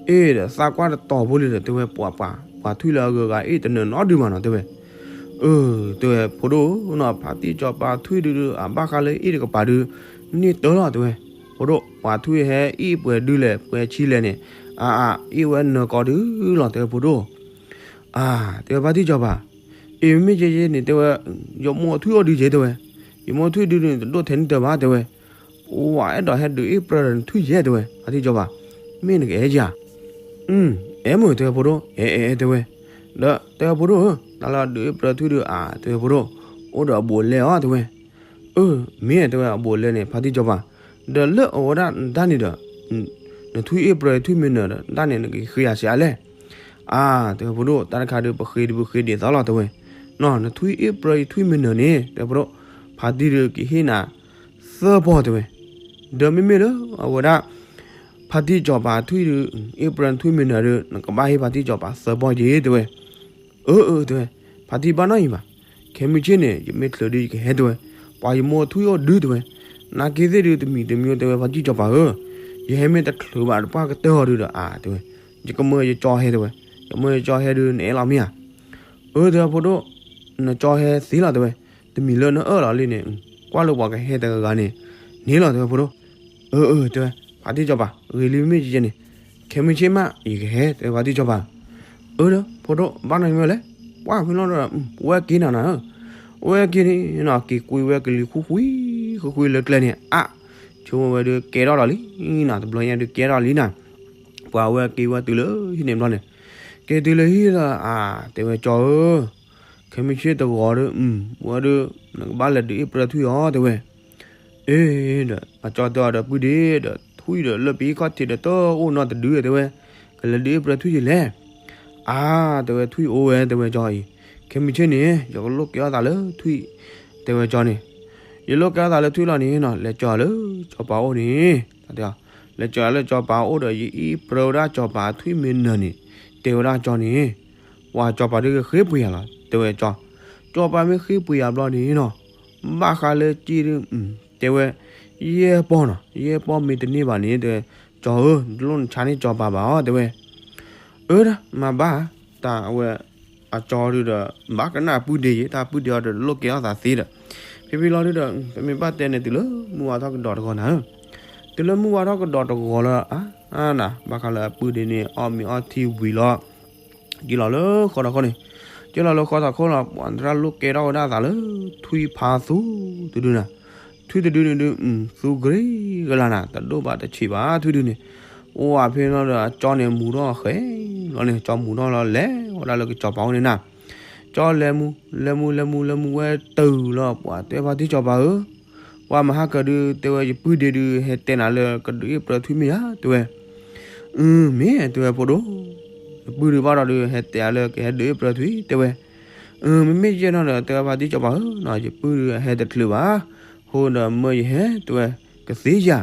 အ့ၣ်ဒီးသးကွၢ်တတီၤဖိလံဒီးတဲဝဲ ပှၤပှၤ ပှၤထွံၣ်လၢအဂုၤအဂၤအ့ၣ်တနၢၤနီတဒုဘၣ်နီၤတဲဝဲ, အၢ တဲဝဲဖိဒိၣ်နီၤ ဖါတံၢ်စီၤပၤထွံၣ်ဒုးဒုး အဘၣ်ဃးလၢအ့ၣ်တကပၤဒုး န့ၢ်တၢ်လီၤတဲဝဲ, ဖိဒိၣ် ပှၤထွံၣ်ဟဲအ့ၣ်ပှဲၤဒုလဲၣ် ပှဲၤဆံလဲၣ်န့ၣ်, အါအါ အ့ၣ်ဝဲနၢၤကီးဒုလီၤတဲဝဲဖိဒိၣ် အါ တဲဝဲဖါတံၢ်စီၤပၤ, အ့ၣ်မ့ၢ်ကဲကဲန့ၣ်တဲဝဲ, ယမိၢ်ထွံၣ်အိၣ်ဒုယဲတဲဝဲ, ယမိၢ်ထွံၣ်ဒုဒုန့ၣ် တဒိၣ်ထဲန့ၣ်တၢ်ဘၣ်တဲဝဲ, ပှၤအဲၣ်ဒိးဟဲဒုးအ့ၣ်ပြၢဒီးနထွံၣ်ယဲတဲဝဲ, ဖါတံၢ်စီၤပၤ, မ့ၢ်နကအဲၣ်ဧါ, အဲၣ်မ့ၢ်တဲဝဲဖိဒိၣ် အဲၣ်အဲၣ်အဲၣ်တဲဝဲ, ဒီးတဲဝဲဖိဒိၣ်ဧၢ, တၢ်လၢဒုးအ့ၣ်ပြၢထွံၣ်ဒုးအါတဲဝဲဖိဒိၣ်, အိၣ်ဒီးအဘူးအလဲအီၤတဲဝဲ, အၢ မ့ၢ်တဲဝဲအဘူးအလဲန့ၣ် ဖါတံၢ်စီၤပၤ, ဒီးလၢအဝဲဒၣ်နတၢ်န့ၣ်ဒီး, နထွံၣ်အ့ၣ်ပြၢထွံၣ်မ့ၢ်နၢၤဒီး နတၢ်န့ၣ်နကဃ့ယၤစံးအါလဲၣ်, အါ တဲဝဲဖိဒိၣ် တၢ်တခါဒုးပဃ့ဒုးပဃ့ဒ်သိးလီၤတဲဝဲ, နီၤ နထွံၣ်အ့ၣ်ပြၢယထွံၣ်မ့ၢ်နၢၤန့ၣ် တဲဝဲဖိဒိၣ်, ဖါတံၢ်ဒုးကဟ့ၣ်နၤ သၢပီၢ်တဲဝဲ, ဒီးမ့မ့ၢ်လၢအဝဲဒၣ် ဖါတံၢ်စီၤပၤထွံၣ်ဒုး အ့ၣ်ပြၢထွံၣ်မ့ၢ်နၢၤဒုး နကဘၣ်ဟ့ၣ်ဖါတံၢ်စီၤပၤသၢပီၢ်က့ၤတဲဝဲ, အၢ အၢ တဲဝဲ, ဖါတံၢ်ဘၣ်နီၢ်အံၤဘၣ်, ခဲမုၢ်ဆ့ၣ်န့ၣ် ယမ့ၢ်ချုးဒုးယကဟဲတဲဝဲ, ပှၤယမိၢ်ထွံၣ်အိၣ်ဒုတဲဝဲ, နာ်က့သ့ၣ်ဒုးတမံၤတမံၤတဲဝဲဖါတံၢ်စီၤပၤဧၢ, ယဟဲမ့ၢ်တချုးဘၣ်တပှၢ်ကတၢၢ်အီၤဒုဒီးအါတဲဝဲ, ယကမၢယကၠီဟဲတဲဝဲ, ယမၢယကၠီဟဲဒုးနအဲၣ်လီၤမ့ၢ်ဧါ, အၢ တဲဝဲဖိဒိၣ်, နကၠီဟဲသ့လီၤတဲဝဲ, တမံၤလၢနအၢၣ်လီၤလံန့ၣ်, ကွၢ်လၢပှၤကဟဲတဂၤဂၤန့ၣ်, န့ၣ်လီၤတဲဝဲဖိဒိၣ်, အၢ အၢ တဲဝဲ, ဖါတံၢ်စီၤပၤ ဂ့ၤလံမ့ၢ်ကဲကဲန့ၣ်, ခဲမုၢ်ဆ့ၣ်မး ယကဟဲတဲဝဲဖါတံၢ်စီၤပၤ, အၢ ဒီးဖိဒိၣ် ဘၣ်နီၢ်မ့ၢ်လဲၣ်, ပှၢ်ဖဲလီၤဒီး ပဝဲက့ၤနၤနၤဧၢ, ပဝဲက့ၤန့ၣ်နီၤ က့ၤကွံာ်ဝဲကလံၤဃူဃူ ဃူဃူလၢကျဲန့ၣ် အါ ဆိကမိၣ်ဝဲဒုးကဲထီၣ်လီၤလံနီၤ, တဘျီညါဒုးကဲထီၣ်လံနီၤ. ပှၤဝဲက့ၤဝဲတုၤလၢဟံၣ်န့ၣ်ဘျီန့ၣ်, က့ၤတုၤလၢဟံၣ်လီၤ အါ တဲဝဲကၠီဧၢ, ခဲမုၢ်ဆ့ၣ်တဂီၤဒီး ဝဲဒုး နကဘၣ်လဲၤဒုးအ့ၣ်ပြၢထွံၣ်အီၤ တဲဝဲ. အ့ ဒီး အကၠီတဲအီၤဒီး ပုၢ်ဒ့ဒီး ထွံၣ်ဒီးလၢပဟံၣ်ခီၣ်ထံးဒီးတအိၣ်နီတဒု တဲဝဲ, ကလဲၤဒုးအ့ၣ်ပြၢထွံၣ်ယလဲၣ်. အါ တဲဝဲ ထွံၣ်အိၣ်ဝဲ တဲဝဲကၠီအံၤ, ခဲမုၢ်ဆ့ၣ်န့ၣ် ယကလိၣ်ကဲထီၣ်သးလၢထွံၣ် တဲဝဲကၠီန့ၣ်, ယလိၣ်ကဲထီၣ်သးလၢထွံၣ်လီၤန့ၣ်နီၤ လဲၤကၠီလၢစီၤပၤအိၣ်န့ၣ်, လဲၤကၠီလၢစီၤပၤအိၣ်ဒီး ယအ့ၣ်ပြၢဝဲဒၣ်စီၤပၤထွံၣ်မ့ၢ်နၢၤန့ၣ်, တဲဝဲဒၣ်ကၠီန့ၣ်, ပှၤစီၤပၤဒုးကဃ့ပှ့ၤယၤလီၤ တဲဝဲကၠီ. စီၤပၤမ့ၢ်ဃ့ပှ့ၤယၤဘျီန့ၣ်နီၤ ဘၣ်ဃးလၢက့ဒုး တဲဝဲ ယဲၢ်ပီၢ်နီၤ ယဲၢ်ပီၢ်မ့ၢ်တန့ၢ်ဘၣ်န့ၣ် တဲဝဲ, ကၠီဧၢ နတလိၣ်နဆါန့ၢ်စီၤပၤဘၣ်အီၤ တဲဝဲ. အၢ မၤဘၣ် တၢ်အဝဲ အကၠီဒုးဒီး ဘၣ်ကနၣ်ပုၢ်ဒ့ယဲ တၢ်ပုၢ်ဒ့အီၤဒီးလိၣ်ကဲထီၣ်သးသ့ဒီး, ဖဲဖဲလီၤဒုးဒီး ပမ့ၢ်ဘၣ်တဲန့ၣ်တုၤလၢမုၢ်ဝါထီၣ်ကဒီးတဂီၤနၤဧၢ, တုၤလၢမုၢ်ဝါထီၣ်ကဒီးတဂီၤလီၤ အါ နၤ ဘၣ်ဃးလၢအပုၢ်ဒ့န့ၣ် အီၣ်မ့ၤအီထံဝံၤလီၤ က့ၤလီၤလၢဃီထီၣ်ခိၣ်န့ၣ်, က့ၤလီၤလၢဃီထီၣ်ခိၣ်လီၤ ပှၤသရၣ်လိၣ်ကဲထီၣ်ဝဲဒၣ်သးလၢ ထွံၣ်ဖးသူတဒုနၤ, ထွံၣ်တဒုန့ၣ်ဒုး သူကရ့ကလၤနၤ တဒိၣ်ဘၣ်တဆံးဘၣ်ထွံၣ်ဒုန့ၣ်, အိၣ်ဝဲဖဲလီၤဒီး အကၠီန့ၣ်မူထီၣ်ဃဲလီၤန့ၣ် ကၠီမူထီၣ်လီၤ လဲၤဝဲဒၣ်လၢကစီၤပၤအိၣ်န့ၣ်နၤ, ကၠီလဲၤမူ လဲၤမူ လဲၤမူ လဲၤမူဝဲတုၤလီၤ ပှၤတဲဖါတံၢ်စီၤပၤဧၢ ပှၤမဟါကဒုး တဲဝဲ ယပုၢ်ဒ့ဒုး ဟဲတဲနၤလၢကဒုးအ့ၣ်ပြၢထွံၣ်မ့ၢ်ဧါ တဲဝဲ. အၢ မ့ၢ် တဲဝဲဖိဒိၣ်, ယပုၢ်ဒုးဘၣ်ဒီးဒုး ဟဲတဲအါလၢကဟဲဒုးအ့ၣ်ပြၢထွံၣ် တဲဝဲ. အၢ မ့မ့ၢ်ယဲၢ်နီၤဒီး တဲဝဲဖါတံၢ်စီၤပၤဧၢနီၤ ယပုၢ်ဒုးဟဲတချုးဘၣ်, အဃိဒီးမၢယဟဲ တဲဝဲ, ကသ့ယၤ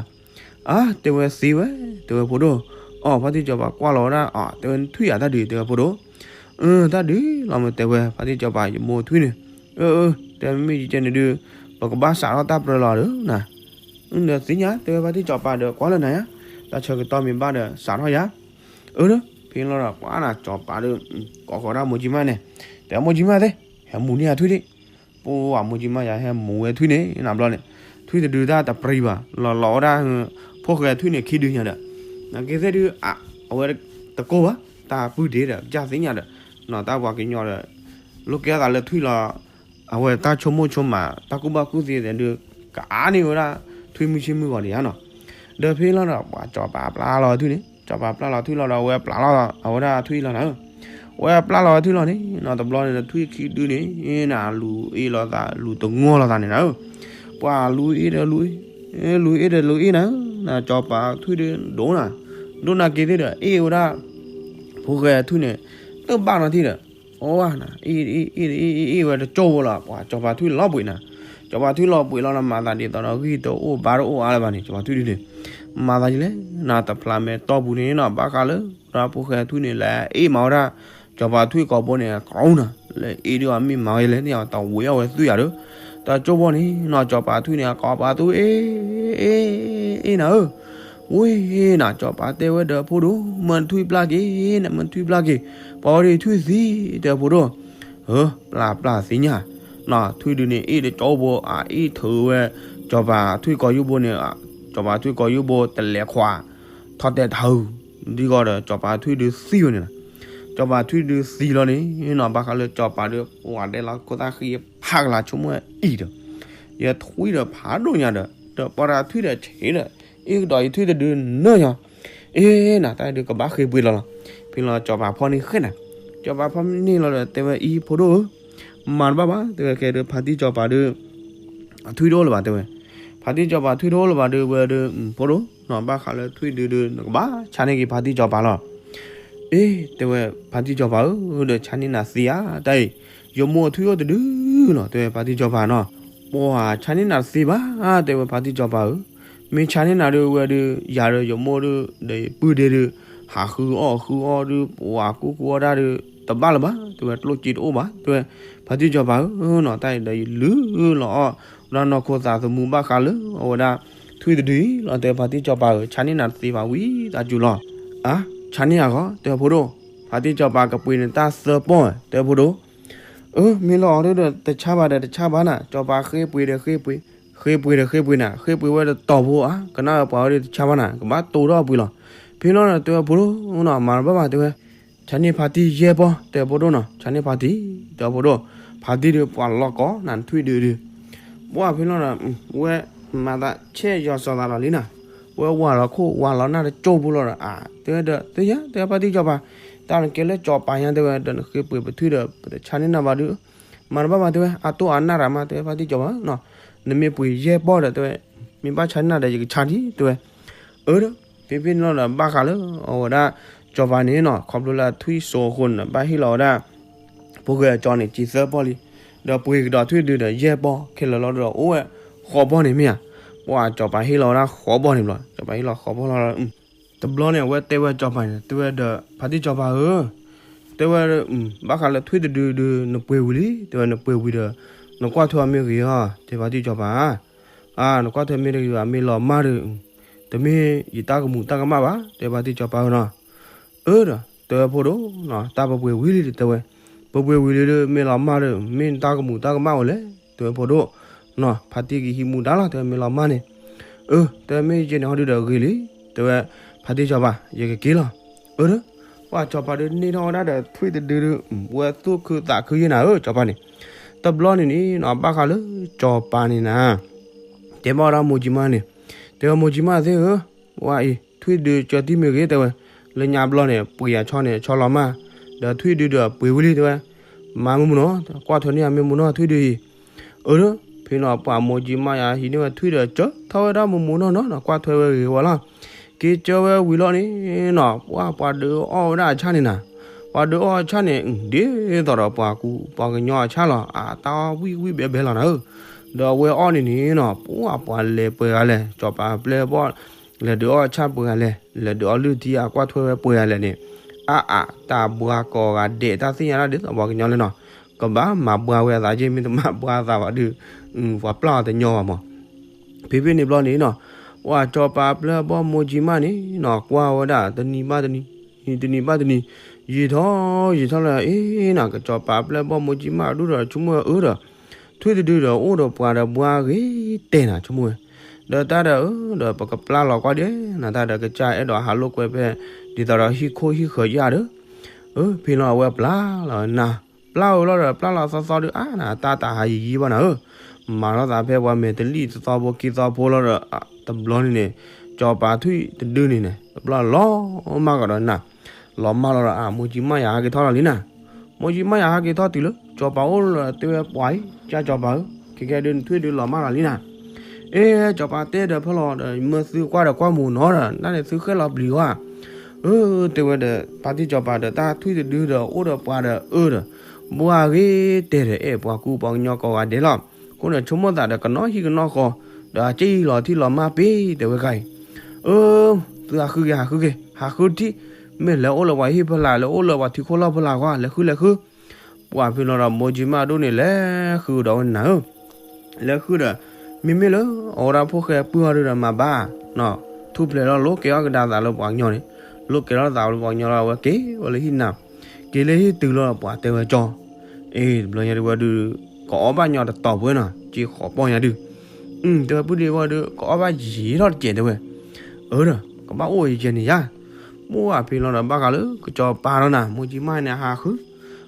အါ တဲဝဲသ့ဝဲ, တဲဝဲဖိဒိၣ်, အီ ဖါတံၢ်စီၤပၤကွၢ်လီၤဝဲဒၣ် အါ တဲဝဲထွံၣ်ဧါတၢ်ဒုး တဲဝဲဖိဒိၣ်. အၢ တၢ်ဒုးလီၤမ့ၢ်တဲဝဲ ဖါတံၢ်စီၤပၤ ယမိၢ်ထွံၣ်န့ၣ်, အၢ အၢ တဲမ့ၢ်ယကဲန့ၣ်ဒုး ပကဘၣ်စးထီၣ်တၢ်ပြၢလီၤဒီးနၤ, ဒီးသ့ၣ်ညါ တဲဝဲဖါတံၢ်စီၤပၤဒီးကွၢ်လၢနၤယါ, တၢ်ဆၢကတီၢ်မ့ၢ်ဘၣ်ဒီးစးထီၣ်ယါ. အၢ ဖဲလီၤဒီး ပှၤနၤစီၤပၤဒီး ကိးဃီၤဒၣ်မိၢ်ကၠံမၣ်န့ၣ်, တဲမိၢ်ကၠံမၣ်သ့ၣ်, ဟဲမူန့ၢ်ယါထွံၣ်ဒံး, ပှၤမိၢ်ကၠံမၣ်ယါဟဲမူဝဲထွံၣ်န့ၣ် နဘျီန့ၣ်, ထွံၣ်တဒုတၢ်တပြံၤဘၣ် လီၤလီၤဝဲဒၣ် ဖိၣ်ဃဲထွံၣ်န့ၣ်ခံဒုညါဒီး, နာ်က့သ့ၣ်ဒုး အဝဲတကိၢ်ဘၣ် တၢ်ပုၢ်ဒ့ဒီး ကစၢ်သ့ၣ်ညါဒီး, နီၢ်တၢ်ပှၤကညီဒီး လိၣ်ကဲသးလၢထွံၣ်လီၤ, အဝဲတၢ်ဆိကမိၣ်ဆိကမး တၢ်ကူၣ်ဘၣ်ကူၣ်သ့သ့ၣ်ဒုး ကအါန့ၢ်ဝဲဒၣ် ထွံၣ်မုၢ်ဆ့ၣ်မုၢ်ဂီၤဒံးဧါနီၤ. ဒီးဖဲလီၤဒီး ပှၤစီၤပၤပျၢ်လီၤထွံၣ်န့ၣ်, စီၤပၤပျၢ်လီၤထွံၣ်လီၤဒီး အဝဲပျၢ်လီၤအဝဲဒၣ်ထွံၣ်လီၤနၤဧၢ, အဝဲပျၢ်လီၤထွံၣ်လီၤန့ၣ် နီၢ်တဘျီန့ၣ်ဒီး ထွံၣ်ခံဒုန့ၣ် နလူၤအ့ၣ်လိာ်သး လူၤတငီၢ်လိာ်သးန့ၣ်နၤဧၢ, ပှၤလူၤအ့ၣ်ဒီးလူၤအ့ၣ်, လူၤအ့ၣ်ဒီးလူၤအ့ၣ်နၤဧၢ, နစီၤပၤထွံၣ်ဒုးဒိၣ်နၤ, ဒိၣ်နၤက့ၤသ့ၣ်ဒီး အ့ၣ်ဝဲဒၣ် ဖိၣ်ဃဲထွံၣ်န့ၣ် တဘၣ်နီတံၢ်ဒီး, အိၣ်ဝဲနၤ အ့ၣ်အ့ၣ်အ့ၣ်အ့ၣ်ဝဲတကၠိဖိလီၤ, ပှၤစီၤပၤထွံၣ်လီၤပှ့ၤနၤ, စီၤပၤထွံၣ်လီၤပှ့ၤလီၤနၤ မၤသးဒ်သိးဒီး ဂံၢ်တအိၣ်ဘါတအိၣ်အါလၢၤဘၣ်န့ၣ် စီၤပၤထွံၣ်ဒုန့ၣ်, မၤသးဒ်လဲၣ်နၤ တဖျးမဲာ်တီၢ်ပူၤန့ၣ်နီၤ ဘၣ်ဃးလၢ ဒီးဖိၣ်ဃဲထွံၣ်န့ၣ် လဲၤအ့ၣ်မၤဝဲဒၣ် စီၤပၤထွံၣ်ကိာ်ဘိန့ၣ် အကီနၤ, လဲၤအ့ၣ်ဒုးအမ့ၢ်မၤဝဲလဲၣ်န့ၣ် တဝံၤအီၣ်ဝဲသွံၣ်ယၤဒီး, တကၠိဖိန့ၣ်နီၤ စီၤပၤထွံၣ်န့ၣ် အကိးပှၤသူ အ့ၣ် အ့ၣ် အ့ၣ်နၤဧၢ, ဝ့ၢ်နၤ စီၤပၤတဲဝဲဒီးဖိဒိၣ် မၢနထွံၣ်ပျၢ်က့ၤ, နမၢနထွံၣ်ပျၢ်က့ၤ, ပှၤဝဲဒၣ်ထွံၣ်သံ တဲဖိဒိၣ်, ဧၢ ပျၢ်ပျၢ်သ့ၣ်ညါ, နီၤ ထွံၣ်ဒုန့ၣ် အ့ၣ်တကၠိဖိ အအ့ၣ်ထုးဝဲ စီၤပၤထွံၣ်ကိာ်ယူၢ်ဘိန့ၣ်, စီၤပၤထွံၣ်ကိာ်ယူၢ်ဘိတလဲၤခွး ထီၣ်တဲတဟူ ဒ်ဂီၢ်ဒီး စီၤပၤထွံၣ်ဒုသံဝဲန့ၣ်လီၤ. စီၤပၤထွံၣ်ဒုသံလီၤန့ၣ်နီၤ ဘၣ်ဃးလၢစီၤပၤဒီး ပှၤဒဲလီၤခိၣ်သၣ်ဃံဖးကလၤဆိကမိၣ်အံၤဒီး, ယထွံၣ်ဒီးဖးဒိၣ်ညါဒီး, ဒီးပှၤတၢ်ထွံၣ်ဒီးဆံးဒီး, အ့ၣ်ကဒီးယထွံၣ်တဒုနၢယီၤ, အ့ၣ်နၤ တၢ်ဒုးကဘၣ်ဃ့ပှ့ၤလီၤလီၤ. ဖဲလီၤစီၤပၤဖီၣ်န့ၢ်ဃဲနၤ, စီၤပၤဖီၣ်န့ၢ်လီၤဒီး တဲဝဲအံၤဖိဒိၣ်ဧၢ, မၤတဘၣ်ဘၣ် တဲဝဲခဲဒုး ဖါတံၢ်စီၤပၤဒုး အထွံၣ်တအိၣ်လၢၤဘၣ် တဲဝဲ, ဖါတံၢ်စီၤပၤထွံၣ်တအိၣ်လၢၤဘၣ်ဒုး ဝဲဒုး ဖိဒိၣ်နီၤ ဘၣ်ဃးလၢထွံၣ်ဒုဒုး နကဘၣ်ဆါန့ၢ်က့ၤဖါတံၢ်စီၤပၤလီၤ. အ့ တဲဝဲ ဖါတံၢ်စီၤပၤဧၢ, ဒီးဆါန့ၢ်နၤသ့ဧါ တၢ်အံၤ, ယမိၢ်ထွံၣ်အိၣ်တဒုနီၤ တဲဝဲဖါတံၢ်စီၤပၤနီၤ, ပှၤဆါန့ၢ်နၤတသ့ဘၣ် တဲဝဲဖါတံၢ်စီၤပၤဧၢ, မ့ၢ်ဆါန့ၢ်နၤဒုး ဝဲဒုး ယၤဒီးယမိၢ်ဒုး ဒီးယပုၢ်ဒ့ဒုး ဟးဃုအီၣ်ဃုအီဒုး ပှၤကူၣ်ကူၣ်အီၣ်တၢ်ဒုး တဘၣ်လၢၤဘၣ် တဲဝဲ ကျိၣ်စ့တအိၣ်ဘၣ် တဲဝဲ, ဖါတံၢ်စီၤပၤဧၢနီၤ တၢ်အံၤဒီးယလုၢ်လီၤအီၣ် ဝဲဒၣ်နီၢ်ခိသးသမူဘၣ်ဃးလၢအဝဲဒၣ် ထွံၣ်တဒုအံၤလီၤ တဲဖါတံၢ်စီၤပၤဧၢ, ဆါန့ၢ်နၤတသ့ဘၣ်ဝံၤတၢ်စူၤလီၤ. အါ ဆါန့ၢ်အဂီၢ် တဲဖိဒိၣ်, ဖါတံၢ်စီၤပၤကပှ့ၤန့ၣ်တၢ်သၢပီၢ် တဲဖိဒိၣ်. အၢ မ့ၢ်လီၤအီၤဒုးဒီး တဆါဘၣ်ဒီးတဆါဘၣ်နၤ, စီၤပၤဃ့ပှ့ၤဒီးဃ့ပှ့ၤ, ဃ့ပှ့ၤဒီးဃ့ပှ့ၤနၤ, ဃ့ပှ့ၤဝဲတတီၤဖိဧါ, ကနၣ်ဝဲပှၤဝဲဒၣ်တဆါဘၣ်နၤ, ကဘၣ်တိၢ်ထီၣ်ပှ့ၤလီၤ. ဖဲလီၤဒီးတဲဝဲဖိဒိၣ်နီၤ မၤတဘၣ်ဘၣ် တဲဝဲ ဆါန့ၢ်ဖါတံၢ်ယဲၢ်ပီၢ် တဲဖိဒိၣ်နီၤ, ဆါန့ၢ်ဖါတံၢ် တဲဖိဒိၣ်, ဖါတံၢ်ဒုးပှၤလီၢ်ကီၢ်နၤ ထွံၣ်ဒုးဒုး, ပှၢ်ဖဲလီၤဒီး ဝဲမၤသးဆဲးယီၤစီၤသးလီၤလံနၤ, ဝဲဝၤလီၤခိၣ်ဝၤလီၤနၢ်တကၠိဖိလီၤဒီး အါ တဲဝဲဒီး တဲယၤ တဲဝဲဖါတံၢ်စီၤပၤ, တၢ်နကဲလၢစီၤပၤညါ တဲဝဲဒီး နဃ့ပှ့ၤပထွံၣ်ဒီး ပတဆါန့ၢ်နၤဘၣ်ဒုး, မၤတဘၣ်ဘၣ် တဲဝဲ အတိၢ်အနၢ်ရၤမး တဲဝဲဖါတံၢ်စီၤပၤနီၤ, နမ့ၢ်ပှ့ၤယဲၢ်ပီၢ်ဒီး တဲဝဲ မ့ၢ်ဘၣ်ဆါန့ၢ်နၤဒီး ယကဆါဒံး တဲဝဲ, အၢ ဒီး ဖဲဖဲန့ၣ်လီၤဒီး ဘၣ်ဃးလၢအဝဲဒၣ် စီၤပၤန့ၣ်နီၤ ခီဖျိလၢအထွံၣ်စိအဃိန့ၣ် ဘၣ်ဟ့ၣ်လီၤဝဲဒၣ် ဖိၣ်ဃဲအကၠီန့ၣ် စံးသၢပီၢ်လံ, ဒီးပှ့ၤကဒီးထွံၣ်ဒုးဒီးယဲၢ်ပီၢ် ခဲလၢာ်လီၤဒီး အိၣ်ဝဲဃိးပီၢ်န့ၣ်မ့ၢ်ဧါ, ပှၢ်စီၤပၤဟ့ၣ်လီၤဝဲဒၣ်ဃိးပီၢ်န့ၣ်ဘျီ စီၤပၤဟ့ၣ်လီၤဃိးပီၢ်လီၤ, တဘျီန့ၣ် အဝဲတဲဝဲစီၤပၤန့ၣ် တဲဝဲဒီး ဖါတံၢ်စီၤပၤဧၢ, တဲဝဲ ဘၣ်ဃးလၢထွံၣ်တဒုဒုး နပှ့ၤဝံၤလံ တဲဝဲ နပှ့ၤဝံၤဒီး နကွၢ်ထွဲအီၤမ့ၢ်ဂ့ၤဧါ တဲဖါတံၢ်စီၤပၤ အါ နကွၢ်ထွဲမ့ၢ်တဂ့ၤဘၣ် မ့ၢ်လီၤမၢ်ဒီး တမ့ၢ်ယတၢ်ကမူးတၢ်ကမၣ်ဘၣ် တဲဖါတံၢ်စီၤပၤဧၢနီၤ, အၢ ဒီး တဲဝဲဖိဒိၣ်နီၤ တၢ်ပပှ့ၤဝံၤလံ တဲဝဲ, ပပှ့ၤဝံၤလံဒီး မ့ၢ်လီၤမၢ်ဒီး မ့ၢ်နတၢ်ကမူးတၢ်ကမၣ်အိၣ်လဲၣ် တဲဝဲဖိဒိၣ်နီၤ, ဖါတံၢ်ကဟံးမူဒါလီၤ တဲဝဲမ့ၢ်လီၤမၢ်န့ၣ်, အၢ တဲဝဲမ့ၢ်ယဲန့ၣ်ဟီဒုဒီးဂ့ၤလံ, တဲဝဲ ဖါတံၢ်စီၤပၤ ယကက့ၤလီၤ, အၢ ဒီး ပှၢ်စီၤပၤဒုးန့ၢ်ထီၣ်ဝဲဒၣ်ဒီးထွံၣ်တဒုဒုး ဝဲသူၣ်ခုသးခုယဲၢ်နၤဧၢ စီၤပၤန့ၣ်, တဘျီန့ၣ်န့ၣ်နီၤ ဘၣ်ဃးလၢစီၤပၤန့ၣ်နၤ တဲဘၣ်ဝဲဒၣ်မိၢ်ကၠံမၢ်န့ၣ်, တဲဝဲမိၢ်ကၠံမၢ်သ့ၣ်ဧၢ, ဝဲအံၤ ထွံၣ်ဒုးကၢတံၢ်မ့ၢ်ဂ့ၤ တဲဝဲ, လၢညါဘျီန့ၣ် ပှ့ၤယၤဆီန့ၣ် ဆီလီၤမၢ်, ဒီးထွံၣ်ဒုးဒီးပှ့ၤဝံၤလံ တဲဝဲ, မၤမုၢ်မုၢ်နီၤ ကွၢ်ထွဲန့ၢ်ယၤမ့ၢ်မုၢ်နီၤထွံၣ်ဒုးအံၤ, အၢ ဒီး ဖဲနီၤပှၢ်မိၢ်ကၠံမၢ်ယၤဟံးန့ၢ်ဝဲထွံၣ်ဒီးကၢထီၣ်ဝဲဒၣ်မုၢ်မုၢ်နီၤနီၤ ကွၢ်ထွဲဝဲဂ့ၤဝဲလီၤ, က့ၤကၢဝဲဝံၤလီၤန့ၣ်နီၤ ပှၢ်ပှၤဒုးအီၣ်ဝဲဒၣ်အဆၣ်န့ၣ်နၤ, ပှၤဒုးအီၣ်အဆၣ်န့ၣ် ဒ်သိးဒီးပှၤကူပှၤကညီအဆၣ်လီၤ အတၢ်အီၣ်ဝံၣ်ဝံၣ်ဘဲဘဲလီၤနၤဧၢ, ဒီးအဝဲအီၣ်န့ၣ်န့ၣ်နီၤ ပှၢ်ပှၤလဲၤပှဲၤဂၤလဲၣ် စီၤပၤအပျဲၢ်အဘီၣ် လဲၤဒုးအီၣ်အဆၣ်ပှဲၤဂၤလဲၣ် လဲၤဒုးအီၣ်လုၢ်ထံအကွၢ်ထွဲဝဲပှဲၤဂၤလဲၣ်န့ၣ်, အါအါ တၢ်ဘှါကိးဂၤဒဲး တၢ်သ့ၣ်ညါတၢ်ဒ်သိးပှၤကညီလၢနီၤ, ကဘၣ်မၤဘှါဝဲအသးက့ မ့ၢ်တမၤဘှါအသးဘၣ်ဒုး ပှၤပျၢ်အီၤတညီဘၣ်မး ဖဲဖဲန့ၣ်ဘျီန့ၣ်နီၤ, ပှၢ်စီၤပၤအပျဲၢ်အဘီၣ်မိၢ်ကၠံမၢ်န့ၣ်နီၤ ကွၢ်ဝဲဒၣ်တနံၤဘၣ်တနံၤ တနံၤဘၣ်တနံၤ, ယံာ်ထီၣ်ယံာ်ထီၣ်လၢအံၤနီၤ ကစီၤပၤအပျဲၢ်အဘီၣ်မိၢ်ကၠံမၢ်ဒိၣ်ဒီးဆိကမိၣ်ဝဲအၢဒီး, ထွံၣ်တဒုဒီးအိၣ်ဒီးပှၤဒီးဘှါဂ့ၤတဲနၤဆိကမိၣ်ဝဲ, ဒီးတၢ်ဒီးအၢဒီးပကပျၢ်လီၤကွၢ်ဒဲးနၤ တၢ်ဒီးကစၢ်အဲၣ်ဒိးဟးလိာ်ကွဲဖဲ ဒ်သိးဒီးဟံၣ်ခိၣ်ဟံၣ်ဃၢၤယၢ်ဒီး အၢ ဖဲလီၤအဝဲပျၢ်လီၤနၤ, ပျၢ်ဝဲလီၤဒီး ပျၢ်လီၤသီသီဒုး အါနၤ တၢ်တဟးယံာ်ယံာ်ဘၣ်နၤဧၢ, မၤထီၣ်သးဖဲပှၤမဲာ်တလံၣ်တသီဖိခံသီဖိလီၤဒီး တဘျီန့ၣ်န့ၣ် စီၤပၤထွံၣ်တဒုန့ၣ်န့ၣ် တဘျီလီၤမၢ်ကဒီးနၤ, လီၤမၢ်လီၤဒီး အါ မိၢ်ကၠံမၢ်ယၤဟးက့ၤထီၣ်လီၤလံနၤ, မိၢ်ကၠံမၢ်ယၤဟးက့ၤထီၣ်တုၤလၢ စီၤပၤအိၣ်လၢတဲဝဲပှၤအံၤ ကၢ်စီၤပၤဧၢ, ခဲကဲဒုးနထွံၣ်ဒုးလီၤမၢ်လီၤလံနၤ အ့ စီၤပၤတဲဒီးဖဲလီၤဒီး မၢသုကွၢ်ဒီးကွၢ်မုာ်နီၤဒီး တၢ်န့ၣ်သုဃဲလီၤပျံၤဝဲ, အၢ တဲဝဲဒီး ပၢ်တံၢ်စီၤပၤဒီး တၢ်ထွံၣ်တဒုဒီး အိၣ်ဒီးပှၤဒီးအၢဒီး ဘှါဂ့ၤတဲဒီး အဲၣ်ပှၤကူပှၤကညီကိးဂၤဒဲးလီၤ, အဃိန့ၣ် ဆိကမိၣ်သးဒီးကနီၤဟံၣ်ကနီၤဃီ ဒီးအက့ၢ်အံၤလီၤထံလီၤမၢ်ပ့ၤ တဲဝဲခါအံၤ, အၢ သုဟးဃုက့ၤ ဟးဃုက့ၤ ဟးဃုထံၣ်, မ့ၢ်လဲၤအိၣ်လၢပှၤဟံၣ်ဖီလာ် လဲၤအိၣ်လၢပှၤထံခိၣ်လီၢ်ဖီလာ်ကွၢ် လဲၤဃုလဲၤဃု ပှၢ်ဖဲလီၤဒီး မိၢ်ကၠံမၢ်ဒိၣ်န့ၣ် လဲၤဃုဒီးဝဲနၤဧၢ, လဲၤဃုဒီး မ့မ့ၢ်လၢ အဝဲဒၣ်ဖိၣ်ဃဲပုၢ်အီၤဒုဒီးမၤဘၣ်, ထူၣ်ဖျဲးလီၤလိးကဲၤအီၣ်ကဒါသးလၢပှၤကညီန့ၣ်, လိးကဲၤထီၣ်သးလၢပှၤကညီလီၤ အဝဲက့ၤဝဲလၢဟံၣ်နၤ, က့ၤလၢဟံၣ်တုၤလီၤပှၢ်တဲဝဲကၠီ, အ့ တဘျီညါဒုးဝဲဒုး ကအီၣ်ဘၣ်ညီတတီၤပှဲၤနီၤ က့ၤဃိးပီၢ်ညါဒုး, တဲဝဲပုၢ်ဒ့ဝဲဒုး ကအီၣ်ဘၣ်ယံာ်ထီၣ်တစဲးတဲဝဲ, အၢဒီး ကဘၣ်အိၣ်ယဲန့ၣ်ယါ, မိၢ်အဖဲလီၤဒီးဘၣ်ဃးလၢ ကစီၤပၤလီၤနၤ မိၢ်ကၠံမၢ်န့ၣ် ဟးဃု,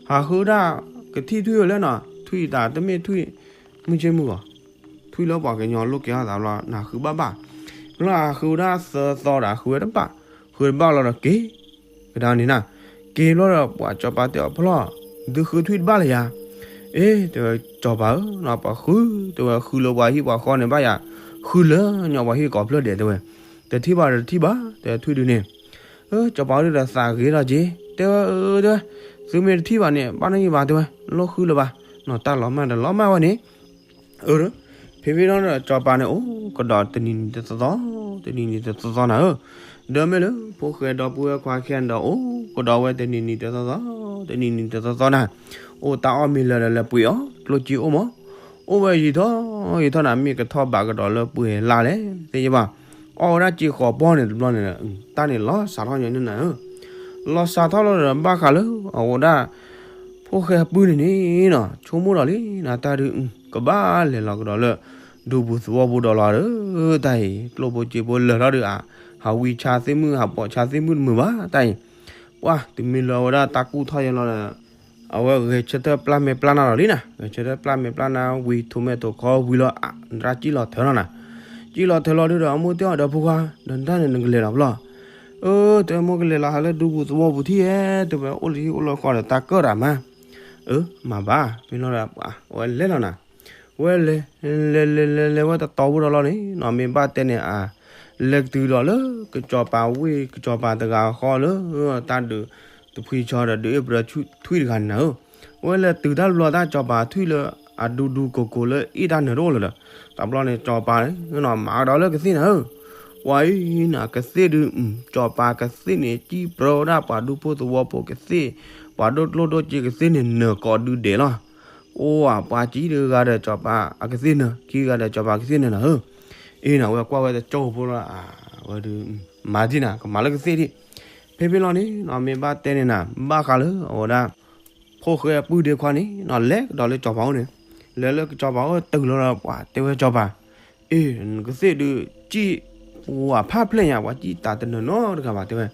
ဟးဃုဒၣ် ကထံၣ်ထွံၣ်ဝဲလဲၣ်နီၤ ထွံၣ်တၢ်တမ့ၢ်ထွံၣ် မုၢ်ဆ့မုၢ်ဂီၤ, ထွံၣ်လၢပှၤကညီလိးကဲၤထီၣ်သးဘျီ နၤဃုဘၣ်ဘၣ်, လၢအဃုဒၣ်သၢသီဒီးဃုဝဲတဘၣ်, ဃုတဘၣ်လီၤဒီးက့ၤ, ကဒါန့ၣ်နၤ, က့ၤဘျီဒီးပှၢ်စီၤပၤတဲအီၤဖဲလီၤ, သုဃုထွံၣ်တဘၣ်လၢယါ, အ့ တဲဝဲစီၤပၤဧၢနီၤ ပှၤဃု, တဲဝဲဃုလၢပှၤဟံၣ်ပှၤဃီန့ၣ်ဘၣ်ယၤ, ဃုလၢညီပှၤဟံၣ်ကိးဖျၢၣ်ဒဲးတဲဝဲ, တထံၣ်ဘၣ်ဒီးတထံၣ်ဘၣ် တဲထွံၣ်ဒုန့ၣ်, စီၤပၤဒုဒီးသးဂ့ၤလီၤက့ၤ, တဲဝဲ တဲဝဲ, သုမ့ၢ်တထံၣ်ဘၣ်န့ၣ် ဘၣ်နီၢ်ယံၤဘၣ်တဲဝဲ, လိၣ်ဃုလၢၤဘၣ်, နီၤတၢ်လီၤမၢ်ဒီးလီၤမၢ်ဝဲန့ၣ် အၢ ဖဲဖဲလီၤဒီးစီၤပၤန့ၣ် အိၣ်ကဒီးတနံၤနံၤတသီသီ, တနံၤနံၤတသီသီနၤဧၢ, ဒီးမ့ၢ်လၢဖိၣ်ဃဲဒီပုၢ်ဝဲၢ်ခွါခံဂၤဒီး အိၣ်ကဒီးဝဲတနံၤနံၤတသီသီ, တနံၤနံၤတသီသီနၤ, အိၣ်တၢ်အီၣ်မ့ၤလၢာ်ဒီးလဲၤပှ့ၤအီၣ်ကျိၣ်စ့အိၣ်မး, အိၣ်ဝဲယံာ်ထီၣ်ယံာ်ထီၣ်နၤ မ့ၢ်ကထီၣ်ဘးကဒီးလၢပှဲၤလါလဲၣ် သ့ၣ်ညါဘၣ်, အီၣ်ဝဲဒၣ်စ့ဃိးပီၢ်န့ၣ်တဘျီန့ၣ်, တၢ်န့ၣ်လီၤစးထီၣ်ညီနုၢ်နၤဧၢ လီၤစးထီၣ်လီၤဒီးဘၣ်ဃးလၢအဝဲဒၣ် ဖိၣ်ဃဲပုၢ်န့ၣ်န့ၣ်နီၤ ဆိကမိၣ်ဒီးလံနၤ တၢ်ဒုး ကဘၣ်လဲၤလီၤကဒီးလၢ ဒူပူၤသဝီပူၤဒီးလီၤဒီး တၢ်အံၤ ကျိၣ်ဖိစ့ဖိလၢာ်ထီၣ်ဒုး ဟးဝံဆါသ့ၣ်မုၣ် ဟးပိာ်ဆါသ့ၣ်မုၣ်တမုာ်ဘၣ် တၢ်အံၤ, ပှၢ်တမ့ၢ်လၢအဝဲဒၣ်တၢ်ကူၣ်ထီၣ်ယဲလီၤဒီး အဝဲဂဲၤဆၢထၢၣ်ပျၢ်မဲာ်ပျၢ်နါလီၤလံနၤ, ဂဲၤဆၢထၢၣ်ပျၢ်မဲာ်ပျၢ်နါဝံၤ ထိးမဲာ်ထိးခီဝံၤလီၤ အတၢ်စံၣ်လီၤထၢလီၤနၤ, စံၣ်လီၤထၢလီၤဒုဒီး အမိၢ်တဲအီၤဒီး ဖိခွါ ဒီးနတၢ်န့ၣ်နကလဲၤလီၤဖျီၣ်, အၢ တဲဝဲ မိၢ်ကလဲၤလီၤဟးလၢဒူပူၤသဝီပူၤထံၣ်ဧဲ တဲဝဲ အိၣ်လၢဟံၣ်အိၣ်လၢဃီဒီးတၢ်ကၢၣ်တၢ်မၤ, အၢ မၤဘၣ် ဖဲလီၤဒီး အဝဲလဲၤလီၤနၤ, ဝဲလဲၤ လဲၤလဲၤလဲၤလဲၤဝဲတတီၤဖိဒီးလီၤန့ၣ်နီၤ မ့ၢ်ဘၣ်တဲန့ၣ် အလဲၤကတုၤဒီးလၢ ကစီၤပၤဝ့ၢ် ကစီၤပၤတဂၤဃီလၢ တၢ်ဒုးတဖှံဆီဒီးဒုးအ့ၣ်ပရၢထွံၣ်တဂၤန့ၣ်နၤဧၢ, ဝဲလဲၤတုၤတၢ်တဘျီ တၢ်စီၤပၤထွံၣ်လၢအဒူဒူကိၢ်ကိၢ်လၢအ့ၣ်တၢ်နၢၤတအိၣ်လၢၤဒီး တဘျီန့ၣ် စီၤပၤ မၤကဒီးလၢကသ့ၣ်နၤဧၢ, ပှၤအံၤနၤ ကသ့ၣ်ဒုး စီၤပၤကသ့ၣ်န့ၣ် စံၣ်ပြၢဝဲဒၣ်ပှၤဒူဖိသဝီဖိကသ့ၣ်, ပှၤဒိၣ်ကျိၣ်ဒိၣ်စ့ကသ့ၣ်န့ၣ် နၢၤကိးဒုဒဲးလီၤ, အိၣ်ဧါ ပှၤစံၣ်တဂၤဒီးစီၤပၤအကသ့ၣ်နၢၤ ခံဂၤဒီးစီၤပၤကသ့ၣ်နၢၤနၤဧၢ, အ့နၤ ဝဲကွၢ်ဝဲတကၠိဖိလီၤ, ဝဲဒုး မၤဒံနၤ ကမၤလၢကသ့ၣ်ဒံး, ဖဲဖဲလီၤန့ၣ်နီၤ မ့ၢ်ဘၣ်တဲန့ၣ်နၤ ဘၣ်ဃးလၢအဝဲဒၣ် ဖိၣ်ဃဲပုၢ်ဒ့ခွါန့ၣ်နီၤ လဲၤကဒီးလၢစီၤပၤအိၣ်န့ၣ်, လဲၤလၢစီၤပၤအိၣ်တုၤလီၤဒီး ပှၤတဲဝဲစီၤပၤ, အ့ နကသ့ၣ်ဒုး စံၣ်ဝဲဖးဖျဲၣ်ညါ ပှၤစံၣ်တၢ်တနၢၤနီတဂၤဘၣ် တဲဝဲ,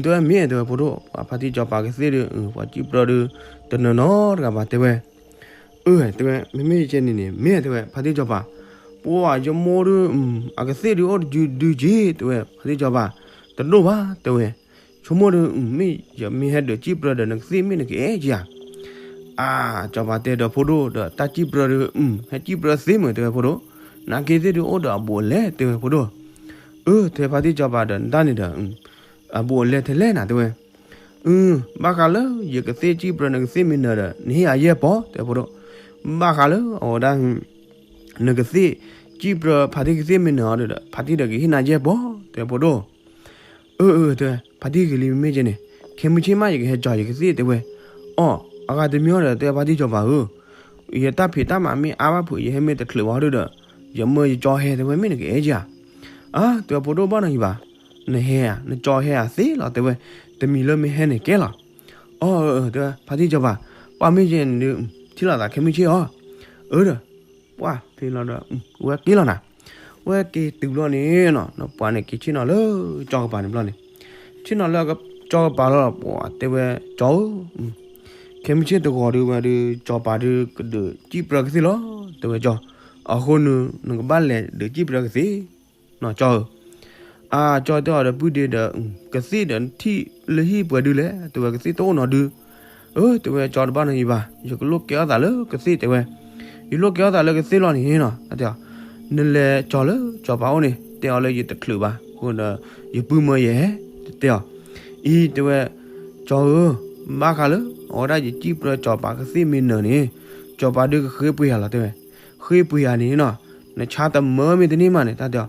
တဲဝဲမ့ၢ် တဲဝဲဖိဒိၣ် ပှၤဖါတံၢ်စီၤပၤကသ့ၣ်ဒုး ပှၤစံၣ်ပြၢဒုး တနၢၤနီတဂၤဘၣ် တဲဝဲ, အၢ တဲဝဲ မ့မ့ၢ်ယကဲန့ၣ်န့ၣ် မ့ၢ် တဲဝဲ ဖါတံၢ်စီၤပၤ, ပှၤယမိၢ်ဒုး အကသ့ၣ်ဒုးအိၣ်တယုၢ်ဒုးက့ တဲဝဲ ဖါတံၢ်စီၤပၤ, တဒိၣ်ဘၣ် တဲဝဲ, ဆိကမိၣ်ဒုး မ့ၢ်ယမ့ၢ်ဟဲဒုးစံၣ်ပြၢဒီး နကသ့ၣ်မ့ၢ်နကအဲၣ်က့ဧါ, အၢ စီၤပၤတဲဒီးဖိဒိၣ်ဒီး တၢ်စံၣ်ပြၢဒုး ဟဲစံၣ်ပြၢသ့မုၢ် တဲဝဲဖိဒိၣ်, နာ်က့သ့ၣ်ဒုးအိၣ်ဒီးအဘူးအလဲ တဲဝဲဖိဒိၣ်, အၢ တဲဖါတံၢ်စီၤပၤဒီး နတၢ်န့ၣ်ဒီး အဘူးအလဲထဲလဲၣ်နၤ တဲဝဲ, ဘၣ်ဃးလၢ ယကသ့ၣ်စံၣ်ပြၢနကသ့ၣ်မ့ၢ်နၢၤဒီး နဟ့ၣ်ယၤယဲၢ်ပီၤ တဲဖိဒိၣ်, ဘၣ်ဃးလၢအဝဲဒၣ် နကသ့ၣ်စံၣ်ပြၢဖါတံၢ်ကသ့ၣ်မ့ၢ်နၢၤအီၤဒီး ဖါတံၢ်ဒီးကဟ့ၣ်နၤယဲၢ်ပီၤ တဲဖိဒိၣ်, အၢ အၢ တဲဝဲ ဖါတံၢ်ဂ့ၤလံမ့မ့ၢ်ကဲန့ၣ် ခဲမုၢ်ဆ့ၣ်မး ယကဟဲကၠီၤယကသ့ၣ် တဲဝဲ, အီ အဂၤတမံၤအီၤဒီး တဲဖါတံၢ်စီၤပၤဧၢ, ယတၢ်ဖံးတၢ်မၤမ့ၢ်အါဘၣ်ဖုး ယဟဲမ့ၢ်တချုးဘၣ်ဒီး ယမၢယကၠီဟဲ တဲဝဲ မ့ၢ်နကအဲၣ်က့ဧါ, အၢ တဲဝဲဖိဒိၣ်ဘၣ်နီၤယံၤဘၣ်, နဟဲဧါ နကၠီဟဲဧါသ့လီၤ တဲဝဲ, တမံၤလၢမ့ၢ်ဟဲန့ၣ်ကဲလီၤ, အီ တဲဝဲ ဖါတံၢ်စီၤပၤ, ပှၤမ့ၢ်ယဲန့ၣ်ဒုး ထံၣ်လိာ်သးခဲမုၢ်ဆ့ၣ်အီၤ, အၢဒီး ပှၤဖဲလီၤဒီး ဝဲက့ၤလီၤနၤ, ဝဲက့ၤတုၤဘျီန့ၣ်နီၤ ပှၤန့ၣ်က့ၤဆ့ၣ်နီၤလၢကၠီကပၤန့ၣ်ဘျီန့ၣ်, ဆ့ၣ်နီၤလၢကၠီကပၤလီၤ ပှၤတဲဝဲကၠီဧၢ, ခဲမုၢ်ဆ့ၣ်တဂီၤဒုးဝဲဒုး စီၤပၤဒုးကဒုးစံၣ်ပြၢကသ့ၣ်လီၤ တဲဝဲကၠီ, အဃိန့ၣ် နကဘၣ်လဲၤဒုးစံၣ်ပြၢကသ့ၣ် နီၤကၠီဧၢ, အၢကၠီတဲအီၤဒီးပုၢ်ဒ့ဒီး ကသ့ၣ်ဒီးထံၣ်လၢဟံၣ်ပှဲၤဒုလဲၣ် တဲဝဲ ကသ့ၣ်တအိၣ်နီၤဒု, အၢ တဲဝဲကၠီတဘၣ်နီၤယံၤဘၣ် ယကလိၣ်ကဲထီၣ်သးလၢကသ့ၣ် တဲဝဲ, ယလိၣ်ကဲထီၣ်သးလၢကသ့ၣ်လီၤန့ၣ်နီၤ တဲအီၤ, နလဲၤကၠီၤလၢစီၤပၤအိၣ်န့ၣ် တဲအီၤလၢယတချုးဘၣ် အဃိဒီး ယပုၢ်မၢယဲၢ် တဲအီၤ, အံၤ တဲဝဲ, ကၠီဧၢ, ဘၣ်ဃးလၢ အဝဲဒၣ်ယစံၣ်ပြၢစီၤပၤကသ့ၣ်မ့ၢ်နၢၤန့ၣ် စီၤပၤဒုးကဃ့ပှ့ၤယၤလီၤ တဲဝဲ, ဃ့ပှ့ၤယၤန့ၣ်နီၤ, နဆါတမၢမ့ၢ်တန့ၢ်မးန့ၣ် တၢ်တဲအီၤ,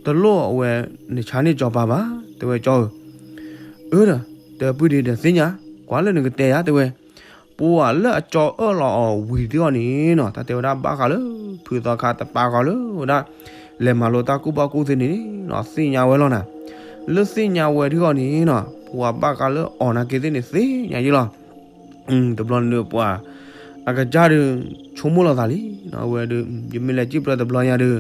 တလိၣ်အဝဲ နဆါန့ၢ်စီၤပၤဘၣ် တဲဝဲကၠီဧၢ, အၢဒီး တဲပုၢ်ဒ့ဒီးသ့ၣ်ညါ, ကွၢ်လၢနကတဲယၤ တဲဝဲ, ပှၤလၢအကၠီအၢၣ်လီၤအီၤဝံၤတဂီၢ်န့ၣ်နီၤ တၢ်တဲဝဲဒၣ်ဘၣ်ဃးလၢ ဖုသီခါတပာ်ဃီလၢဝဲဒၣ် လဲၤမၤလိတၢ်ကူၣ်ဘၣ်ကူၣ်သ့န့ၣ်နီၤ သ့ၣ်ညါဝဲလီၤနၤ, လၢသ့ၣ်ညါဝဲတဂီၢ်န့ၣ်နီၤ ပှၤဘၣ်ဃးလၢအီၤနာ်က့သ့ၣ်န့ၣ်သ့ၣ်ညါယ့လီၤ တဘျီန့ၣ်ဒုးပှၤ အကစၢ်ဒုး ဆိကမိၣ်လီၤသးလံ, အဝဲဒုး ယမ့ၢ်လဲၤစံၣ်ပြၢတဘျီညါဒုး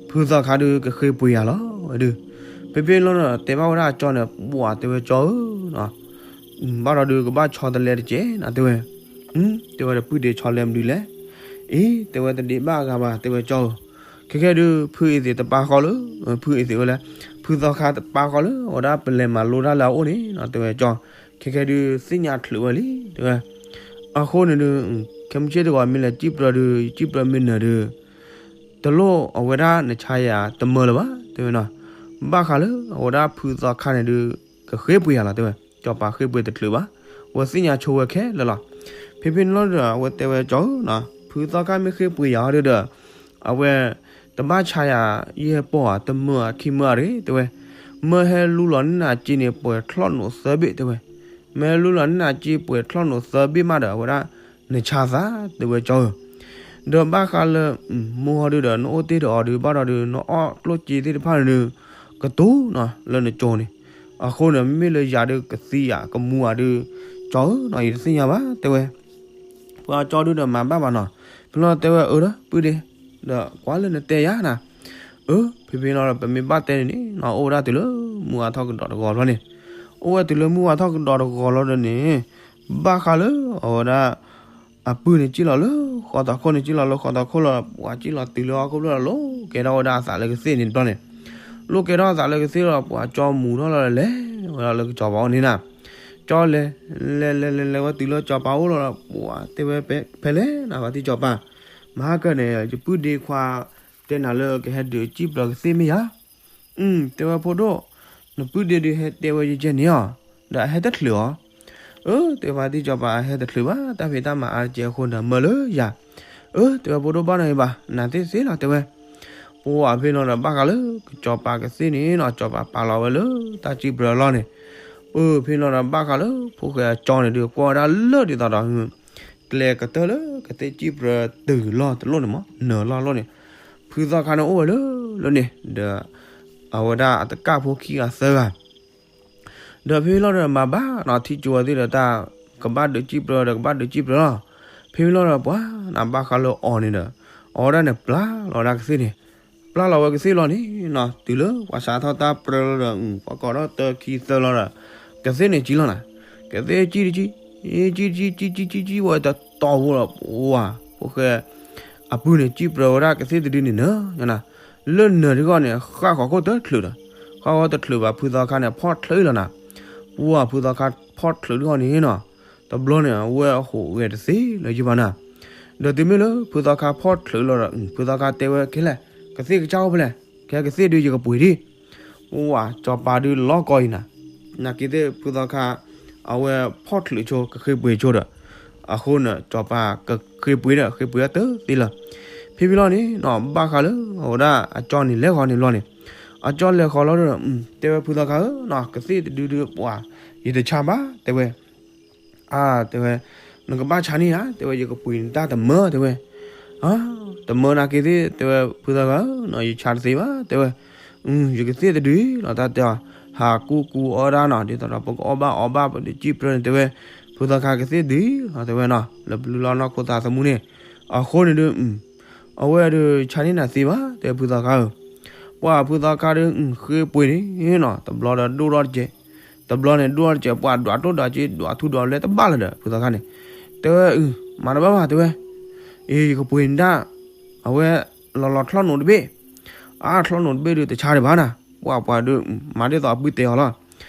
ဖုသီခါဒုးကဃ့ပှ့ၤယၤလီၤ ဝဲဒုး, ဖဲဖဲလီၤဒီး တဲဘၣ်ဝဲဒၣ်အကၠီန့ၣ် ပှၤတဲဝဲကၠီဧၢ ဘၣ်ဒီးဒုးကဘၣ်ဆီတလဲတကဲးနၤ တဲဝဲ, တဲဝဲဒီးပုၢ်ဒ့ဆီလဲမနုၤလဲၣ်, အံၤ တဲဝဲတဒ့ဘၣ်အဂၤဘၣ် တဲဝဲကၠီဧၢ, ခဲခဲဒုး ဖုအ့သ့ၣ်တပာ်ဃီလၢ ဖုအ့သ့ၣ်ဝဲလဲၣ်, ဖုသီခါတပာ်ဃီလၢ အဝဲဒၣ်ပလဲၤမၤလိတၢ်လၢအအိၣ်န့ၣ်နီၤ တဲဝဲကၠီ, ခဲခဲဒုးသ့ၣ်ညါချုးဝဲလံ တဲဝဲ, အဃိန့ၣ်ဒုး ခဲမုၢ်ဆ့ၣ်တဂီၤမ့ၢ်လဲၤစံၣ်ပြၢဒုး ယစံၣ်ပြၢမ့ၢ်နၢၤဒုး တလိၣ်အဝဲဒၣ်နဆါယၤတမၢလၢၤဘၣ် တဲဝဲနီၤ, ဘၣ်ဃးလၢအဝဲဒၣ်ဖုသီခါန့ၣ်ဒုး ကဃ့ပှ့ၤယၤလီၤ တဲဝဲ, စီၤပၤဃ့ပှ့ၤတချုးဘၣ်, အဝဲသ့ၣ်ညါဆိဝဲခဲလၢာ်လီၤ, ဖဲဖဲန့ၣ်လီၤဒီး အဝဲတဲဝဲကၠီဧၢနီၤ ဖုသီခါမ့ၢ်ဃ့ပှ့ၤယၤအီၤဒုးဒီး အဝဲ တဘၣ်ဆါယၤယဲၢ်ပီၢ်ဧါ တမၢဧါခံမၢဧါတဂ့ၤ တဲဝဲ, မၢဟဲလူလီၤန့ၢ်နၤစ့န့ၣ် ပှဲၤချီၣ်နိာ်သၢဘ့ၣ် တဲဝဲ, မၢဟဲလူလီၤန့ၢ်နၤစ့ပှဲၤချီၣ်နိာ်သၢဘ့ၣ်မးဒီး အဝဲဒၣ် နဆါသး တဲဝဲကၠီဧၢ, ဒီးဘၣ်ဃးလၢ မိၢ်ဟီဒုးဒီး နအိၣ်တ့ၢ်ဒီးအီၤဒုး ဘၣ်ဒီးဒုး နအီၣ်ကျိၣ်စ့သ့ၣ်တဖၣ်န့ၣ်ဒုး ကတူၤနီၤ လၢနကၠိန့ၣ်, အဃိန့ၣ် မ့မ့ၢ်လၢယၤဒုးကသံယၤကမူယၤဒုး ကၠီဧၢနီၤ ယတသ့ၣ်ညါဘၣ် တဲဝဲ ပှၤကၠီဒုးဒီးမၤဘၣ်ဘၣ်နီၤ, ဖဲလီၤတဲဝဲအၢဒီး ပုၢ်ဒ့ ဒီးကွၢ်လၢနတဲယၤနၤ, အၢ ဖဲဖဲလီၤဒီး ပမ့ၢ်ဘၣ်တဲန့ၣ်န့ၣ်နီၤ အိၣ်ဝဲဒၣ်တုၤလၢမုၢ်ဝါထီၣ်ကဒီးတဂီၤဘျီန့ၣ်, အိၣ်ဝဲတုၤလၢမုၢ်ဝါထီၣ်ကဒီးတဂီၤလီၤဒီးန့ၣ်, ဘၣ်ဃးလၢအဝဲဒၣ် အပုၢ်န့ၣ်စံၣ်လီၤလၢဃီသီခိၣ်န့ၣ် စံၣ်လီၤလၢဃီသီခိၣ်လီၤ, ပှၤစံၣ်လီၤတုၤလၢဟီၣ်ခိၣ်ဖျၢၣ်ဒီး လိးကဲထီၣ်ဝဲဒၣ်အသးလၢကသ့ၣ်န့ၣ်တဘျီန့ၣ်, လိးကဲထီၣ်အသးလၢကသ့ၣ်လီၤ, ပှၤကၠီမူၤထီၣ်လီၤဒီး လဲၤဝဲဒၣ်လၢကစီၤပၤအိၣ်န့ၣ်နၤ. ကၠီလဲၤ လဲၤလဲၤလဲၤလဲၤဝဲတုၤလၢစီၤပၤအိၣ်လီၤဒီး ပှၤတဲဝဲ ဖဲလဲၣ်နၤ ပှၤတံၢ်စီၤပၤ, မဟါကၢန့ၣ် ယပုၢ်ဒ့ခွါတဲနၤလၢကဟဲဒုးစံၣ်ပြၢကသ့ၣ်မ့ၢ်ဧါ. အၢ တဲဝဲဖိဒိၣ်, နပုၢ်ဒ့ဒုးဟဲတဲဝဲယဲကဲန့ၣ်အီၤ, ဒီးအဟဲတချုးအီၤ. အၢ တဲဝဲ ပှၤတံၢ်စီၤပၤ အဟဲတချုးဘၣ်, တၢ်ဖံးတၢ်မၤအါတကဲအဃိဒီးမၢလၢယၤ. အၢ တဲဝဲဖိဒိၣ် ဘၣ်နီၤအံၤဘၣ်, နၤသ့ၣ်သ့လီၤ တဲဝဲ. ပှၤဖဲလီၤဒီး ဘၣ်ဃးလၢကစီၤပၤကသ့ၣ်န့ၣ်နီၤ, စီၤပၤပာ်လီၤဝဲလၢတၢ်စံၣ်ပြၢအလီၢ်န့ၣ်, ပှၤဖဲလီၤဒီး ဘၣ်ဃးလၢဖိၣ်ဃဲအကၠီန့ၣ်ဒုး ကွၢ်ဝဲဒၣ်လၢဒ်သိးဒီး ကျဲကတၢၢ်လၢကသ့ၣ်စံၣ်ပြၢတုၤလီၢ်တလီၢ်န့ၣ်မး နၢၤလီၢ်လီၢ်န့ၣ်, ဖုသီခါန့ၣ်အိၣ်ဝဲလၢလၢန့ၣ် ဒီးအဝဲဒၣ်အတကၣ်ဖိခံဂၤသၢဂၤ ဒီးဖဲလီၤဒီး မၤဘၣ်နီၤ ထံၣ်ကၠိဝဲသ့ၣ်ဒီးတၢ် ကဘၣ်ဒုးစံၣ်ပြၢဒီး ကဘၣ်ဒုးစံၣ်ပြၢလီၤ. ဖဲလီၤဒီး ပှၤနၤဘၣ်ဃးလၢအီၤန့ၣ်ဒီး အဝဲဒၣ်န့ၣ် ပျၢ်လီၤဝဲဒၣ်ကသ့ၣ်န့ၣ်, ပျၢ်လီၤဝဲကသ့ၣ်လီၤန့ၣ်နီၤ, တုၤလၢပှၤစးထီၣ်တၢ်ပြၢလီၤဒီး ပှၤကိးထီၣ်တၢခံသၢလီၤဒီး ကသ့ၣ်န့ၣ်စံၣ်လီၤနၤ. ကသ့ၣ်စံၣ်တစံၣ် စံၣ်စံၣ်စံၣ်စံၣ်စံၣ်ဝဲတတီၤဖိလီၤ. ပှၤ ဖိၣ်ဃဲ အပုၢ်န့ၣ် စံၣ်ပြၢဝဲဒၣ်ကသ့ၣ်တဒုန့ၣ်နၢၤနၤ, လၢနၢၤတဂီၢ်န့ၣ် ဃၣ်ဃီၤခိၣ်တချုးဒီး ဃၣ်ဃီၤတချုးဘၣ် ဖုသီခါန့ၣ် ဖီၣ်ချုးလီၤနၤ. ပှၤဖုသီခါဖီၣ်ချုးတဂီၢ်န့ၣ်နီၤ, တဘျီန့ၣ် အဝဲအဟူးဂဲၤတသ့လၢၤယဘၣ်နၤ. ဒီးတုၤမ့ၢ်လၢဖုသီခါဖီၣ်ချုးလီၤဒီး ဖုသီခါတဲဝဲ ခဲလဲၣ် ကသ့ၣ်ကစၢ်အိၣ်ဖဲလဲၣ်, ခဲကသ့ၣ်ဒုးယကပှ့ၤဒံး. ပှၤစီၤပၤဒုးလီၤကီအံၤနၤ, နာ်က့သ့ၣ်ဖုသီခါ အဝဲဖီၣ်ချုးဆိ ကဃ့ပှ့ၤဆိဒီး အဃိန့ၣ် စီၤပၤကဃ့ပှ့ၤဒီး ဃ့ပှ့ၤအီၤတသ့လၢၤ. ဖဲဖဲလီၤန့ၣ်နီၤ ဘၣ်ဃးလၢအဝဲဒၣ်အကၠီန့ၣ်လဲၤဃီၤန့ၣ်ဘျီန့ၣ်, အကၠီလဲၤဃီၤလီၤဒီး တဲဝဲဖုသီခါဧၢနီၤ, ကသ့ၣ်တဒုဒုးပှၤ ယတဆါဘၣ် တဲဝဲ. အါ တဲဝဲ, နကဘၣ်ဆါန့ၢ်ဧါ တဲဝဲ, ယကပှ့ၤနတၢ်တမၢ တဲဝဲ. တမၢနာ်က့သ့ၣ် တဲဝဲ ဖုသီခါဧၢနီၤ, ယဆါတသ့ဘၣ် တဲဝဲ. ယကသ့ၣ်တဒုလီၤ တၢ်တဲအီၤ, ဟးကူကူအီၣ်ဒၣ်နီၤ, ဒ်သိးဒီးပကအီၣ်ဘၣ်အီဘၣ် ပဒုးစံၣ်ပြၢန့ၣ် တဲဝဲ, ဖုသီခါကသ့ၣ်တဒုလီၤ တဲဝဲနီၤ, လၢပလုၢ်လီၢ်နီၢ်ခိသးသမူန့ၣ်, အဃိန့ၣ်ဒုး အဝဲဒုးဆါန့ၢ်နၤသ့ဘၣ် တဲဖုသီခါဧၢ. ပှၤဖုသီခါဒုး ဃ့ပှ့ၤန့ၣ်နီၤ, တဘျီဒီးဒိၣ်ထီၣ်တစဲး, တဘျီန့ၣ်ဒိၣ်ထီၣ်တစဲး, ပှၤဒွးတိၢ်ဒွးက့ ဒွးထူဒွးလဲတဘၣ်လၢၤဒီး ဖုသီခါန့ၣ်, တဲဝဲ မၤတဘၣ်ဘၣ် တဲဝဲ, အ့ ယကပှ့ၤနတၢ်, အဝဲ လီၤလီၤချီၣ်နိာ်တဘ့ၣ်, အါ ချီၣ်နိာ်တဘ့ၣ်ဒုးတဆါဒံးဘၣ်နၤ, ပှၤပှၤဒုး မၤဒ်သိးအပုၢ်တဲအီၤလီၤ.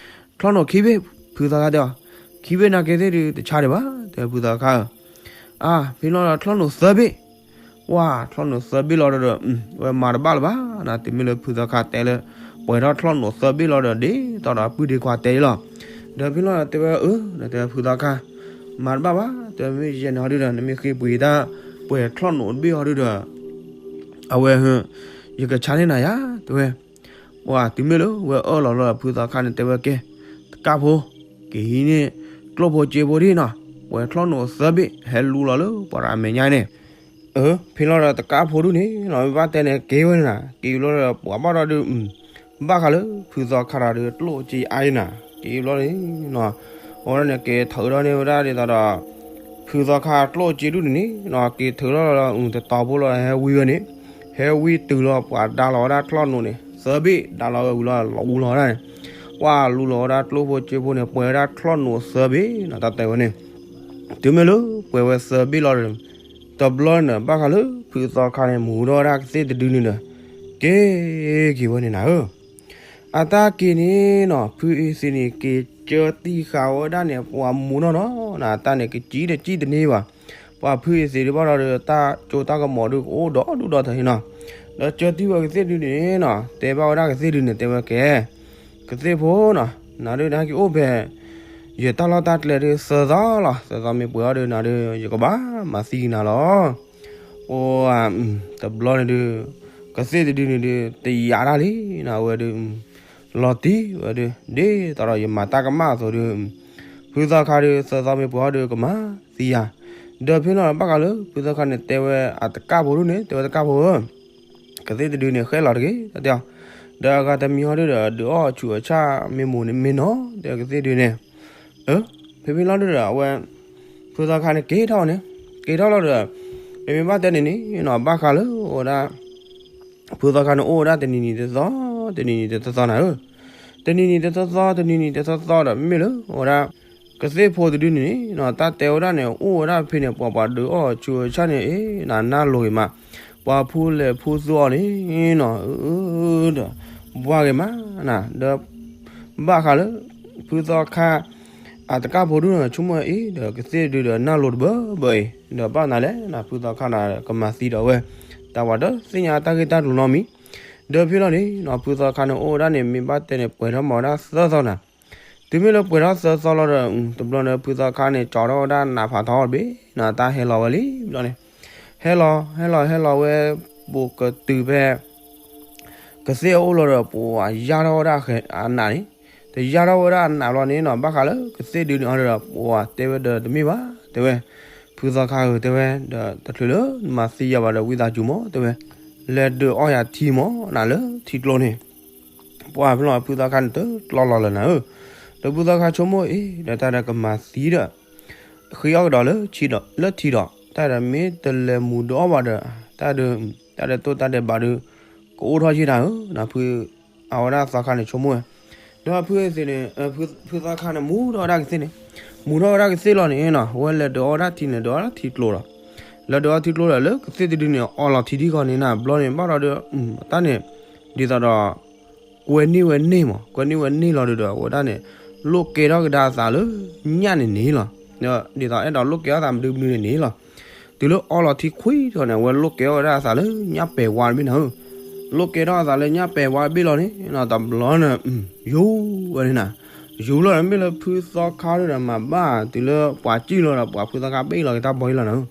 ချီၣ်နိာ်ခံဘ့ၣ် ဖုသီခါတဲအီၤ, ခံဘ့ၣ်နာ်က့သ့ၣ်ဒုးတဆါဒံးဘၣ် တဲဖုသီခါဧၢ. အါ ဖဲလီၤဒီးချီၣ်နိာ်သၢဘ့ၣ်, ပှၤ ချီၣ်နိာ်သၢဘ့ၣ်လီၤဒီး ဝဲမၤတဘၣ်လၢၤဘၣ်နၤ, တုၤမ့ၢ်လၢဖုသီခါတဲလၢ ပှဲၤထီၣ်ချီၣ်နိာ်သၢဘ့ၣ်လီၤဒီး ဒ်သိးဒီးအပုၢ်ဒ့ခွါတဲအံၤလီၤ. ဒီးဖဲလီၤဒီးတဲဝဲအၢ ဒီးတဲဖုသီခါ, မၤတဘၣ်ဘၣ် တဲဝဲ, မ့ၢ်ယဲန့ၣ်ဟီဒုဒီး နမ့ၢ်ဃ့ပှ့ၤတၢ် ပှဲၤချီၣ်နိာ်တဘ့ၣ်ဟီဒုဒီး အဝဲ ယကဆါန့ၢ်နၤယၤ တဲဝဲ. ပှၤတုၤမ့ၢ်လၢဝဲအၢၣ်လီၤလီၤဒီး ဖုသီခါန့ၣ်တဲဝဲကဲ, တကၣ်ဖိ, က့ၤဟံးန့ၢ်ကျိၣ်ဖိစ့ဖိဒံးနီၤ, ပှဲၤချီၣ်နိာ်သၢဘ့ၣ် ဟဲလူလီၤလၢပှၤတဂၤမဲာ်ညါန့ၣ်. အၢ ဖဲလီၤဒီးတကၣ်ဖိဒုန့ၣ်နီၤ မ့ၢ်ဘၣ်တဲန့ၣ် က့ၤဝဲန့ၣ်နၤ, က့ၤဘျီဒီး ပှၤဘၣ်ဒီးဒုး ဘၣ်ဃးလၢဖုသီခါတဂၤဒီး ကျိၣ်စ့အါအံၤနၤ, က့ၤဘျီန့ၣ်နီၤ, အဝဲဒၣ်န့ၣ် က့ၤထုးထီၣ်န့ၢ်ဝဲဒၣ်ဒ်သိးဒီး ဖုသီခါကျိၣ်စ့ဒုန့ၣ်နီၤ, က့ၤထုးထီၣ်လီၤဒီး တတီၤဖိလီၤ ဟဲဝံဝဲန့ၣ်, ဟဲဝံတုၤလီၤ ပှၤဒါလီၤဝဲဒၣ်ချီၣ်နိာ်န့ၣ် သၢဘ့ၣ် ဒါလီၤဝဲဝံၤလီၤလီၤဝံၤလီၤဝဲဒၣ်န့ၣ်, ပှၤလူလီၤဝဲဒၣ်ကျိၣ်ဖိစ့ဖိန့ၣ် ပှဲၤဝဲဒၣ်ချီၣ်နိာ်သၢဘ့ၣ်နီၤ တၢ်တဲဝဲန့ၣ်. တုၤမ့ၢ်လၢပှဲၤဝဲသၢဘ့ၣ်လီၤဒီး တဘျီန့ၣ် ဘၣ်ဃးလၢဖုသီခါန့ၣ် မူၤထီၣ်ဝဲဒၣ်ကသ့ၣ်တဒုန့ၣ်ဒီး က့ၤက့ၤဝဲန့ၣ်နၤဧၢ. အတၢ်က့ၤန့ၣ်နီၤ ဖုအ့သ့ၣ်န့ၣ် က့ၤကၢတံၢ်ဃာ်ဝဲဒၣ်န့ၣ် ပှၤမူၤနီၢ်နီၤနၤ, တၢ်န့ၣ် ကစံၣ်တစံၣ်တန့ၢ်ဘၣ်. ပှၤဖုအ့သ့ၣ်ဒုးဘၣ်ဒီး တၢ်စိတၢ်ကမီၤဒုး ကအိၣ်ဒီဒူၣ်ဒီထၢန့ၣ်နီၤ. ဒီးကၢတံၢ်ဝဲကသ့ၣ်တဒုန့ၣ်နီၤ တဲဘၣ်ဝဲဒၣ်ကသ့ၣ်တဒုန့ၣ် တဲဝဲကဲ, ကသ့ၣ်ဖိနီၤ, နၤဒုးနဟဲက့ၤအိၣ်ဖဲ ယတၢ်လီၢ်တၢ်ကျဲဒုးသၢသီလီၤ. သၢသီမ့ၢ်ပှဲၤအီၤဒုး နၤဒုး ယကဘၣ်မၤသံနၤလီၤ. အိၣ် တဘျီန့ၣ်ဒုး ကသ့ၣ်တဒုန့ၣ်ဒုး တယာ်တၢ်လံနီၤ, အဝဲဒုး လီၤတံၢ်ဝဲဒုး ဒ်သိးဒီးယမၤတၢ်ကမၣ်အသိးဒုး ဖုသီခါဒုး သၢသီမ့ၢ်ပှဲၤအီၤဒုး ကမၤသံယၤ. ဒီးဖဲလီၤဘၣ်ဃးလၢ ဖုသီခါန့ၣ် တဲဝဲအတကၣ်ဖိဒုန့ၣ် တဲဝဲတကၣ်ဖိဧၢ ကသ့ၣ်တဒုန့ၣ် ဃဲလီၤတဂ့ၤ တၢ်တဲအီၤ, ဒီးအဂၤတမံၤဟီဒုဒီး ဒုးအီၣ်ဆူးအဆၣ်မ့ၢ်မိၢ်န့ၣ်မ့ၢ်နီၤ တဲကသ့ၣ်တဒုန့ၣ်. အၢ ဖဲဖဲလီၤဒုဒီး အဝဲ ဖုသီခါန့ၣ် က့ၤထီၣ်န့ၣ် က့ၤထီၣ်လီၤဒီး ပမ့ၢ်ဘၣ်တဲန့ၣ်န့ၣ်နီၤ ဘၣ်ဃးလၢအဝဲဒၣ် ဖုသီခါန့ၣ် အိၣ်ဝဲဒၣ်တနံၤနံၤတသီသီ တနံၤနံၤတသီသီနၤဧၢ, တနံၤနံၤတသီသီ တနံၤနံၤတသီသီဒီး မ့မ့ၢ်လၢအဝဲဒၣ် ကသ့ၣ်ဖိတဒုန့ၣ်န့ၣ်နီၤ တၢ်တဲဝဲဒၣ်န့ၣ် အိၣ်ဝဲဒၣ်ဖဲန့ၣ် ပှၤပှၤဒုးအီၣ်ဆူအဆၣ်န့ၣ် အ့ နၤနၢ်လိၤဂ့ၤမး, ပှၤဖူလဲၤဖူသူအီၤန့ၣ်နီၤ ဒီး ဘှါဂ့ၤမးနၤ ဒီး ဘၣ်ဃးလၢ ဖုသီခါ အတကၣ်ဖိဒုန့ၣ် ဆိကမိၣ်အံၤဒီး ကသ့ၣ်ဒုဒီးနၢ်လိၤတဘၢဘၢအံၤ ဒီးဘၣ်နၤလဲၣ်နၤ ဖုသီခါနၤ ကမၤသံဒီးဝဲ တၢ်ပှၤတသ့ၣ်ညါတၢ်ဂ့ၢ်တၢ်ကျိၤနီတမံၤ, ဒီးဖဲလီၤန့ၣ်နီၤ ဖုသီခါန့ၣ် အိၣ်ဝဲဒၣ်န့ၣ် မ့ၢ်ဘၣ်တဲန့ၣ် ပှဲၤထီၣ်မၤဝဲဒၣ်သၢသီနၤ တုၤမ့ၢ်လၢပှဲၤထီၣ်သၢသီလီၤဒီး တဘျီန့ၣ် ဖုသီခါန့ၣ် ကၠီထီၣ်ဝဲဒၣ်နးဖးထီတဘ့ၣ်နီၤ တၢ်ဟဲလီၤဝဲလံဘျီန့ၣ်, ဟဲလီၤ ဟဲလီၤ ဟဲလီၤဝဲ ဘူးကတုၤဖဲ ကသ့ၣ်အအိၣ်လီၤဒီး ပှၤယၢ်ထီၣ်ဝဲဒၣ်အနးန့ၣ်, တယၢ်ထီၣ်ဝဲဒၣ်အနးဘျီန့ၣ်နီၤ ဘၣ်ဃးလၢကသ့ၣ်ဒုန့ၣ်အီၤဒီး ပှၤတဲဝဲဒီးတမ့ၢ်ဘၣ် တဲဝဲ, ဖုသီခါဧၢ တဲဝဲ ဒီးတချုးလၢနမၤသံယၤဘၣ်ဒီး ဝံသးစူၤမး တဲဝဲ, လဲၤဒုးအီၣ်ယၤထံမးနၤလၢထံကျိန့ၣ် ပှၤဖဲလီၤဖုသီခါန့ၣ် တကျီလီၤလၢၤနၤဧၢ, ဒီးဖုသီခါဆိကမိၣ်အံၤ ဒီးတၢ်ဒီးကမၤသံဒီး ဃ့အီၣ်ကဒီးလၢထံဒီး လၢထံဒီး တၢ်ဒီးမ့ၢ်တလဲၤမူၤဒုးအီၣ်ဘၣ်ဒီး တၢ်ဒီး တၢ်ဒီးတိၢ်တၢ်ဒဲးဘးဒီး ကအိၣ်ထီၣ်ယ့ၢ်တၢ်ဧၢ, နဖု အဝဲဒၣ်သီခါန့ၣ်ဆိကမိၣ်ဝဲ, ဒီးဖုသ့ၣ်န့ၣ် ဖုသီခါန့ၣ် မူၤထီၣ်ဝဲဒၣ်ကသ့ၣ်န့ၣ်, မူၤထီၣ်ဝဲဒၣ်ကသ့ၣ်လီၤန့ၣ်နီၤ အဝဲလဲၤဒုးအီၣ်ဒၣ်ထံန့ၣ် ဒုးအီၣ်ဒၣ်ထံကျိဒီး, လဲၤဒုးအီၣ်ထံကျိဒီး လၢကသ့ၣ်တဒုန့ၣ် အီလီၤထံဒံကီးန့ၣ်နၤ ဘျီန့ၣ် ဘၣ်ဒီးဒီး တၢ်န့ၣ် ဒ်သိးဒီး ကွဲန့ၢ်ဝဲန့ၢ်မး ကွဲန့ၢ်ဝဲန့ၢ်လီၤဒီး အဝဲဒၣ်န့ၣ် လိၣ်ကဲထီၣ်ကဒါအသးလၢ ညၣ်န့ၣ်န့ၣ်လီၤ, ဒ်သိးအဲၣ်ဒိးလိၣ်ကဲထီၣ်သးမနုၤမနုၤန့ၣ်န့ၣ်လီၤ, တုၤလၢအီလီၤထံခွံထီၣ်န့ၣ် အဝဲလိၣ်ကဲထီၣ်ဝဲဒၣ်အသးလၢညၣ်ပဲာ်ဝါတဘ့ၣ်နၤဧၢ, လိၣ်ကဲထီၣ်အသးလၢညၣ်ပဲာ်ဝါတဘ့ၣ်လီၤန့ၣ်နီၤ တဘျီန့ၣ် ယူၤဝဲန့ၣ်နၤ, ယူၤလီၤန့ၣ်မ့ၢ်လၢဖုသီခါဒီးမၤဘၣ် တုၤလၢပှၤစံၣ်လီၤဒီး ပှၤဖုသီခါဘ့ၣ်လီၤက့ၤတၢ်ဘီအံၤလီၤနၤဧၢ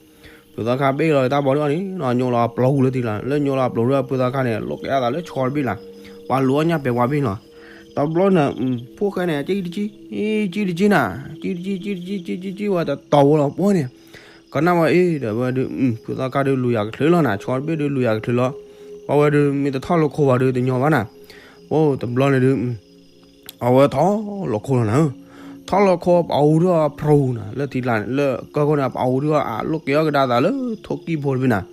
ဖုသီခါဘ့ၣ်လီၤက့ၤတၢ်ဘီဒံးအီၤန့ၣ် ညိလီၤအပျီၤလၢထံလီၤ လၢညိလီၤအပျီၤဒီးဖုသီခါန့ၣ် လိၣ်ကဲထီၣ်အသးလၢဆီတဘ့ၣ်လီၤ, ပှၤလူၤအီၣ်ညၣ်ပဲာ်ဝါတဘ့ၣ်လီၤ, တဘျီန့ၣ် ဖိၣ်ဃဲန့ၣ် ကံတကံ ကံတကံနၤ ကံတကံ ကံတကံ ကံတကံ ကံတကံဝဲတတီၤဝဲလီၤပှီၢ်န့ၣ်, ကနၣ်ဝဲအံၤဒီးဝဲဒုး ဖုသီခါဒုးလူၤယၤကချုးလီၤနၤ ဆီတဘ့ၣ်ဒုးလူၤယၤကချုးလီၤ, ပှၤဝဲဒုးမ့ၢ်တထီၣ်လိာ်ခိဘၣ်ဒီးတညီဘၣ်နၤ, အိၣ်တဘျီန့ၣ်ဒုး အဝဲထီၣ်လီၤခိလီၤနၤဧၢ, ထီၣ်လီၤခိပအူထီၣ်အဖျိနၤ လၢထံကျါန့ၣ် လၢကၢၢ်ခိၣ်န့ၣ် ပအူထီၣ်အလိၣ်ကဲထီၣ်ကဒါအသးလၢထိၣ်ကံၢ်ဖိတဘ့ၣ်နၤ,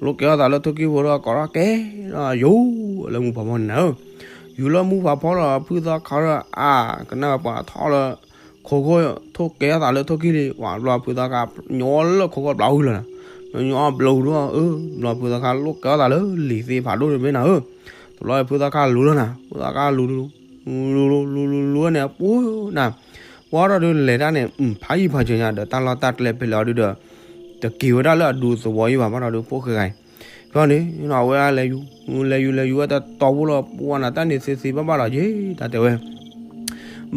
လိၣ်ကဲထီၣ်အသးလၢထိၣ်ကံၢ်ဖိဒီး ကိးထီၣ်ကဲဒီးယူၤလၢမူဖးဖီန့ၣ်နၤဧၢ, ယူၤလၢမူဖးဖီဒီး ဖုသီခါဒီးအါ ကနၣ်ပှၤထီၣ်လၢ ခိခိၣ် ထိၣ်ကဲထီၣ်သးလၢထိၣ်ကံၢ်လံ ပှၤဘျီဖုသီခါ ညီလၢခိခိၣ်ဘျီဝံၤလီၤနၤ, ညီဘျီဝံၤဒီး အၢ ဘျီဖုသီခါလိၣ်ကဲထီၣ်သးလၢလံာ်သ့ဖးဒိၣ်တဘ့ၣ်နၤဧၢ, တဘျီဖုသီခါလူၤလီၤနၤ ဖုသီခါလူၤ လူၤလူၤလူၤလူၤလူၤန့ၣ် ပှၢ်နၤ, ပှၢ်ထီၣ်ဒုးလဲၤတၢ်န့ၣ် ဖးယံၤဖးစၢၤညါဒီး တၢ်လီၢ်တၢ်ကျဲဖဲလဲၣ်အီၤဒုးဒီး တက့ၤဝဲဒၣ်လၢအဒူသဝီယံၤဘၣ် ဘၣ်ဒီးဒုးဖိၣ်ဃဲဂၤအံၤ, ဖဲန့ၣ် အဝဲလဲၤယူၤ လဲၤယူၤလဲၤယူၤဝဲတတီၤဖိလီၤ ပှၢ်နၤ တၢ်န့ၣ်သ့သ့ဘၣ်ဘၣ်လီၤက့ၤ တၢ်တဲဝဲ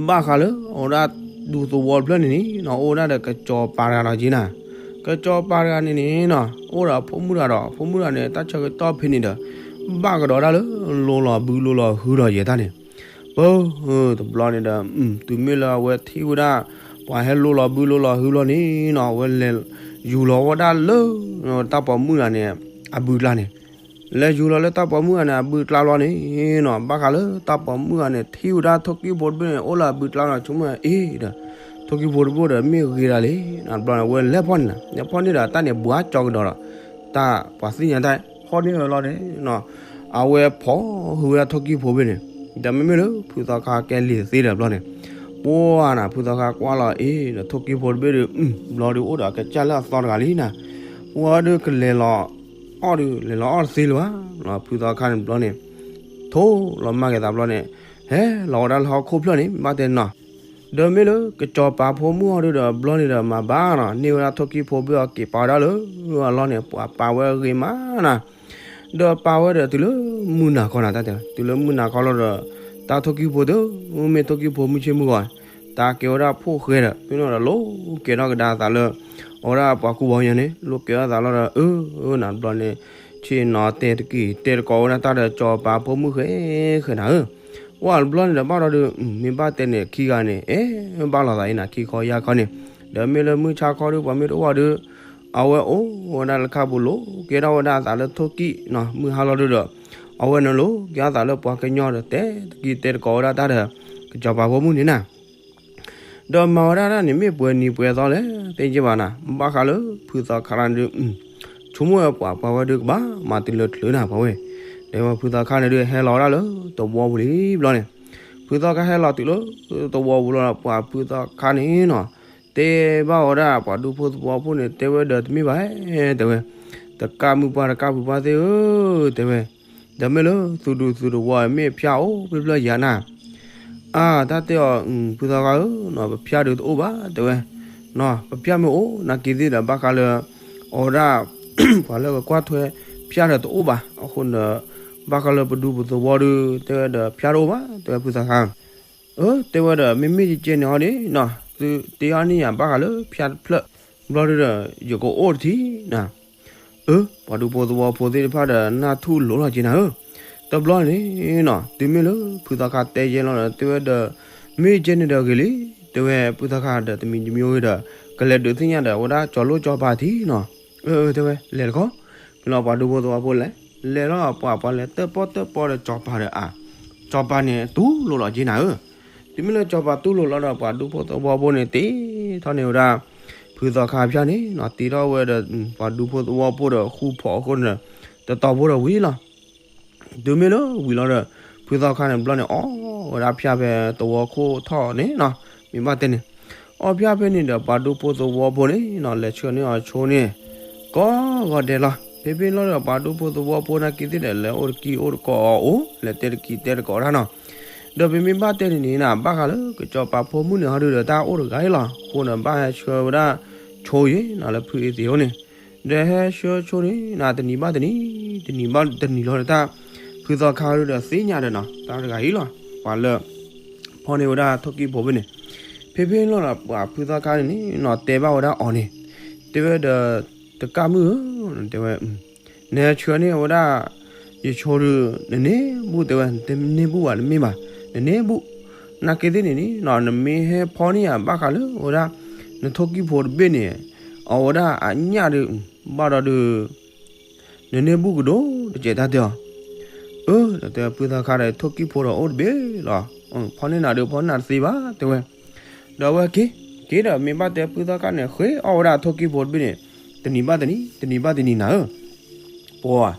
ဘၣ်ဃးလၢအဝဲဒၣ်ဒူသဝီတဖျၢၣ်န့ၣ်န့ၣ်နီၤ အိၣ်ဝဲဒၣ်ဒီးကစီၤပၤတဂၤလီၤက့ၤနၤ, ကစီၤပၤတဂၤန့ၣ်န့ၣ်နီၤ အိၣ်ဒီးအဖိမုၣ်တဂၤဒီး အဖိမုၣ်တဂၤန့ၣ် တၢ်ဆၢကတီၢ်ဖဲန့ၣ်ဒီး ဘၣ်ကဒီးဒၣ်လၢလိၤလီၤဘုလိၤလီၤဟုလီၤယဲတၢ်န့ၣ်, ပၢ် တဘျီန့ၣ်ဒီး တုၤမ့ၢ်လၢအဝဲထံၣ်ဝဲဒၣ် ပှၤဟဲလိၤလီၤဘုလိၤလီၤဟုဘျီန့ၣ်နီၤ အဝဲလဲၤယူၤလီၤဝဲဒၣ်လၢ တၢ်ပိာ်မုၣ်တဂၤန့ၣ် အဘုကျါန့ၣ် လဲၤယူၤလီၤလၢတၢ်ပိာ်မုၣ်ဂၤန့ၣ် အဘုကျါဘျီန့ၣ်နီၤ ဘၣ်ဃးလၢတၢ်ပိာ်မုၣ်ဂၤန့ၣ် ထံၣ်ဝဲဒၣ်ထိၣ်ကံၢ်ဖိတဘ့ၣ်န့ၣ် အိၣ်လၢအဘုကျါနီၤ ဆိကမိၣ်အံၤဒီး ထိၣ်ကံၢ်ဖိတဘ့ၣ်ဒီး မ့ၢ်ဂ့ၤဒၣ်လံနီၤ တဘျီန့ၣ် အဝဲလဲၤဖီၣ်န့ၣ်နၤ လဲၤဖီၣ်န့ၣ်ဒီး တၢ်န့ၣ်ဘှါကၠီကဒီးဒီး တၢ်ပှၤသ့ၣ်ညါတၢ် ဖီၣ်န့ၢ်ဝဲလီၤန့ၣ်နီၤ အဝဲဖီၣ်ဟုဝဲဒၣ်ထိၣ်ကံၢ်ဖိဘ့ၣ်န့ၣ် ဒီးမ့မ့ၢ်လၢ ဖုသီခါကဲလံာ်သ့ဒီးဘျီန့ၣ် ပှၢ်နၤ ဖုသီခါကွၢ်လီၤအံၤဒီး ထိၣ်ကံၢ်ဖိတဘ့ၣ်ဒီး ဘျီဒုးအိၣ်ဒီးကစၢ်လၢအသီတဂၤလံနၤ ပှၢ်ဒုးကလဲၤလီၤ အီၣ်ဒုး လဲၤလီၤအီၣ်တသ့လၢၤဘၣ်နီၤ ဖုသီခါန့ၣ်ဘျီန့ၣ် ထိၣ်လီၤမၢ်က့ၤသးဘျီန့ၣ် ဟဲလီၤဝဲဒၣ်လၢဟီၣ်ခိၣ်ဖျၢၣ်န့ၣ် ဘၣ်တဲနီၤ ဒီးမ့ၢ်လၢကစီၤပၤဖိမုၣ်အီၤဒုးဒီး ဘျီန့ၣ်ဒီးမၤဘၣ်နီၤ န့ၢ်ဝဲဒၣ်ထိၣ်ကံၢ်ဖိဘ့ၣ်အီၤက့ၤပာ်ဝဲဒၣ်လၢအလီၢ်န့ၣ် ပှၤပာ်ဝဲဂ့ၤမးနၤ ဒီးပာ်ဝဲဒီးတုၤလၢမုၢ်နၤခီနၤ တၢ်တဲ တုၤလၢမုၢ်နၤခီလီၤဒီး တၢ်ထိၣ်ကံၢ်ဖိတမ့ၢ်ထိၣ်ကံၢ်ဖိမုၢ်ဆ့ၣ်မုၢ်ဂီၤ တၢ်ကဲဝဲဒၣ်ဖိၣ်ဃဲဒီး မ့ၢ်နီၤဒီးလိၣ်ကဲထီၣ်ကဒါအသးလၢ အဝဲဒၣ်ပှၤကူပှၤကညီန့ၣ် လိၣ်ကဲထီၣ်သးလီၤဒီး အၢ နၤဘျီန့ၣ် ဆ့ၣ်နီၤတဲတက့ၢ် တဲတကိးဝဲဒၣ်တၢ်ဒီးကစီၤပၤဖိမုၣ်ဃဲဃဲနၤဧၢ ပှၢ်တဘျီန့ၣ်ဒီးဘၣ်ဒီးဒုး မ့ၢ်ဘၣ်တဲန့ၣ်ခံဂၤန့ၣ် အဲၣ်ဘၣ်လိာ်သးအံၤနၤ ခံခီယါခီန့ၣ် ဒီးမ့ၢ်လၢမုၢ်ဆါခီဒုး ပှၤမ့ၢ်တအိၣ်ဘၣ်ဒီး အဝဲအိၣ်ဝဲဒၣ်လၢခါပူၤလိၣ်ကဲထီၣ်ဝဲဒၣ်အသးလၢထိၣ်ကံၢ်နီၤ မုၢ်ဟါလီၤဒုးဒီး အဝဲန့ၣ်လိၣ်ကဲအသးလၢပှၤကညီဒီးတဲတက့ၢ်တဲတကိးဝဲဒၣ်တၢ်ဒီး ကစီၤပၤဖိမုၣ်န့ၣ်နၤ ဒီးမၤဝဲဒၣ်တၢ်န့ၣ် မ့ၢ်ပှဲၤနံၤပှဲၤသီလဲၣ် သ့ၣ်ညါဘၣ်နၤ ဘၣ်ဃးလၢဖုသီခါန့ၣ်ဒုး ဆိကမိၣ်ဝဲပှၤ ပှၤဝဲဒုးကဘၣ်မၤတုၤလၢချုးနၤ ပှၤဝဲ ဒီးဖုသီခါန့ၣ်ဒုး ဟဲလီၤဝဲဒၣ်လၢသဝီပူၤလံဘျီန့ၣ် ဖုသီခါဟဲလီၤတုၤလၢသဝီပူၤလီၤဒီး ပှၤဖုသီခါန့ၣ်နီၤ တဲဘၣ်ဝဲဒၣ်ပှၤဒူဖိသဝီဖိန့ၣ် တဲဝဲဒီးတမ့ၢ်ဘၣ်, တဲဝဲ, တကၣ်မုၣ်ပှၢ်တကၣ်ဖုပှၢ်သ့ၣ်ဧၢ, တဲဝဲ, ဒီးမ့ၢ်လၢသုဒူသုသဝီ မ့ၢ်ဖၠၣ်အိၣ်ဖျၢၣ်ဖျၢၣ်ယၤနၤ, အါ တၢ်တဲအီၤ, ဖုသီခါဧၢ, ပဖၠၣ်ဒုးတအိၣ်ဘၣ် တဲဝဲ, ပဖၠၣ်မ့ၢ်အိၣ် နာ်က့သ့ၣ်ဒီး ဘၣ်ဃးလၢ အဝဲဒၣ် ပှၤလၢကကွၢ်ထွဲဖၠၣ်ဒီးတအိၣ်ဘၣ်, အဃိဒီး ဘၣ်ဃးလၢပဒူပသဝီဒုး တဲဝဲဒီးဖၠၣ်တအိၣ်ဘၣ် တဲဝဲဖုသီခါ အၢ တဲဝဲဒီး မ့မ့ၢ်ယကဲန့ၣ်ဟီဒ်နီၤ သုတဲအီၤန့ၢ်ယၤ ဘၣ်ဃးလၢဖၠၣ်တဖျၢၣ်ဘျီဒုဒီး ယကအိၣ်တထံၣ်နၤ, အၢ ပှၤဒူဖိသဝီဖိသ့ၣ်တဖၣ်ဒီး နၢ်ထူၣ်လိာ်လီၤက့ၤနၤဧၢ, တဘျီန့ၣ်နီၤ တုၤမ့ၢ်လၢဖုသီခါတဲယဲလီၤဒီး တဲဝဲဒီး မ့ၢ်ကဲန့ၣ်ဒီးဂ့ၤလံ, တဲဝဲဖုသီခါဒီး တမံၤတမံၤအိၣ်ဂ့ၤဒီး ကလဲၤဒုးသ့ၣ်ညါဒီး အဝဲဒၣ်ကၠီၤလိၣ်ကၠီၤပၤထံနီၤ, အၢ တဲဝဲ လဲၤတခီ, ဖဲလီၤပှၤဒူဖိသဝီဖိလဲၤ, လဲၤလီၤပှၤပှၤလဲၤတၢၣ်ပီၣ်တၢၣ်ပီဒီးကၠီၤပၤဒီးအါ, ကၠီၤပၤန့ၣ် တူၢ်လိာ်လီၤက့ၤနၤဧၢ, တုၤမ့ၢ်လၢကၠီၤပၤတူၢ်လိာ်လီၤဒီး ပှၤဒူဖိသဝီဖိန့ၣ် တ့ထီၣ်န့ၢ်ဝဲဒၣ် ဖုသီခါဖၠၣ်န့ၣ်နီၤ တ့ထီၣ်ဝဲဒီး ပှၤဒူဖိသဝီဖိဒီး ဃူဖိးအဃိန့ၣ်ဒီး တတီၤဖိဒီးဝံၤလီၤ တုၤမ့ၢ်လၢဝံၤလီၤဒီး ဖုသီခါန့ၣ်ဘျီန့ၣ် အီၣ်ဝဲဒၣ်ဖၠၣ်ဖဲသဝီခိၣ်ထီၣ်န့ၣ်နီၤ, မ့ၢ်ဘၣ်တဲန့ၣ်, အီၣ်ဖၠၣ်ဖဲန့ၣ်ဒီး ပှၤဒူဖိသဝီဖိန့ၣ်နီၤ လဲၤဆှၢန့ၢ်အီၤဆိန့ၣ် ကိးဂီၤဒဲးလီၤ. ဖဲဖဲလီၤဒီး ပှၤဒူဖိသဝီဖိနာ်က့သ့ၣ်ဒီး လဲၤအိၣ်တကံအိၣ်တကိးအီၤအိၣ်, လဲၤတဲတကံတဲတကိးတၢ်နီၤ. ဒီးပမ့ၢ်ဘၣ်တဲန့ၣ်န့ၣ်နီၤ ဘၣ်ဃးလၢကစီၤပၤဖိမုၣ်န့ၣ် ဟီဒုဒီးတၢ်အိၣ်တဂၤအံၤလီၤ. အဃိန့ၣ် ဘၣ်ဟဲဆှၢဝဲဒၣ်ဆိယဲနီၤ လၢဖုအ့သ့ၣ်အအိၣ်န့ၣ် ဒီးဟဲဆှၢဆိန့ၣ်နီၤ တနံၤဘၣ်တနံၤ, တနံၤဘၣ်တနံၤလီၤဒီး တၢ်ဖုသီခါဒုဒီးသ့ၣ်ညါဒီးနီၤ တၢ်တဂၤအံၤလီၤ. ပှၤလၢ ဖီၣ်န့ၢ်ဝဲဒၣ်ထိၣ်ကံၣ်ဖိဖဲန့ၣ်, ဖဲဖဲလီၤဒီး ပှၤဖုသီခါန့ၣ်န့ၣ်နီၤ တဲဘၣ်ဝဲဒၣ်အီၤန့ၣ်, တဲဝဲဒီး တကၣ်မုၣ်ဧၢ, တဲဝဲ နဟဲဆှၢန့ၢ်ဝဲဒၣ် ယဆိဒုး နန့ၢ်ဘူၣ် တဲဝဲ, နတန့ၢ်ဘူၣ်ဘၣ်တမ့ၢ်ဘၣ်, နန့ၢ်ဘူၣ်, နာ်က့သ့ၣ်န့ၣ်န့ၣ်နီၤ နမ့ၢ်ဟဲဖီၣ်န့ၢ်ယၤဘၣ်ဃးလၢ အဝဲဒၣ် နထိၣ်ကံၣ်ဖိတဘ့ၣ်န့ၣ် အဝဲဒၣ်အညၣ်ဒုး ဘၣ်ဒီးဒုး နန့ၢ်ဘူၣ်ကဒိၣ်တကဲး တၢ်တဲအီၤ. အၢ ဒီးတဲဖုသီခါဒီး ထိၣ်ကံၣ်ဖိဒီးအိၣ်တဘ့ၣ်လီၤ. ဖီၣ်န့ၢ်နၤဒုး ဖီၣ်န့ၢ်နၤတသ့ဘၣ် တဲဝဲ. ဒီးအဝဲက့ၤ က့ၤဒီးမ့ၢ်ဘၣ်တဲဖုသီခါန့ၣ် ဃ့အီၣ်ဝဲဒၣ်ထိၣ်ကံၣ်ဖိတဘ့ၣ်န့ၣ် တနံၤဘၣ်တနံၤ တနံၤဘၣ်တနံၤနၤဧၢ ပှၤ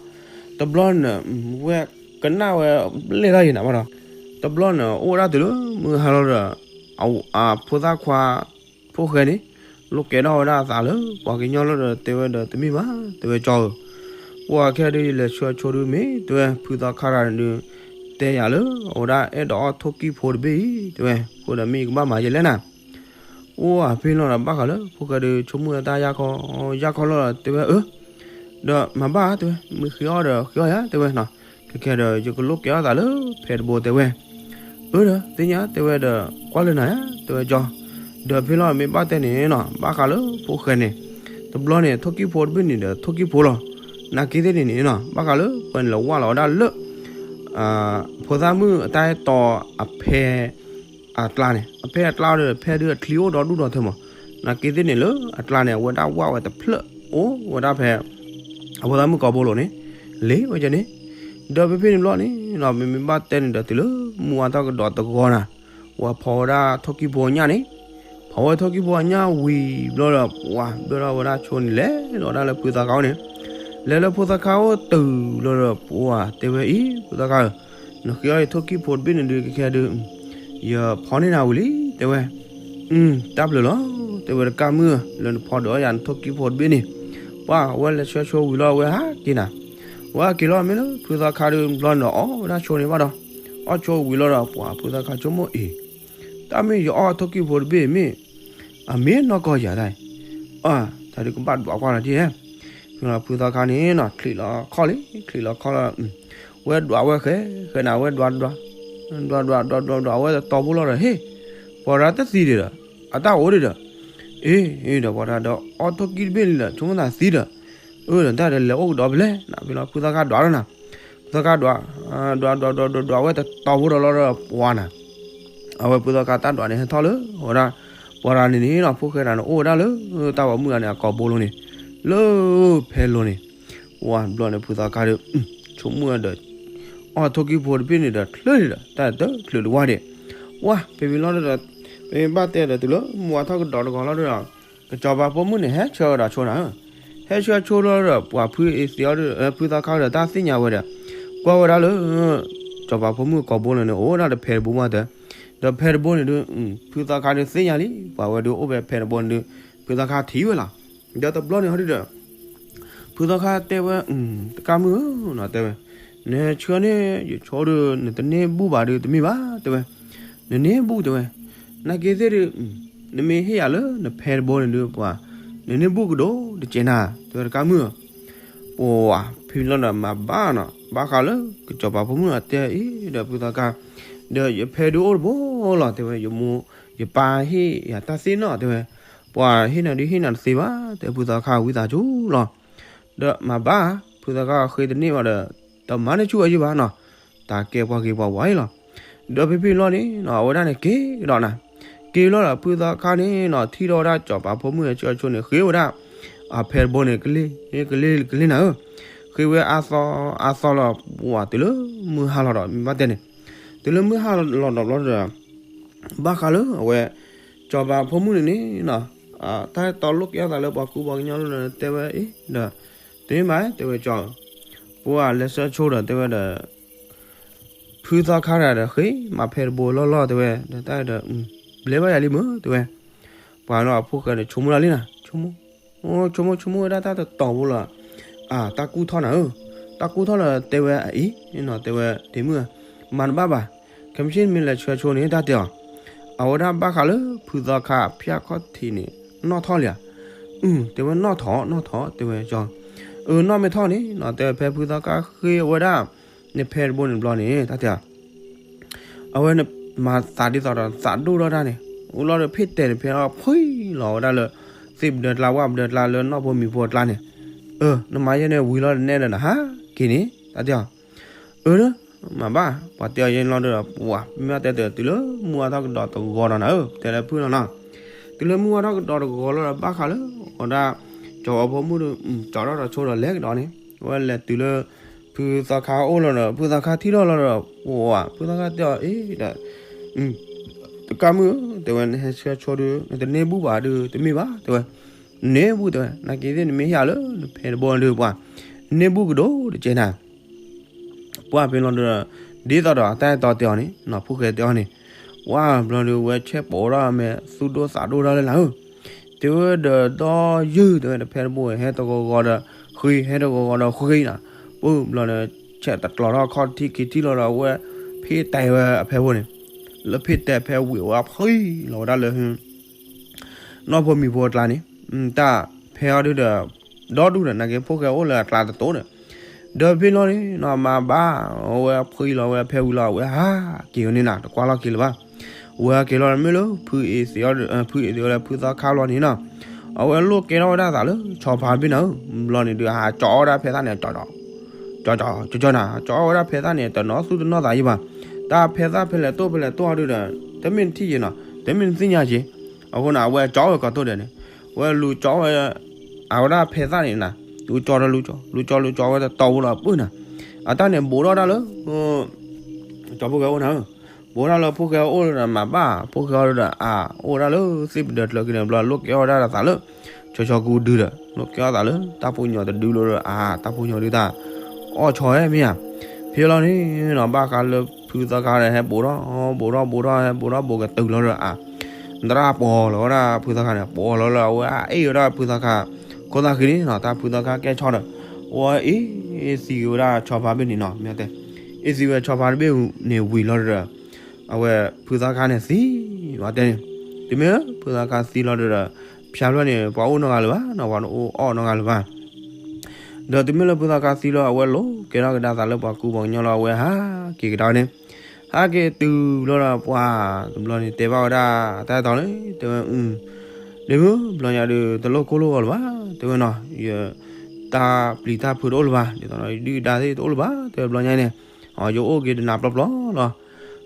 တဘျီန့ၣ် ဝဲကနၣ်ဝဲဘျဲၣ်ထီၣ်ယံၤနၤဘၣ်ဒီး တဘျီန့ၣ် အိၣ်ဝဲဒၣ်တုၤလၢမုၢ်ဟါလီၤဒီး အဖိသၣ်ခွါ ဖိၣ်ဃဲန့ၣ် လိးကဲထီၣ်ဝဲဒၣ်အသးလၢပှၤကညီလီၤဒီး တဲဝဲဒီး တမ့ၢ်ဘၣ် တဲဝဲကၠီဧၢ, ပှၤခဲဒုးယလဲၤဆှၢဆိဒုးမ့ၢ် တဲဝဲ ဖုသီခါတဂၤန့ၣ်ဒုး တဲယၤလၢအဝဲဒၣ်အဲၣ်ဒိးအီၣ်ထိၣ်ကံၣ်ဖိတဘ့ၣ်အံၤ တဲဝဲ, အဃိဒီးမ့ၢ်ယကဘၣ်မၤယဲလဲၣ်နၤ အိၣ်အဖဲလီၤဒီး ဘၣ်ဃးလၢဖိၣ်ဃဲဒုး ဆိကမိၣ်အတၢ်ယၢ်ခီ ယၢ်ခီလီၤဒီး တဲဝဲအၢ ဒီးမၤဘၣ် တဲဝဲ မ့ၢ်ဃ့အီၣ်ဒီးဃ့အီၣ်ယၤ တဲဝဲနီၤ, ခဲခဲဒီး ယကလိးကဲထီၣ်သးလၢဖဲတဘိ တဲဝဲ. အၢ ဒီးသ့ၣ်ညါ တဲဝဲဒီး ကွၢ်လၢနၤယါ တဲဝဲကၠီ, ဒီးဖဲလီၤမ့ၢ်ဘၣ်တဲန့ၣ်နီၤ ဘၣ်ဃးလၢဖိၣ်ဃဲန့ၣ် တဘျီန့ၣ် ထိၣ်ကံၣ်ဖိတဘ့ၣ်န့ၣ်ဒီး ထိၣ်ကံၣ်ဖိလီၤ. နာ်က့သ့ၣ်န့ၣ်န့ၣ်နီၤ ဘၣ်ဃးလၢပှၤန့ၣ်လဲၤဝၢ်လီၤဝဲဒၣ်လၢ ဖိသၣ်မုၣ်အတၢ်အဲၣ်တီအဖဲ အကျါန့ၣ် အဖဲအကျါဒီး ဖဲဒုးအချံအိၣ်ဒီဒူၣ်ဒီထၢမး, နာ်က့သ့ၣ်န့ၣ်လၢအကျါန့ၣ် အဝဲဒၣ်ဝၢ်ဝဲတဖျၢၣ် အိၣ်ဝဲဒၣ်ဖဲ အဖိသၣ်မုၣ်ကိာ်ဘိလိၤန့ၣ် လ့ဝဲကဲန့ၣ်, ဒီးဖဲဖဲန့ၣ်ဘျီန့ၣ်နီၤ မ့မ့ၢ်ဘၣ်တဲန့ၣ်ဒီး တုၤလၢမုၢ်ဝါထီၣ်ကဒီးတဂီၤနၤ ဝဲဖီဝဲဒၣ်ထိၣ်ကံၣ်ဖိအညၣ်န့ၣ်, ဖီဝဲထိၣ်ကံၣ်ဖိအညၣ်ဝံၤဘျီဒီး ပှၤဘျၢထီၣ်ဝဲဒၣ်ဆိန့ၣ် လဲၤလီၤဒၣ်လၢဖုသီခါအိၣ်န့ၣ်, လဲၤလၢဖုသီခါအိၣ်တုၤလီၤဒီး ပှၤတဲဝဲအံၤ ဖုသီခါဧၢ နဃ့အီၣ်ယထိၣ်ကံၣ်ဖိတဘ့ၣ်န့ၣ်ဒုး ခဲခဲဒုး ယဖီန့ၢ်နၤဝံၤလံ တဲဝဲ. အၢ တၢ်ဘျုးလီၤ တဲဝဲတကၣ်မုၣ်ဧၢ လၢနဖီဒုးအီၣ်ယၤနထိၣ်ကံၣ်ဖိတဘ့ၣ်န့ၣ်, ပှၤဝဲလဲၤဆှၢဆိဝံၤလီၤ ဝဲဟးက့ၤနၤ, ဝဲဟးက့ၤလီၤ မ့ၢ်လၢဖုသီခါဒုးဘျီန့ၣ်ဒီး အီၣ်ဝဲဒၣ်ဆိန့ၣ်ဘၣ်ဒီး အီၣ်ဆိဝံၤလီၤဒီး ပှၤဖုသီခါဆိကမိၣ်အံၤ တၢ်မ့ၢ်ယအီၣ်ထိၣ်ကံၣ်ဖိတဘ့ၣ်မ့ၢ် အမ့ၢ်နီၢ်ကီၢ်ယၤတၢ်အံၤ, အၢ တၢ်ဒုးကဘၣ်ဒွးကွၢ်လီၤတံၢ်ဧဲ, ဖုသီခါန့ၣ်နီၤ ချံးလီၤခီၣ်လံ ချံးလီၤခီၣ်လီၤ, ဝဲဒွးဝဲဃဲ ဃဲနၤဝဲဒွးဒွး ဒွးဒွးဒွးဒွးဒွးဝဲတတီၤဖိလီၤဒီး ဟ့ၣ် ပှၤရၤတသံဒံးဒီး အတၢ်အိၣ်ဒံးဒီး, အ့ အ့ဒီးပှၤရၤဒီး အီၣ်ထိၣ်ကံၣ်တဘ့ၣ်လံဒီး ဆိကမိၣ်သးသံဒီး, အၢ ဒီးတၢ်ဒီးလဲၤအိၣ်ကဒီးဖဲလဲၣ် နဖဲလီၤဖုသီခါဒွးလီၤနၤ, ဖုသီခါဒွး ဒွးဒွးဒွးဒွးဒွးဝဲတတီၤဖိဒီးလီၤဒီးပှၤနၤ အဝဲဖုသီခါတၢ်ဒွးန့ၣ်ဟဲထီၣ်လၢ အဝဲဒၣ် ပှၤရၤန့ၣ်န့ၣ်နီၤ ဖိၣ်ဃဲတဂၤန့ၣ် အိၣ်ဝဲဒၣ်လၢ တၢ်ဂီၤမုၢ်တဂၤန့ၣ် အကိာ်ဘိလိၤန့ၣ် လၢဖဲလိၤန့ၣ်, ဝဲဘျီန့ၣ်ဖုသီခါဒီး ဆိကမိၣ်ဝဲဒီး အီၣ်ထိၣ်ကံၣ်ဖိတဘ့ၣ်န့ၣ်ဒီး ချၢန့ၣ်ဒီး တၢ်တချုးတဝါဒံး, ဝဲ ဖဲဖဲလီၤဒီး မ့ၢ်ဘၣ်တဲဒီးတုၤလၢမုၢ်ဝါထီၣ်ကဒီးတဂီၤလီၤဒီး ကစီၤပၤဖိမုၣ်န့ၣ် ဟဲဆှၢဝဲဒီးဆိနၤဧၢ, ဟဲဆှၢဆိလီၤဒီး ပှၤဖုအ့သ့ၣ်အီၤဒီး ဖုသီခါဒီးတၢ်သ့ၣ်ညါဝဲဒီး ကွၢ်ဝဲဒၣ်လၢ စီၤပၤဖိမုၣ်ကိာ်ဘိလိၤန့ၣ် အိၣ်ဝဲဒၣ်တဖဲတဘိမးတၢ် ဒီးဖဲတဘိန့ၣ်ဒုး ဖုသီခါဒုးသ့ၣ်ညါလံ ပှၤဝဲဒုးအိၣ်ဖဲဖဲတဘိန့ၣ်ဒုး ဖုသီခါထံၣ်ဝဲလီၤ. ဒီးတဘျီန့ၣ်ဟီဒုးဒီး ဖုသီခါတဲဝဲ တကးမုၣ်ဧၢနီၤ တဲဝဲ, နဆှၢန့ၢ်ယဆိဒုး နတန့ၢ်ဘူၣ်ဘၣ်ဒုးတမ့ၢ်ဘၣ် တဲဝဲ, နန့ၢ်ဘူၣ်တဲဝဲ, နာ်က့သ့ၣ်ဒုး နမ့ၢ်ဟ့ၣ်ယၤလၢနဖဲတဘိန့ၣ်ဒုး ပှၤ နန့ၢ်ဘူၣ်ကဒိၣ်တကဲနၤ တဲဝဲတကးမုၣ်ဧၢ ပှၤဖံလီၤဒီးမၤဘၣ်နီၤ ဘၣ်ဃးလၢကစီၤပၤဖိမုၣ်အတဲအံၤဒီးဖုသီခါ, ဒီးယဖဲဒုးအိၣ်တဘိလီၤ တဲဝဲ, ယမိၢ်ယပၢ်ဟ့ၣ်ယၤတၢ်သ့ၣ်နီၣ် တဲဝဲ, ပှၤဟ့ၣ်နၤဒုးဟ့ၣ်နၤတသ့ဘၣ် တဲဖုသီခါဝံသးစူၤလီၤ. ဒီးမၤဘၣ် ဖုသီခါဃ့တန့ၢ်ဘၣ်ဒီး တမၤန့ၢ်ဆူၣ်အယုၢ်ဘၣ်နီၤ, တၢ်ကဲပှၤဂ့ၤပှၤဝါအံၤလီၤ. ဒီးဖဲဖဲလီၤန့ၣ်နီၤ အဝဲဒၣ်န့ၣ်က့ၤကဒီးနၤ, က့ၤလီၤဒီးဖုသီခါန့ၣ်နီၤ ထံၣ်ထီၣ်ဝဲဒၣ်စီၤပၤဖိမုၣ်အဆှၢအဆိန့ၣ် ဃ့ဝဲဒၣ် အဖဲတဘိန့ၣ် ကလ့ကလ့ကလ့နၤဧၢ, ဃ့ဝဲအါသီအါသီလီၤ ပှၤတုၤလၢမုၢ်ဟါလီၤဒီး မ့ၢ်ဘၣ်တဲန့ၣ်, တုၤလၢမုၢ်ဟါလီၤလီၤဒီး ဘၣ်ဃးလၢအဝဲ စီၤပၤဖိမုၣ်န့ၣ်န့ၣ်နီၤ တၢ်တီလိၣ်ကဲထီၣ်သးလၢပှၤကူပှၤကညီလီၤဒီး တဲဝဲအံၤဒီး တမ့ၢ်ဘၣ် တဲဝဲကၠီ ပှၤလဲၤဆှၢဆိဒီး တဲဝဲဒီး ဖုသီခါတဂၤဒီး ဃ့မၤဖဲတဘိလီၢ်လီၢ် တဲဝဲ ဒီးတၢ်ဒီး ဘျဲဘၣ်ယၤလံမုၢ် တဲဝဲ, ပှၤနီၤအဖိၣ်ဃဲဒီး ဆိကမိၣ်ဒၣ်လံနၤ ဆိကမိၣ် ဆိကမိၣ်ဆိကမိၣ်ဝဲဒၣ်တၢ်တတီၤဖိလီၤ, တၢ်ကူၣ်ထီၣ်နၤဧၢ, တၢ်ကူၣ်ထီၣ်လီၤ တဲဝဲအအံၤနီၤ တဲဝဲ ဒ့မုၣ်ဧၢ, မၤတဘၣ်ဘၣ်, ခဲမုၢ်ဆ့ၣ်မ့ၢ်လဲၤဆှၢဆိန့ၣ် တၢ်တဲအီၤ, အဝဲဒၣ်ဘၣ်ဃးလၢဖုသီခါဖၠၣ်ခီၣ်ထံးန့ၣ် နီၣ်ထီၣ်လံဧါ, အု တဲဝဲနီၣ်ထီၣ် နီၣ်ထီၣ် တဲဝဲကၠီ, အၢ နီၣ်မ့ၢ်ထီၣ်န့ၣ်နီၤ တဲဝဲဖဲဖုသီခါဃ့ဝဲဒၣ် နဖဲတဘိန့ၣ်တဘျီန့ၣ် တၢ်တဲအီၤ အဝဲမၤသးဒ်သိးဒီးသးဒိၣ်ထီၣ်တၢ်န့ၣ် အိၣ်လီၤဒီးဖ့ၣ်တဲာ်တဖဲလီၤ ဖှံလီၤဝဲဒၣ်လၢ သ့ၣ်ပဒၢကျါဝၣ်ပဒၢကျါလၢနီၢ်ဖိမံၤဖိအကျါန့ၣ်, အၢ နမၤယဲန့ၣ်ဝံၤလီၤဒီးနဲဒီးနဟးက့ၤန့ၣ် တၢ်တဲအီၤ, အၢ မၤဘၣ် ပှၤတဲအီၤယဲန့ၣ်လီၤဒီး ပှၤမ့ၢ်တဲတုၤလၢမုၢ်ဝါထီၣ်ကဒီးတဂီၤဒီးနၤဧၢ တဲလၢဖုလီၤနီၤ, တုၤလၢမုၢ်ဝါထီၣ်ကဒီးတဂီၤလီၤဒီးဘၣ်ဃးလၢ အဝဲဒၣ် ကၠီၤဝဲဖိမုၣ်ဒီး ကၠီၤထီၣ်ဒီးဆိဒီးလဲၤကဒီးန့ၣ် အဝဲလဲၤတုၤလၢ ဖုသီခါအိၣ်လီၤဒီး ဖုသီခါထံၣ်ထီၣ်လီၤဒီး ပှၤ ဖုသီခါတဲအီၤအံၤဒီး တကးမုၣ် တဲဝဲ နဟဲဆှၢဆိဒုး နတန့ၢ်ဘူၣ်ဘၣ်ဒုး တမ့ၢ်ဘၣ် တဲဝဲ, နန့ၢ်ဘူၣ် တဲဝဲ နာ်က့သ့ၣ် နမ့ၢ်ဟ့ၣ်ယၤလၢနဖဲတဘိဒုး ပှၤ နန့ၢ်ဘူၣ်ကဒိၣ်တကဲနၤ ပှၤဖဲလီၤဒီး ဒ်သိးဒီးတၢ်အဲၣ်တီတဲအီၤန့ၣ် ဖုဃဲတဲအီၤန့ၣ်, ပှၤဘျီဒီးဝဲဆဲးပိာ်ထီၣ်မဲာ် သူၣ်ဒိၣ်သးဒိၣ်ထီၣ်လၢနၤဧၢ, တဲဝဲဒီးဒီယုၢ် တဲဝဲ တဖဲတဘိဟဲတဂီၤဂီၤဒီးဃ့ ဟဲတဂီၤဂီၤဒီးဃ့နၤ, ပှၤဘျီဒီး ဆဲးတကျီၤထီၣ်ခီၣ်ထံးခံထံၣ်လီၤဒီး အဝဲဖ့ၣ်တဲာ်ဝဲအဖဲဖိန့ၣ်, လၢဖ့ၣ်တဲာ်ဖဲဝံၤဝဲဖှံလီၤဝဲဒၣ်လၢ နီၢ်ဖိမံၤဖိအကျါန့ၣ်, တၢ်ဖဲအီၤဒုဒီး ဒီဒူၣ်ဒီး နာ်က့ဖိၣ်ဃဲအိၣ်လၢအကျါတတိၤဒီး, ဒီးဖဲလီၤန့ၣ်နီၤ မၤဘၣ် အဝဲဖှံလီၤဝဲဖဲဝံၤလီၤ အဝဲဟးက့ၤဝဲန့ၣ်နၤ တကွၢ်လီၤက့ၤလၢၤဘၣ်, ဝဲဟးက့ၤလီၤမ့ၢ်လၢ ဖုအ့သံးအီၤဒီး ဖုအ့သံးအီၤလၢဖုသီခါလီၤန့ၣ်နီၤ, အဝဲလိၣ်ကဲထီၣ်ဝဲဒၣ်သးလၢ ဆီဖါတဘ့ၣ်နၤဧၢ, ဘျီန့ၣ်ဒုး ဟးကၠီအီၣ်ဝဲဒၣ်ဖဲသၣ်န့ၣ် ကၠီ ကၠီ ကၠီ ကၠီနၤ ကၠီအီၣ်ဝဲဒၣ်ဖဲသၣ်န့ၣ် တနီၣ်သူၣ်တနီၣ်သးယံၤဘၣ်, တၢ်ဖဲသၣ်ဖဲလဲၣ်တိၢ်ဖဲလဲၣ်တိၢ်အီၤဒုဒီး တမ့ၢ်နထံၣ်ယံၤနီၤ တမ့ၢ်နသ့ၣ်ညါက့ၤ, အဃိန့ၣ် အဝဲကၠီဝဲကိးတိၢ်ဒဲးန့ၣ်, ဝဲလူၤကၠီဝဲ အဝဲဒၣ်ဖဲသၣ်န့ၣ်နၤ, လူၤကၠီဒီးလူၤကၠီ လူၤကၠီလူၤကၠီဝဲတတီၤဖိလီၤပုၢ်နၤ, အတၢ်န့ၣ်ဘူးထီၣ်ဒၣ်လၢ ကၠီဖိၣ်ဃဲအိၣ်နၤဧၢ, ဘူးထီၣ်လၢဖိၣ်ဃဲအိၣ်ဒီးမၤဘၣ် ဖိၣ်ဃဲအိၣ်ဒီးအအိၣ်ဝဲဒၣ်လၢသ့ၣ်ပဒၢးကျၢၤက့ၤန့ၣ် ဘျီလိၣ်ကဲထီၣ်ဝဲဒၣ်သးလၢ ဆီဆီကူဒုဒီး လိၣ်ကဲထီၣ်သးလၢတၢ်ဖိညိးတဒုလီၤဒီး အတၢ်ဖိညိးဒုတၢ် အီၣ်ဆီဝဲမ့ၢ်ဧါ, ဖဲလီၤန့ၣ်နီၤ ဘၣ်ဃးလၢဖုသီခါဒီး ဟဲဘူးထီၣ် ဘူးထီၣ်ဘူးထီၣ် ဟဲဘူးထီၣ်ဘူးကတုၤလီၤဒီး အ နတရၣ်ပိာ်လီၤဝဲဒၣ်ဖုသီခါန့ၣ် ပိာ်လီၤလၢအဝဲအအ့ၣ်ဝဲဒၣ်ဖုသီခါ, ခိၣ်သၣ်ဃံန့ၣ်နီၤ တၢ်ဖုသီခါကဲဆီဒီး အဝဲအ့ၣ်သံဝဲဒၣ်ဆီဖါတဘ့ၣ်န့ၣ်နီၤ မ့ၢ်တဲ, အ့ၣ်သံဝဲဆီဖါတဘ့ၣ်န့ၣ်ဝံၤလီၤဒီး အဝဲဖုသီခါန့ၣ်သံ, ဝဲတဲန့ၣ်, တမ့ၢ်လၢဖုသီခါသံလီၤဒီး ဖၠါဖျၢၣ်န့ၣ် ပှၤအိၣ်နီတဂၤလၢၤဘၣ်နီၤ ပှၤအိၣ်အီၣ်နီတဂၤလၢၤဘၣ် ဒီးတမ့ၢ်လၢဖုသီခါသံလီၤ အဝဲလိၣ်ကဲထီၣ်ကဒါသးလၢပှၤကူပှၤကညီလီၤ အဝဲဟးက့ၤကဒါန့ၣ်, ဟးက့ၤတုၤလီၤဒီးပှၤတဘျီန့ၣ် တဲဘၣ်ဝဲဒၣ်တၢ်အဲၣ်တီန့ၣ် တဲဝဲ, ဒ့မုၣ် ဘျီညါဒုး တလိၣ်ကိၢ်လိၣ်ဂီၤလၢၤဘၣ် တဲဝဲနီၤ, ယတၢ်ပျံၤတၢ်ဖုးတအိၣ်လၢၤဘၣ် ဒ်သိးဒီးယဒုၣ်ဒါသ့ၣ်တအိၣ်လၢၤဘၣ် တဲဝဲဘျီညါန့ၣ်, ယအိၣ်က့ၤတနၤပျီပျီလီၤ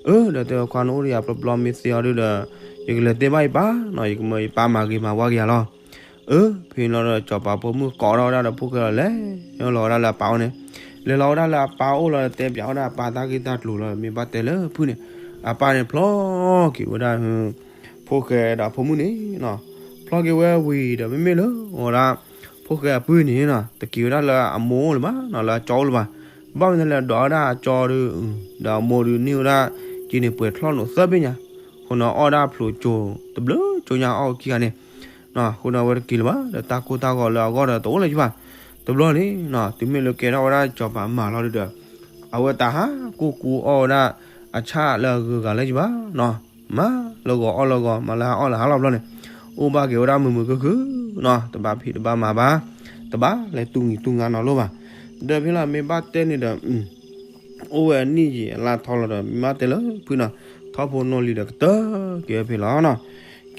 အၢ ဒီးတဲဝဲခွါ နအိၣ်ဒီးယၤပျီပျီမ့ၢ်သ့အီၤဒုဒီး ယကလဲၤတဲဘၣ်ယပၢ်နီၤ ယကမၢယပၢ်မၤဂ့ၤမၤဝါက့ၤယၤလီၤ. အၢ ဖဲန့ၣ်လီၤဒီး စီၤပၤဖိမုၣ်ကိးထီၣ်ဝဲဒၣ်ဒီးဖိၣ်ဃဲလီၤ လဲၤလီၤဝဲဒၣ်လၢအပၢ်အိၣ်န့ၣ်, လဲၤလီၤဝဲဒၣ်လၢအပၢ်အိၣ်လီၤ တဲပၠးဝဲဒၣ်အပၢ်တၢ်ဂ့ၢ်တၢ်ကျိၤလီၤ မ့ၢ်ဘၣ်တဲလၢဖုန့ၣ်, အပၢ်န့ၣ်ဖျီက့ၤဝဲဒၣ် ဖိၣ်ဃဲဒီးဖိမုၣ်န့ၣ်နီၤ, ဖျီက့ၤဝဲဝံၤဒီး မ့မ့ၢ်လၢအဝဲဒၣ် ဖိၣ်ဃဲအပုၢ်န့ၣ်နီၤ တက့ၤဝဲဒၣ်လၢအမိၢ်အိၣ်လၢၤဘၣ်နီၤ လၢအကၠီအိၣ်လၢၤဘၣ်. ဘၣ်မနုၤလဲၣ် ဒွးဝဲဒၣ်အကၠီဒီး ဒီးအမိၢ်ဒုးန့ၢ်ဝဲဒၣ် က့ၤန့ၣ်ပှဲၤချီၣ်နီၤသၢဘ့ၣ်ညါ, အဃိန့ၣ်အီၣ်ဒၣ်ဖျိကၠိ တဘျုးကၠိညါအီၣ်ခံဂၤန့ၣ်, အဃိန့ၣ်အဝဲတက့ၤလၢၤဘၣ်ဒီး တၢ်ကိၢ်တၢ်ဂီၤလၢအဂီၢ်ဒီးတအိၣ်လၢၤဘၣ်. တဘျီန့ၣ် တုၤမ့ၢ်လၢကဲထီၣ်ဝဲဒၣ်စီၤပၤမၢ်လီၤဒုဒီး အဝဲတဟးကူၣ်ကူအီၣ်ဝဲဒၣ်အဆၣ်လၢအဂုၤအဂၤလၢၤဘၣ်နီၤ. မၤလၢဂီၤအီၣ်လၢဂီၤ မၤလၢဟါအီၣ်လၢဟါလီၤဘျီန့ၣ်, အိၣ်ဘၣ်က့ၤဝဲဒၣ်မုာ်မုာ်ခုၣ်ခုၣ်နီၤ, တဘၣ်ဖံးတဘၣ်မၤဘၣ်, တဘၣ်လဲၤတူၢ်နံၤတူၢ်နါနီၤလိၣ်ဘၣ်. ဒီးဖဲလီၤမ့ၢ်ဘၣ်တဲန့ၣ်ဒီး အိၣ်ဝဲအနံၣ်ယံာ်အလါထီလီၤဒီး မ့ၢ်ဘၣ်တဲလၢဖုနီၤ, ထီၣ်ဖိနီၣ်လံဒီးကတၢၢ်က့ၤဝဲဖဲလီၤနီၤ.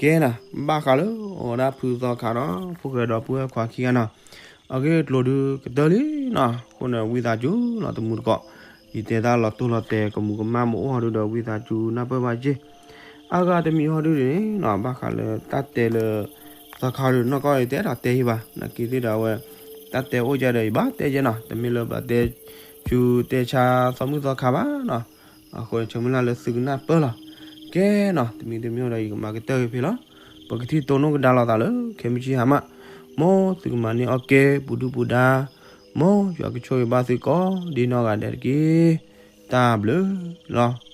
ကဲနီၤ, ဘၣ်ဃးလၢအဝဲဒၣ်ဖုသီခါဒီး ဖိၣ်ဃဲဒီပုၢ်ဝဲၢ်ခွါခံဂၤနီၤ, အဂ့ၢ်အကျိၤဒုကတၢၢ်လံနီၤ. အဃိန့ၣ်ဝံသးစူၤနီၤ တမူတကိး, ယတဲတၢ်လီၤတိၢ်လီၤတဲာ် ကမူးကမၣ်မ့ၢ်အိၣ်ဟီဒုဒီး ဝံသးစူၤနၢ်ပၢၢ်ဘၣ်က့ၢ်. အဂၤတမံၤဟီဒုန့ၣ်နီၤ ဘၣ်ဃးလၢတၢ်တဲလၢ သီခါဒု နီၢ်ကီၢ်ယတဲတၢ်တဲဟံၣ်ဘၣ်, နာ်က့ၤသ့ၣ်ဒီးအဝဲ တၢ်တဲအိၣ်ကဒီး ယဘၣ်တဲကဲနီၤ, တမ့ၢ်လၢပတဲ စူတဲဆါသီမုၣ်သီခါဘၣ်နီၤ. အဃိန့ၣ် ဆၢမုၢ်လၢ်လၢသုကနၢ်ပၢၢ်လီၤ. ကဲနီၤ, တမံၤတမံၤဒီး ယကမၤကတၢၢ်က့ၤဖဲလီၤ. ပကထံၣ်တိၢ်နီၣ်ကဒါလိာ်သးလၢ ခဲမုၢ်ဆ့ၣ်ဟါမၢ်, မ်သုကမၤန့ၢ်အီၣ်ကဲ ပူၤဒုၣ်ပူၤဒါ, မ်ယွၤကဆိၣ်ဂ့ၤဘၣ်သုကိးဒ်နီၢ်ဂၤဒဲးတက့ၢ်. တၢ်ဘျုးလီၤ.